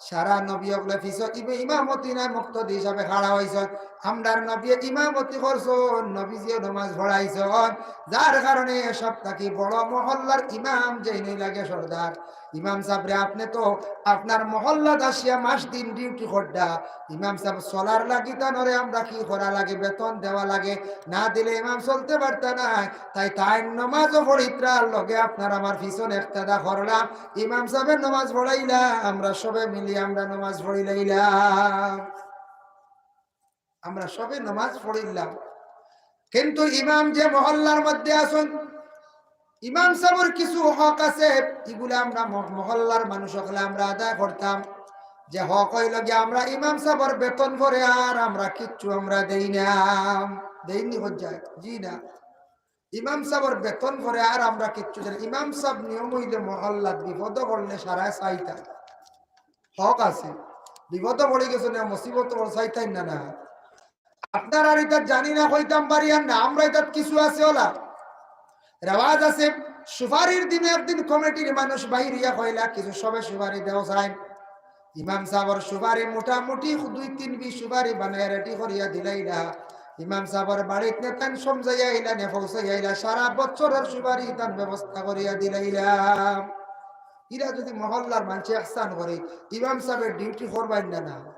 সারা নবী অকলে পিছে ইমা-, ইমামতি নায় মুক্তাদি হিসাবে খাড়া অইছইন। আমরার নবীয়ে ইমামতি করছইন, নবীজিয়ে নমাজ পড়াইছইন, যার কারণে সব থাকি বড় মহল্লার ইমাম যেইন অইলা গিয়া সর্দার। ইমাম সাবরে, আপনে তো আপনার মহল্লাত আসিয়া মাস দিন ডিউটি কররা। ইমাম সাব চলার লাগি তানরে আমরা কি করা লাগে, বেতন দেওয়া লাগে, না দিলে ইমাম চলতে পারতা নায়। তাই তাইন নমাজও পড়িত্রা, লগে আপনার আমার পিছন একতেদা করলা। ইমাম সাবে নমাজ পড়াইলা, আমরা সবে মিলি আমরা নমাজ পড়িলাইলাম। আমরা সবে নমাজ পড়িলাম, কিন্তু ইমাম যে মহল্লার মধ্যে আছইন, ইমাম সাবর কিছু হক আছে, ইগুলা আমরা মহ-, মহল্লার মানুষ অকলে আমরা আদায় করতাম। যে হক অইলো গিয়া আমরা ইমাম সাবর বেতন পরে আর আমরা কিচ্ছু আমরা দেই না, দেইনি হজ্জায়, জি না। ইমাম সাবর বেতন পরে আর আমরা কিচ্ছু দেই না। ইমাম সাব নিয়ম অইলে মহল্লাত বিপদো পড়লে সারায় চাইতা, হক আছে, বিপদো পড়ি গেছে না, মুসিবত পড়ে চাইতাইন না, না। আপনারার ইতাত জানি না, কইতাম পারি আর না, আমরা ইতাত কিছু আছে অলা। রেওয়াজ আছে, সুপারির দিনে একদিন কমিটির মানুষ বাইর অইয়া কইলা, কিছু সবে সুপারি দেও চাইন। ইমাম সাবর সুপারি মোটামুটি দুই তিন বিশ সুপারি বানাইয়া রেডি করিয়া দিলাইলা। ইমাম সাবর বাড়িত নে তান সমজাইয়া আইলা, নে পৌঁছাইয়া আইলা, সারা বছরর সুপারি তান ব্যবস্থা করিয়া দিলাইলা। ইরা যদি মহল্লার মানষে এহসান করে, ইমাম সাবে ডিউটি করবাইন না, না।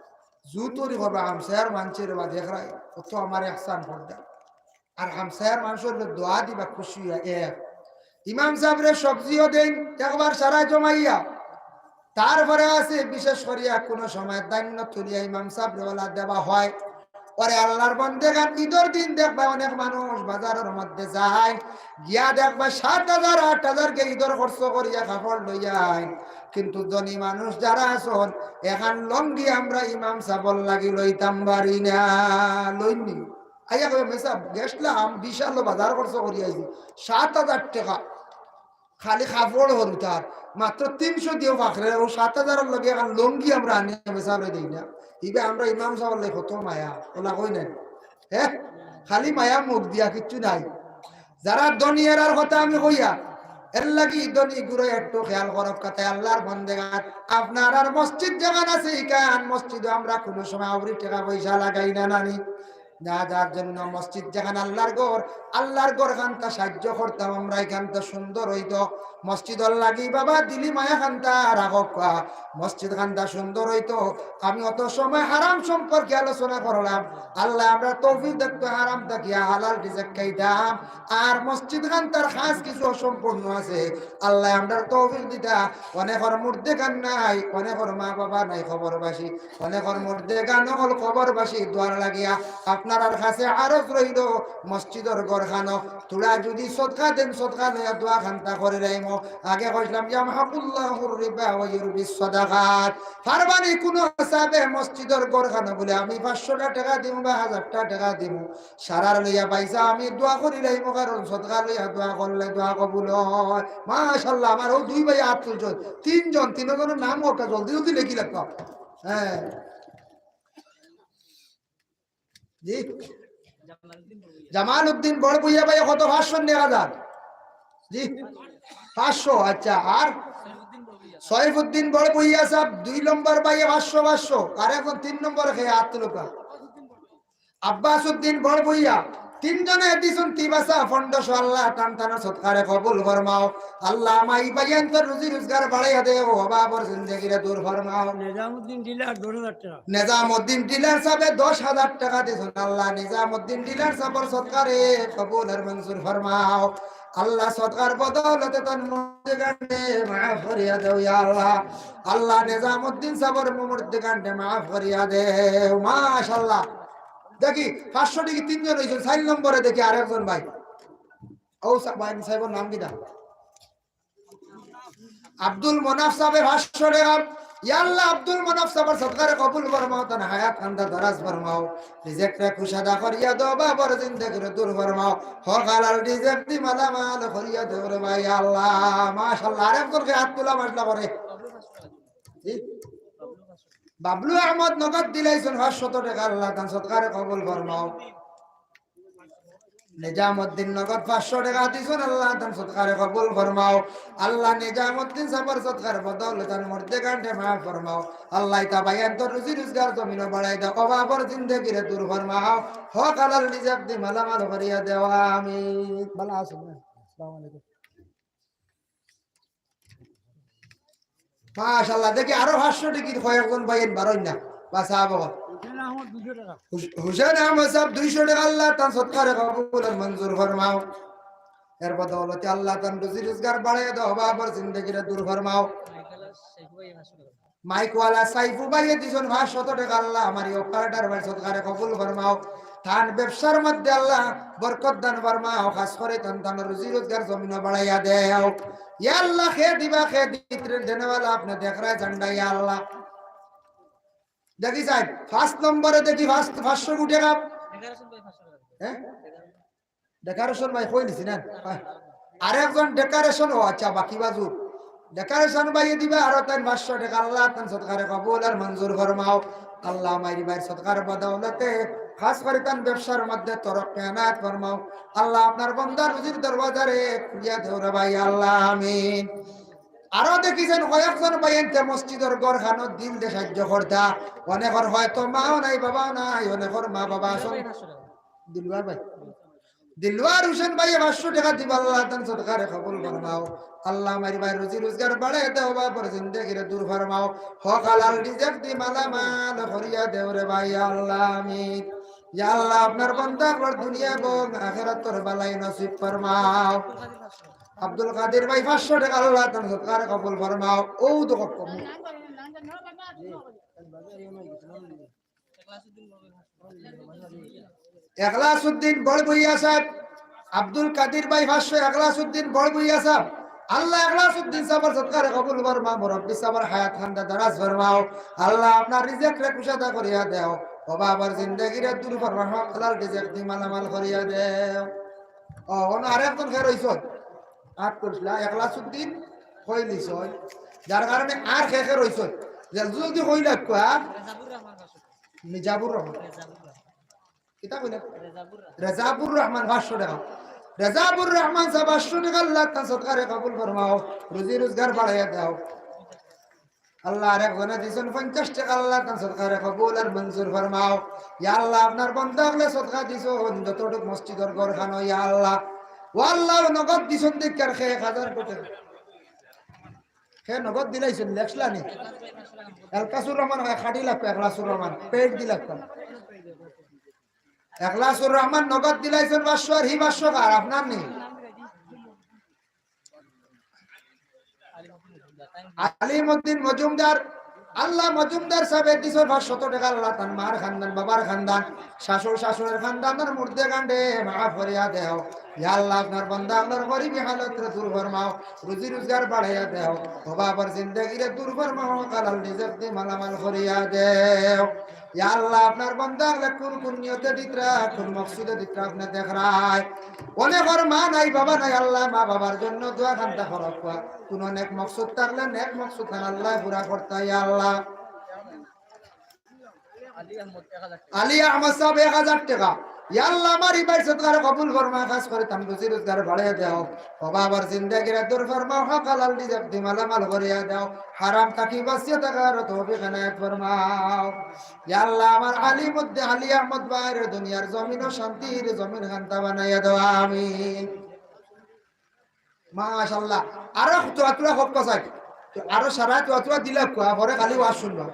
জুতরি করবা, হামসায়ার মানষে রে বা দেখরায়, অত আমার এহসান কররা। আর হামসায়ার মানষর দোয়া দিবা খুশি অইয়া। এক, ইমাম সাবরে সবজিও দেইন, একবার সারা জমাইয়া। তারপরে আছে বিশেষ করিয়া কুনু সময় ধাইন্য তুলিয়া ইমাম সাবরে অলা দেওয়া হয়। ওরে আল্লার বন্দেগান, ইদর দিন দেখবা অনেক মানুষ বাজারর মধ্যে যায়, গিয়া দেখবা সাত হাজার, আট হাজার গিয়া ইদর খরচ করিয়া কাপড় লইয়া আইন। কিন্তু ধনী মানুষ যারা আছইন, এখান লুঙ্গি আমরা ইমাম সাবর লাগি লইতাম পারি না, লইননি। আইয়া কইবা, "মেসাব, গেছলাম, বিশাল বাজার খরচ করিয়া আইছি, সাত হাজার টেকা।" খালি কাপড় হুরুতার, মাত্র তিনশো দিও ফাকরে, অউ সাত হাজারর লগে এখান লুঙ্গি আমরা আনিয়া মেসাবরে দেই না। ইবা আমরা ইমাম সাবর লাগি কত মায়া, অলা কই নাই? হে? খালি মায়া মুখ দিয়া, কিচ্ছু নাই। যারা ধনী এরার কথা আমি কইয়ার, এরলাগি ধনী গুরু একটু খেয়াল করউক্কা, তাইন আল্লার বন্দেগান। আপনারার মসজিদ যেখান আছে, ইখান মসজিদো আমরা কুনু সময় আউরি টেকা পয়সা লাগাই না, নানি? না, যার জন্য মসজিদ যেখান আল্লার ঘর, আল্লার ঘর খানতা সাইজ্য করতাম আমরা, ইখানতা সুন্দর অইতো। মসজিদর লাগি বাবা দিলি মায়া খানতা রাখউক্কা, মসজিদ খানতা সুন্দর অইতো। আমি অত সময় হারাম সম্পর্কে আলোচনা করলাম, আল্লায় আমরারে তৌফিক দেউক্কা, হারাম থাকিয়া হালাল রিজিক খাইতাম। আর মসজিদ খানতার কাজ কিছু অসম্পূর্ণ আছে, আল্লায় আমরারে তৌফিক দিতা। অনেকর মুর্দেগান নাই, অনেকর মা বাবা নাই কবরবাসী, অনেকর মুর্দেগান অকল কবরবাসী। দোয়ার লাগিয়া আপনারার কাছে আরজ রইলো, মসজিদর ঘরখানো থুড়া যুদি সদকা দেইন, সদকা লইয়া দোয়া খানতা করিলাইমু। আগে কইছলাম, "ইয়ামহাকুল্লাহুর রিবা ওয়া ইউরবিস সাদাকাত।" পারবানি কুনু হিসাবে মসজিদর ঘরখানো বুলে আমি পাঁচশোটা টেকা দিমু বা হাজারটা টেকা দিমু, সারার লইয়া পয়সা আমি দোয়া করিলাইমু, কারণ সদকা লইয়া দোয়া করলে দোয়া কবুল হয়। মাশাআল্লাহ, আমার অউ দুই ভাই আত তুলছইন, তিনজন, তিনজনর নাম অউক্কা, জলদি জলদি লেখি লেখো। হ্যাঁ, জি। জামালউদ্দিন বড় ভুইয়া ভাই কত? পাঁচশো নি এক হাজার? জি, পাঁচশো। আচ্ছা, আর সৈফুদ্দিন বড় ভুইয়া সাব দুই নম্বর ভাইয়ে পাঁচশো, পাঁচশো। আর এখন তিন নম্বরে কে আত তুলউক্কা? আব্বাস উদ্দিন বড় ভুইয়া। তিনজনে দিছইন তিবাসা পনেরোশো। আল্লাহ তান তানর সদকারে কবুল ফরমাও। আল্লাহ আমার ই ভাইয়াইন্তর রুজি রোজগার বাড়াইয়া দেও, অভাবর জিন্দেগিরে দূর ফরমাও। নিজামুদ্দিন ডিলার দশ হাজার টেকা। নিজামুদ্দিন ডিলার সাবে দশ হাজার টেকা দিছইন। আল্লাহ নিজামুদ্দিন ডিলার সাবর সদকারে কবুল আর মঞ্জুর ফরমাও। আল্লাহ সদকার বদৌলতে তান মুর্দেগানরে মাফ করিয়া দেও ইয়া আল্লাহ। আল্লাহ নিজামুদ্দিন সাবর মুর্দেগানরে মাফ করিয়া দেও। মাশাআল্লাহ। দেখি, পাঁচশো টেকা তিনজন অইছইন, চাইর নম্বরে দেখি আরেকজন ভাই। অউ সা-, ভাই সাবর নাম কিতা? আব্দুল মনাফ সাবে পাঁচশো টেকা। ইয়া আল্লাহ, আব্দুল মনাফ সাবর সদকারে কবুল ফরমাও, তান হায়াত খানতা দরাজ ফরমাও, রিজিকরে কুশাদা করিয়া দেও, অভাবর জিন্দেগিরে দূর ফরমাও, হক হালাল রিজিক দি মালামাল করিয়া দেও রে ভাই আল্লাহ। মাশাআল্লাহ, আরেকজনকে আত তুলা মাসলা করে। জি? বাবলু আহমদ নগদ দিলাইছইন পাঁচশত টেকা, আল্লাহ তান সদকারে কবুল ফরমাও। নিজামুদ্দিন নগদ পাঁচশো টেকা দিছইন, আল্লাহ তান সদকারে কবুল ফরমাও। আল্লাহ নিজামুদ্দিন সাবর সদকার বদৌলতে তান মুর্দেগানরে মাফ ফরমাও। আল্লাহ ইতা ভাইয়াইন্তর রুজি রুজগার জমিনো বাড়াই দেও, অভাবর জিন্দেগিরে দূর ফরমাও। হক হালাল রিজিক দি মালামাল করিয়া দেও, আমিন। ভালা আছইন? আসসালামু আলাইকুম। মাশাআল্লাহ, দেখি আরো পাঁচশো টেকা কয়েকজন ভাইয়াইন বারইন না। বাস, আবো। হুস-, হুসেন আহমদ সাব দুইশো টেকা, আল্লাহ তান সদকারে কবুল আর মঞ্জুর ফরমাও। এর বদৌলতে আল্লাহ তান রুজি রুজগার বাড়াইয়া দেও, অভাবর জিন্দেগিরে দূর ফরমাও। মাইকওয়ালা সাইফু ভাইয়ে দিছইন পাঁচশত টেকা, আল্লাহ আমার এই অপারেটর ভাইর সদকারে কবুল ফরমাও। তান ব্যবসার মধ্যে আল্লাহ বরকত দান ফরমাও, খাস করি তান তান রুজি রুজগার জমিনো বাড়াইয়া দেও। ইয়া আল্লাহ, কে দিবা, কে দিতরে দেনেওয়ালা আপনে দেখরায় জানরা, ইয়া আল্লাহ। দেখি সাইন, পাঁচ নম্বরে দেখি পাঁচ, পাঁচশো টেকা। হ্যাঁ? ডেকোরেশন ভাই কই নিছি না? আরেকজন ডেকোরেশন, ও আচ্ছা, বাকি বাজু। ডেকোরেশন ভাইয়ে দিবা আরো তাইন পাঁচশো টেকা, আল্লাহ তান সদকারে কবুল আর মঞ্জুর ফরমাও। আল্লাহ মাইরি ভাইর সদকার বদৌলতে খাস করি তান ব্যবসার মধ্যে তরক্কি এনায়েত ফরমাও। আল্লাহ আপনার বন্দার রুজির দরওয়াজারে খুলিয়া দেও রে ভাই, আল্লাহ আমিন। আরো দেখি সাইন কয়েকজন ভাইয়াইন্তে মসজিদর ঘরখানোর দিল দি সাহায্য করতা। অনেকর হয়তো মাও নাই, বাবাও নাই, অনেকর মা বাবা আছইন। দিলওয়ার ভাই, দিলওয়ার হুসেন ভাইয়ে পাঁচশো টেকা দিবা, আল্লাহ তান সদকারে কবুল ফরমাও। আল্লাহ মাইরি ভাইর রুজি রুজগার বাড়াই দেও, অভাবর জিন্দেগিরে দূর ফরমাও। হক হালাল রিজিক দি মালামাল করিয়া দেও রে ভাই, আল্লাহ আমিন। ইয়া আল্লাহ, আপনার বন্দা অকলর দুনিয়া এবং আখিরাতর ভালাই নসিব ফরমাও। আব্দুল কাদির ভাই পাঁচশো টেকা, আল্লাহ তান সদকারে কবুল ফরমাও। ও তো কম। এখলাসউদ্দিন বড় ভূঁইয়া সাব, আব্দুল কাদির ভাই পাঁচশো, এখলাসউদ্দিন বড় ভূঁইয়া সাব। আল্লাহ এখলাসউদ্দিন সাবর সদকারে কবুল ফরমাও, মুরব্বি সাবর হায়াতখানরে দারাজ ফরমাও। আল্লাহ আপনার রিজিকরে কুশাদা করিয়া দেও, অভাবর জিন্দেগিরে দূর ফরমাও, হালাল রিজিক দি মালামাল করিয়া দেও। ও, অনো আরেকজন কে রইছইন? আট করিসলা, এখলাসউদ্দিন কই নিছইন? যার কারণে আর কে কে রইছইন? জলদি জলদি কই লাগবো, হ্যাঁ? মিজাবুর রহমান। কিতা কইলা? রেজাবুর রহমান পাঁচশো টেকা। রেজাবুর রহমান সাব পাঁচশো টেকা, আল্লাহ তান সদকারে কবুল ফরমাও, রুজি রুজগার বাড়াইয়া দেও। আল্লাহ আরেকজনে দিছইন পঞ্চাশ টেকা, আল্লাহ তান সদকারে কবুল আর মঞ্জুর ফরমাও। ইয়া আল্লাহ, আপনার বন্দা অকলে সদকা দিছইন, যতটুক মসজিদর ঘরখানো, ইয়া আল্লাহ। ও আল্লাহ, নগদ দিছইন দেখিয়ার কে এক হাজার টেকা। কে নগদ দিলাইছইন, লেখছলা নি? এলকাসুর রহমান হয়, খাটি লাগবো, এখলাসুর রহমান, পেইড দি লাগবো। এখলাসুর রহমান নগদ দিলাইছইন পাঁচশো, আর হি পাঁচশো কার, আপনার নি? আলিমউদ্দিন মজুমদার, আল্লাহ মজুমদার সাবে দিছইন পাঁচশত টেকা, আল্লাহ তান মার খান্দান, বাবার খান্দান, শাশুর শাশুড়ির খান্দানর মুর্দেগানরে মাফ করিয়া দেও। ইয়া আল্লাহ, আপনার বন্দা অকলর গরিবি হালতরে দূর ফরমাও, রুজি রুজগার বাড়াইয়া দেও, অভাবর জিন্দেগিরে দূর ফরমাও, হালাল রিজিক দি মালামাল করিয়া দেও। ইয়া আল্লাহ, আপনার বন্দা অকলে কুন কুন নিয়তে দিতরা, কুন মকসুদে দিতরা, আপনে দেখরায়। অনেকর মা নাই, বাবা নাই, আল্লাহ মা বাবার জন্য দোয়া খান্তা করউক্কা। কুনু নেক মকসুদ থাকলে নেক মকসুদ খান আল্লাহ পুরা করতা, ইয়া আল্লাহ। আলী আহমদ সাব এক হাজার টেকা। ইয়া আল্লাহ, আমার ই ভাইর সদকারে কবুল ফরমাও, খাস করি তান রুজি রুজগার বাড়াইয়া দেও। অভাবর জিন্দেগিরে দূর ফরমাও, হক হালাল রিজিক দি মালামাল করিয়া দেও। হারাম থাকি বাঁচিয়া থাকার তৌফিক এনায়েত ফরমাও। ইয়া আল্লাহ, আমার আলিমউদ্দিন, আলী আহমদ ভাইরে দুনিয়ার জমিনো শান্তির জমিন খান্তা বানাইয়া দেও, আমিন। মাশাআল্লাহ। আরো তো আতুরা হক পাসাই। তো আরো সারা তো আতুরা দিলা কুয়া, পরে খালি ওয়াজ শুনবা।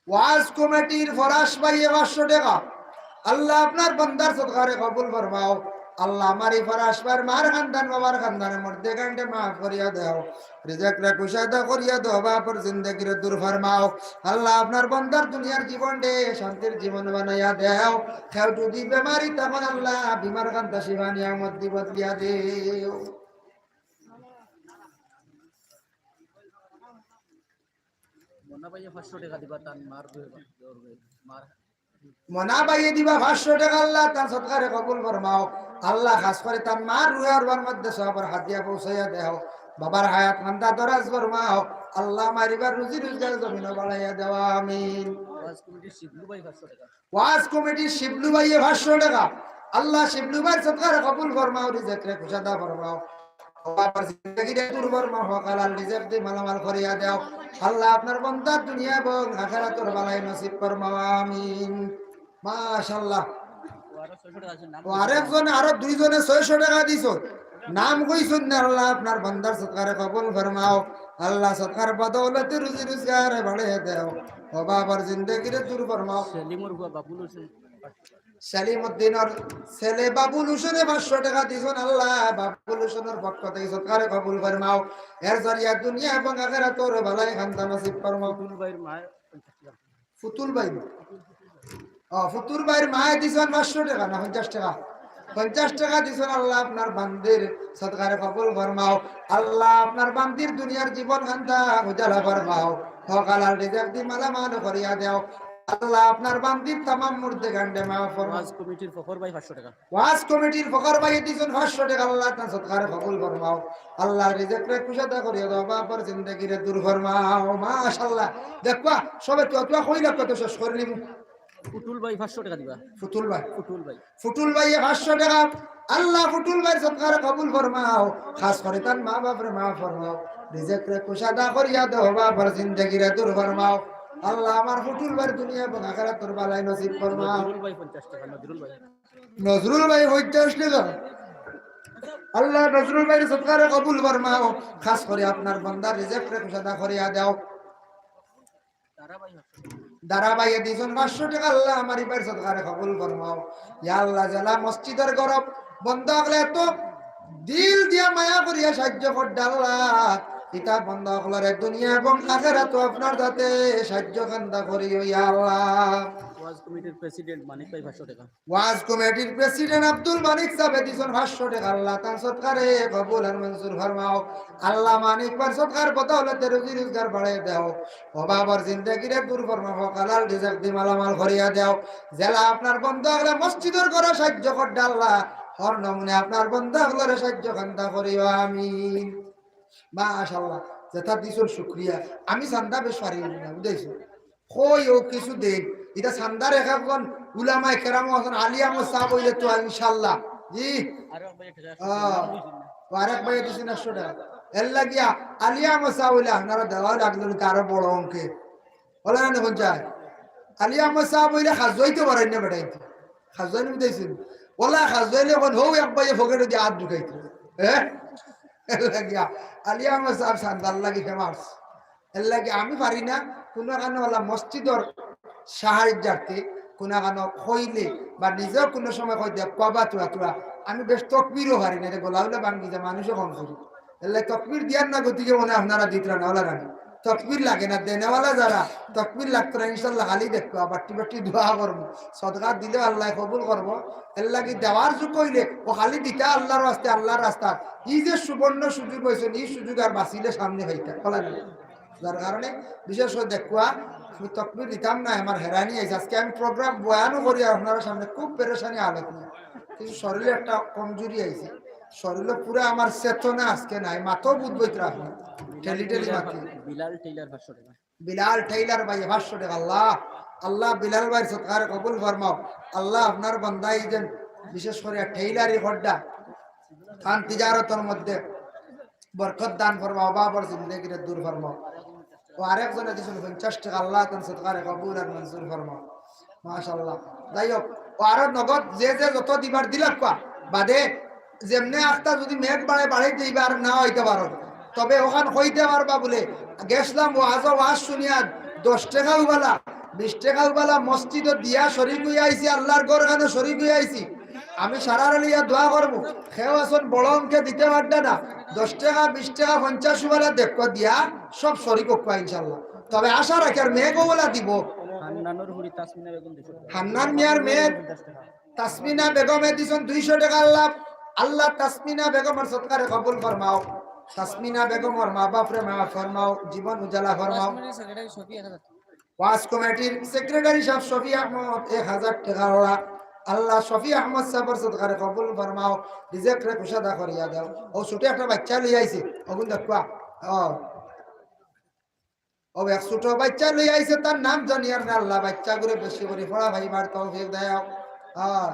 ওয়াজ কমিটির ফরাস ভাইয়ে পাঁচশো টেকা। আল্লাহ আপনার বন্দার সদকারে কবুল ফরমাও। আল্লাহ আমার ই ফরাস ভাইর মার খান্দান, বাবার খান্দানর মুর্দেগানরে মাফ করিয়া দেও। রিজিকরে কুশাদা করিয়া দেও, বাপর জিন্দেগিরে দূর ফরমাও। আল্লাহ আপনার বন্দার দুনিয়ার জীবনরে শান্তির জীবন বানাইয়া দেও। কেউ যদি বেমারি তখন আল্লাহ বিমার খান্তা শিফা নিয়ামত দি বদলিয়া দেও। মনা ভাইয়ে পাঁচশো টেকা দিবা, তান মার দুই বার, দুই বার, মার। মনা ভাইয়ে দিবা পাঁচশো টেকা, আল্লাহ তান সদকারে কবুল ফরমাও। আল্লাহ খাস করি তান মার রুহে আরওয়ার মধ্যে সওয়াবর হাদিয়া পৌঁছাইয়া দেও। বাবার হায়াত খান্তা দরাজ ফরমাও। আল্লাহ মারিবার রুজি রোজগার জমিনো বাড়াইয়া দেও, আমিন। ওয়াজ কমিটির শিবলু ভাইয়ে পাঁচশো টেকা। আল্লাহ শিবলু ভাইর সদকারে কবুল ফরমাও, রিজিকরে কুশাদা ফরমাও। বাবার জিন্দেগিরে দূর ফরমাও, হক হালাল রিজিক দি মালামাল করিয়া দেও। আল্লাহ আপনার বন্দার দুনিয়া এবং আখিরাতর বালাই নসিব ফরমাও, আমিন। মাশাআল্লাহ। ও আরেকজনে, আরো দুইজনে ছয়শো টেকা দিছইন, নাম কইছইন না। আল্লাহ আপনার বন্দার সদকারে কবুল ফরমাও। আল্লাহ সদকার বদৌলতে রুজি রোজগারে বাড়াইয়া দেও। ও বাবার জিন্দেগিরে দূর ফরমাও। সেলিমর ফুয়া বাবুল হোসেন। সেলিমউদ্দিনর ছেলে বাবুল হোসেনে পাঁচশো টেকা দিছইন। আল্লাহ বাবুল হোসেনের পক্ষ থাকি সদকারে কবুল ফরমাও। এর জরিয়া দুনিয়া এবং আখিরাতর বালাই খান্তা নসিব ফরমাও। ফুতুল ভাইর মায়ে পঞ্চাশ টেকা। ফুতুল ভাই। ও, ফুতুল ভাইর মায়ে দিছইন পাঁচশো টেকা না পঞ্চাশ টেকা? পঞ্চাশ টেকা দিছইন। আল্লাহ আপনার বান্দির সদকারে কবুল ফরমাও। আল্লাহ আপনার বান্দির দুনিয়ার জীবন খান্তা উজালা ফরমাও। হক হালাল রিজিক দি মালামাল করিয়া দেও। আল্লাহ আপনার বান্দির তামাম মুর্দেগানরে মাফ ফরমাও। ওয়াজ কমিটির ফখর ভাই পাঁচশো টেকা। ওয়াজ কমিটির ফখর ভাইয়ে দিছইন পাঁচশো টেকা। আল্লাহ তান সদকারে কবুল ফরমাও। আল্লাহ রিজিকরে কুশাদা করিয়া দেও, বাবার জিন্দেগিরে দূর ফরমাও। মাশাআল্লাহ। দেখবা, সবে তুয়া তুয়া কইলা কত শেষ করিলিমু। ফুতুল ভাই পাঁচশো টেকা দিবা। ফুতুল ভাই। ফুতুল ভাই। ফুতুল ভাইয়ে পাঁচশো টেকা। আল্লাহ ফুতুল ভাইর সদকারে কবুল ফরমাও। খাছ করি তান মা বাপরে মাফ ফরমাও। রিজিকরে কুশাদা করিয়া দেও, বাবার জিন্দেগিরে দূর ফরমাও। আল্লাহ আমার ফুতুল ভাইর দুনিয়া এবং আখিরাতর বালাই নসিব ফরমাও। নজরুল ভাই পঞ্চাশ টেকা, নজরুল ভাই। নজরুল ভাই পঞ্চাশ টেকা। আল্লাহ নজরুল ভাইর সদকারে কবুল ফরমাও। খাছ করি আপনার বন্দার রিজিকরে কুশাদা করিয়া দেও। দারা ভাইয়ে দিছইন পাঁচশো টেকা। আল্লাহ আমার ই ভাইর সদকারে কবুল ফরমাও। ইয়া আল্লাহ, যেলা মসজিদর গরব বন্দা অকলে এত দিল দিয়া মায়া করিয়া সাহায্য কররা আল্লাহ, ইতা বন্দা অকলরে দুনিয়া এবং আখিরাতো আপনার যাতে সাহায্য খান্তা করিও ইয়া আল্লাহ। ওয়াজ কমিটির প্রেসিডেন্ট মানিক ভাই পাঁচশো টেকা। ওয়াজ কমিটির প্রেসিডেন্ট আব্দুল মানিক সাবে দিছইন পাঁচশো টেকা। আল্লাহ তান সদকারে কবুল আর মঞ্জুর ফরমাও। আল্লাহ মানিক ভাইর সদকার বদৌলতে রুজি রোজগার বাড়াই দেও। ও বাবার জিন্দেগিরে দূর ফরমাও, হক হালাল রিজিক দি মালামাল করিয়া দেও। যেলা আপনার বন্দা অকলে মসজিদর ঘরো সাহায্য কররা আল্লাহ, হর নমুনে আপনার বন্দা অকলরে সাহায্য খান্তা করিও, আমিন। মাশাআল্লাহ, যেতা দিছইন শুকরিয়া। আমি চান্দা বেশ পারি না, বুঝাইছো? কই ও কিছু দেইন। ইতা চান্দার এক একজন উলামায়ে কেরাম আছইন, আলী আহমদ সাব অইলে তো ইনশাআল্লাহ। জি। আরেক ভাই একটা আহ, ও আরেক ভাইয়ে দিছইন একশো টেকা। এর লাগিয়া আলী আহমদ সাব অইলে আপনারা দেওয়া লাগলো না, আরো বড় অঙ্কে। অলা না অখন যায়। আলী আহমদ সাব অইলে খাজুয়াইতে পারইন না বেটাইন। খাজুয়াইন বুঝাইছইন। অলা খাজুয়াইলে অখন হউ এক ভাইয়ে পকেটো দি আত ঢুকাইতো। হ্যাঁ? এর লাগিয়া আলী আহমদ সাব চান্দার লাগি ফেমাস। এর লাগি আমি পারি না, কুনু কানো অলা মসজিদর সাহায্যার্থে কুনু কানো কইলে বা নিজেও কুনু সময় কই দেখ কবা তুয়া তুয়া, আমি বেশ তকবিরও পারি না, ইটা গলা উলা ভাঙ্গি যায়, মানুষও কম করি। এর লাগি তকবির দিয়ার না গতিকে মনে আপনারা দিতরা না, অলা রানি। তকবির লাগে না, দেনেওয়ালা যারা, তকবির লাগতো না, ইনশাআল্লাহ খালি দেখবা, বাট্টি বাট্টি দোয়া করমু। সদকা দিলেও আল্লায় কবুল করবো। এর লাগি দেওয়ার যুগ অইলে ও খালি দিতা আল্লাহর ওয়াস্তে, আল্লাহর রাস্তাত। ই যে সুবর্ণ সুযোগ অইছে, ই সুযোগ আর বাঁচিলে সামনে পাইতা, বলা যায়। যার কারণে বিশেষ করি দেখবা, আমি তকবির দিতাম না, আমার হেরানি আইছে। আজকে আমি প্রোগ্রাম বয়ানও করি আর আপনারা সামনে খুব পেরেশানি হালত নিয়া। কিছু শরীরে একটা কমজোরি আইছে, শরীরে পুরা আমার চেতনা আজকে নাই, মাথাও বুধ বইতে রাখবো, ঠেলি ঠেলি মাতি। বিলাল টেইলার পাঁচশো টেকা। বিলাল টেইলার ভাইয়ে পাঁচশো টেকা। আল্লাহ, আল্লাহ বিলাল ভাইর সদকারে কবুল ফরমাও। আল্লাহ আপনার বন্দায় যেন বিশেষ করি টেইলারি কররা, তান তিজারতর মধ্যে বরকত দান ফরমাও, বাবার জিন্দেগিরে দূর ফরমাও। ও আরেকজনে দিছইন পঞ্চাশ টেকা, আল্লাহ তান সদকারে কবুল আর মঞ্জুর ফরমাও। মাশাআল্লাহ। যাই হোক, ও আরো নগদ যে যে যত দিবার দিলাউক্কা, বাদে যেমনে আখতা যদি মেঘ বাড়ে বাড়াইতে ইবার না অইতে পারো, তবে অখান কইতে পারবা বুলে, গেছলাম ওয়াজো ওয়াজ শুনিয়া দশ টেকা উবালা, বিশ টেকা উবালা মসজিদো দিয়া শরিক অইয়া আইছি, আল্লাহর ঘরখানো শরিক অইয়া আইছি। আমি সারারে লইয়া দোয়া করমু, কেউ আছইন বড় অঙ্কে দিতে পাররা না, দশ টেকা, বিশ টেকা, পঞ্চাশ উবালা দেখো দিয়া সব শরিক অউক্কা ইনশাআল্লাহ। তবে আশা রাখি আর মেঘ ওলা দিব। হান্নানর হুড়ি তাসমিনা বেগম দিছে। হান্নান মিয়ার মেয়ে তাসমিনা বেগমে দিছইন দুইশো টেকা। আল্লাহ, আল্লাহ তাসমিনা বেগমর সদকারে কবুল ফরমাও। তাসমিনা বেগমর মা বাপরে মাফ ফরমাও, জীবন উজালা ফরমাও। ওয়াজ কমিটির সেক্রেটারি সাব শফি আহমদ এক হাজার টেকা। আল্লাহ, আল্লাহ শফি আহমদ সাহেবর সদকারে কবুল ফরমাও, রিজেকরে কুশাদা করিয়া দেও। ও ছোট একটা বাচ্চা লইয়া আইছে, ওগুন দেখবা। ও, ও এক ছোট বাচ্চা লইয়া আইছে, তার নাম জানিয়ার না আল্লাহ, বাচ্চাগুরে বেশি করি পড়া পাইবার তৌফিক দেও। হ্যাঁ।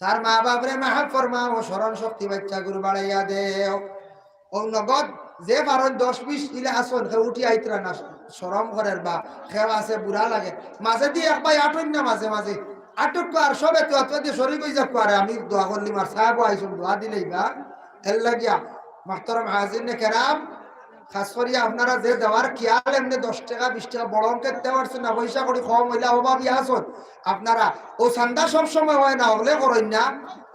তার মা বাপরে মাফ ফরমাও, স্মরণ শক্তি বাচ্চাগুর বাড়াইয়া দেও। ও নগদ যে পারইন দশ বিশ ইলা আছইন, কেউ উঠি আইতরা না, শরম করের বা কেউ আছে বুড়া লাগে। মাঝে দি এক ভাই আটইন না মাঝে মাঝে। আটুক আর সবে তো এত দিয়ে শরীর হয়ে যাক আর আমি দোয়া করলি মার সাহেব আইসুন দোয়া দিলেই বা। এর লাগিয়া মাহতরম হাজির নে কেরাম, খাস করিয়া আপনারা যে দেওয়ার খেয়াল এমনি দশ টাকা বিশ টাকা বড় অঙ্কের দিতে পারছেন না, পয়সা করি কম হইলে অভাবী আছইন। আপনারা ও চান্দা সব সময় হয় না, হকলে করইন না।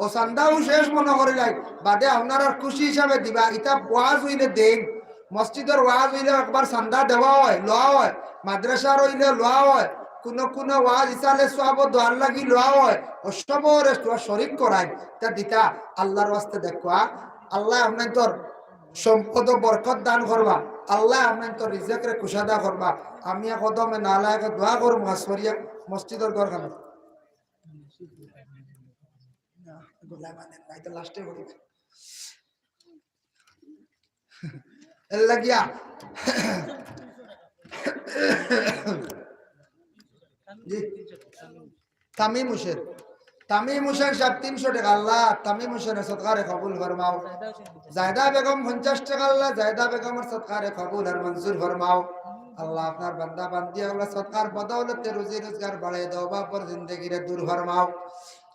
ও চান্দাও শেষ মনে করিলাই, বাদে আপনারা খুশি হিসাবে দিবা। ইতা ওয়াজ হইলে দেইন, মসজিদর ওয়াজ হইলে একবার চান্দা দেওয়া হয়, লওয়া হয়, মাদ্রাসার হইলে লওয়া হয়, কোনো কোনো ওয়াজ ইসালে সওয়াব দোয়ার লাগি লওয়া হয়, ও সবরে শরিক করায়, তা দিতা আল্লাহর ওয়াস্তে দেখবা। আল্লাহ আপনার তোর সম্পদ ও বরকত দান করবা, আল্লাহ আপনার তোর রিজেকরে কুশাদা করবা। আমি এক কদমে না লাগে দোয়া করমু, আসরিয়া মসজিদর ঘরখানো। না, গোলায় মানে নাই তো লাস্টে বলি। এর লাগিয়া। জি। তামিম হোসেন। তামিম হোসেন সাহেব তিনশো টাকা আল্লাহ, তামিম হোসেনের সদকারে কবুল ফরমাও। জায়দা বেগম পঞ্চাশ টাকা আল্লাহ, জায়দা বেগমের সদকারে কবুল আর মঞ্জুর ফরমাও। আল্লাহ আপনার বান্দা বান্দি আল্লাহ সদকার বদৌলতে রুজি রোজগার বাড়াই দাও, বাপর জিন্দেগিরে দূর ফরমাও।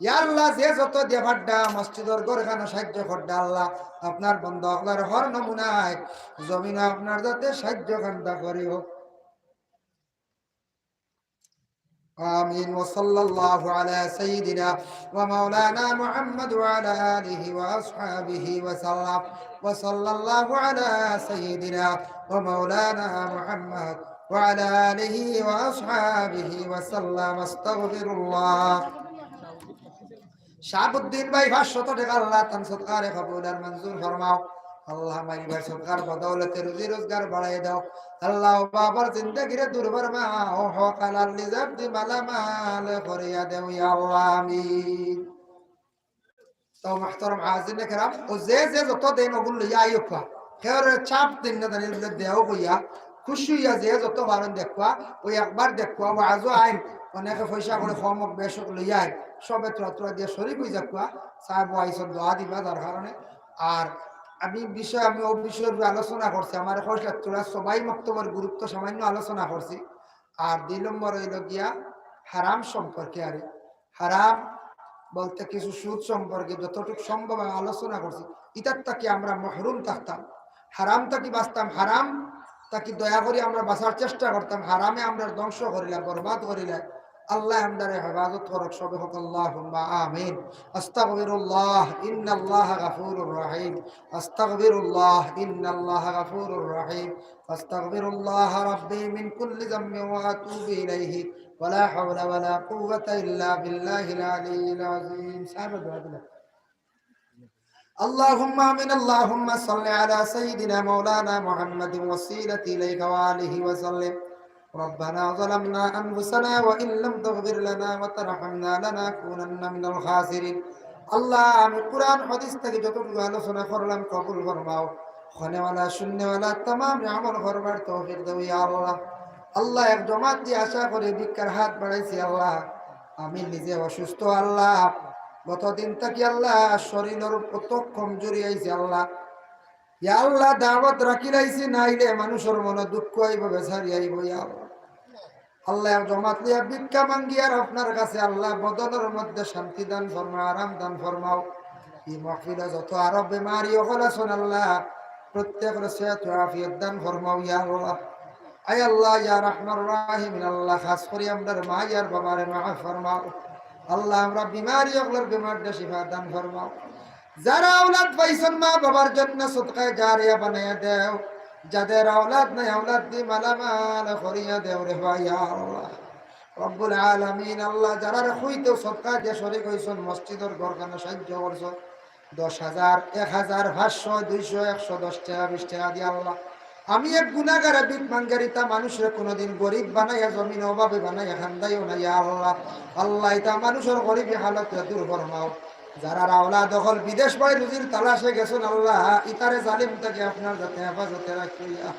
ইয়া আল্লাহ, যে যত দিয়া পারডা, মসজিদর ঘরখানো সাহায্য করডা আল্লাহ, আপনার বন্দা অকলর হর নমুনায় জমিনে আপনার যাতে সাহায্য খান্দা করিও। آمين. وصلى الله على سيدنا ومولانا محمد وعلى آله وأصحابه وسلم. وصلى الله على سيدنا ومولانا محمد وعلى آله وأصحابه وسلم. أستغفر الله. শাহাবুদ্দিন ভাই পাঁচশত টাকা আল্লাহ তান সদকারে কবুল আর মঞ্জুর ফরমাও। আল্লাহ মারি ভাই সদকার বদৌলতে রুজি রোজগার বাড়াই দাও। আল্লাহ বাবার জিন্দেগিরে দূর ফরমাও, হক হালাল রিজিক দি মালামাল করিয়া দেও ইয়া আল্লাহ, আমিন। তো মাহতরম হাজিরিনে কেরাম, ও যে যে যত দেন ওগুলো লইয়া আইও খোয়া। কেউরে চাপ দিন না জানি, ওগুলো দেও কইয়া, খুশি হইয়া যে যত পারইন দেখবা, ওই একবার দেখবা, ওয়াজও আইন, অনেকে পয়সা করে কম হোক, বেশ হোক, লইয়া আইন, সবে থুড়া থুড়া দিয়া শরিক হই যাক খোয়া, সাহেব আইসন দোয়া দিবা যার কারণে। আর আমি বিষয়, আমি ও বিষয়ের উপরে আলোচনা করছি, আমার কইসলা থুড়া সবাই মক্তবর গুরুত্ব সামান্য আলোচনা করছি। আর দুই নম্বর হইল গিয়া হারাম সম্পর্কে, আর হারাম বলতে কিছু সুদ সম্পর্কে যতটুকু সম্ভব আমি আলোচনা করছি, ইতার থাকি আমরা মহরুম থাকতাম, হারাম থাকি বাঁচতাম, হারাম থাকি দয়া করি আমরা বাঁচার চেষ্টা করতাম, হারামে আমরা ধ্বংস করিলা, বরবাদ করিলা। আল্লাহ আমরারে হেফাজত করুক, সবে হোক আল্লাহুম্মা আমিন। আস্তাগফিরুল্লাহ, ইন্নাল্লাহা গাফুরুর রহিম। আস্তাগফিরুল্লাহ, ইন্নাল্লাহা গাফুরুর রহিম। أستغفر الله ربي من كل ذنب وأتوب إليه، ولا حول ولا قوة إلا بالله العلي العظيم. সাহেব, দোয়া দিলাম। اللهم آمين. اللهم صل على سيدنا مولانا محمد وسيلة إليك وآله وسلم. ربنا ظلمنا أنفسنا وإن لم تغفر لنا وترحمنا لنكونن من الخاسرين. আল্লাহ, আমি কোরআন হাদিস থাকি যতটুকু আলোচনা করলাম কবুল ফরমাও। হুনেওয়ালা, শুননেওয়ালা, তামাম আমল করবার তৌফিক দেও ইয়া আল্লাহ। আল্লাহ, এক জমাত দিয়া আশা করি ভিক্ষার হাত বাড়াইছি আল্লাহ। আমি নিজে অসুস্থ আল্লাহ, গত দিন থাকি আল্লাহ শরীরর কত কমজোরি আইছে আল্লাহ। ইয়া আল্লাহ, দাওয়াত রাখিলাইছি, নাইলে মানুষর মনো দুঃখ আইবো, বেজারি আইবো, ইয়া আল্লাহ। আল্লাহ, এক জমাত লইয়া ভিক্ষা মাঙ্গিয়ার আপনার কাছে আল্লাহ, বদনর মধ্যে শান্তি দান ফরমাও, আরাম দান ফরমাও। ই মাহফিলো যত আরো বেমারি অকল আছন আল্লাহ, প্রত্যেকরে সেহত আফিয়ত দান ফরমাও, ইয়া আল্লাহ। আয় আল্লাহ, ইয়া রাহমান রাহিমিন আল্লাহ, খাস করি আমরার মা আর বাবারে মাফ ফরমাও। আল্লাহ, আমরা বেমারি অকলর বেমারটা শিফা দান ফরমাও। যারা আওলাদ পাইছন, মা বাবার জন্য সদকায়ে জারিয়া বানাইয়া দেও। যাদের আওলাদ নাই, আওলাদ দি মালামাল করিয়া দেও রে ভাই, ইয়া আল্লাহ। রব্বুল আলামিন আল্লাহ, যারারে কইতেও সদকা দিয়া শরিক হইছন, মসজিদর ঘরখানো সাহায্য করছন, দশ হাজার, এক হাজার, পাঁচশো, দুইশো, একশো, দশ টাকা, বিশ টাকা দিয়া আল্লাহ, আমি এক গুনাগারে ভিক মাঙ্গার, ইতা মানুষরে কুনুদিন গরিব বানাইয়া, জমিন অভাবী বানাইয়া খান্দাইও না, ইয়া আল্লাহ। আল্লাহ, ইতা মানুষর গরিবি হালত দূর ফরমাও। যারার আওলাদ অকল বিদেশ বায় রুজির তালাশে গেছইন, আল্লাহ, ইতারে জালিম থাকি আপনার যাতে হেফাজতে রাখিও, ইয়া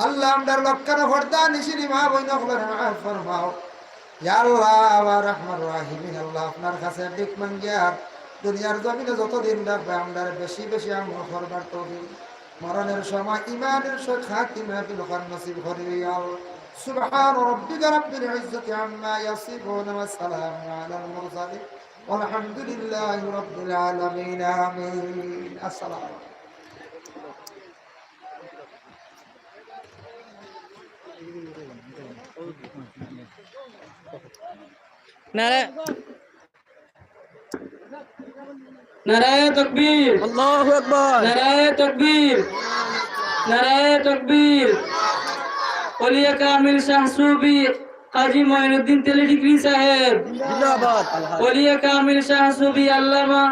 আল্লাহ। আমরার লক্কানো পর্দানিশিন মা বইন অকলরে মাফ ফরমাও। ইয়া আল্লাহ, ইয়া আরহামার রাহিমিন, আল্লাহ, আপনার কাছে ভিক মাঙ্গিয়ার দুনিয়ার জমিনো যতদিন রাখবা, আমরারে বেশি বেশি আমল করবার তৌফিক, মরণের সময় ইমানের সাথে খাতিমা বিল খাইর নসিব করিও, ইয়া আল্লাহ। سبحان ربك رب العزة عما يصفون وسلام على المرسلين والحمد لله رب العالمين. آمين. السلام عليكم. নারায়, নারায়ে তাকবীর। আল্লাহু আকবার। নারায়ে তাকবীর। নারায়ে তাকবীর। ওলিয়ে কামিল শাহ সুফি কাজী মঈনুদ্দিন তেলি ডিগ্রি সাহেব। জিন্দাবাদ। ওলিয়ে কামিল শাহ সুফি আল্লামা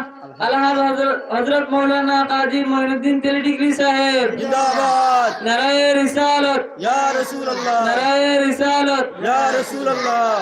আলহাজ হযরত, হযরত মাওলানা কাজী মঈনুদ্দিন তেলি ডিগ্রি সাহেব। জিন্দাবাদ। নারায়ে রিসালত। ইয়া রাসূলুল্লাহ। নারায়ে রিসালত। ইয়া রাসূলুল্লাহ।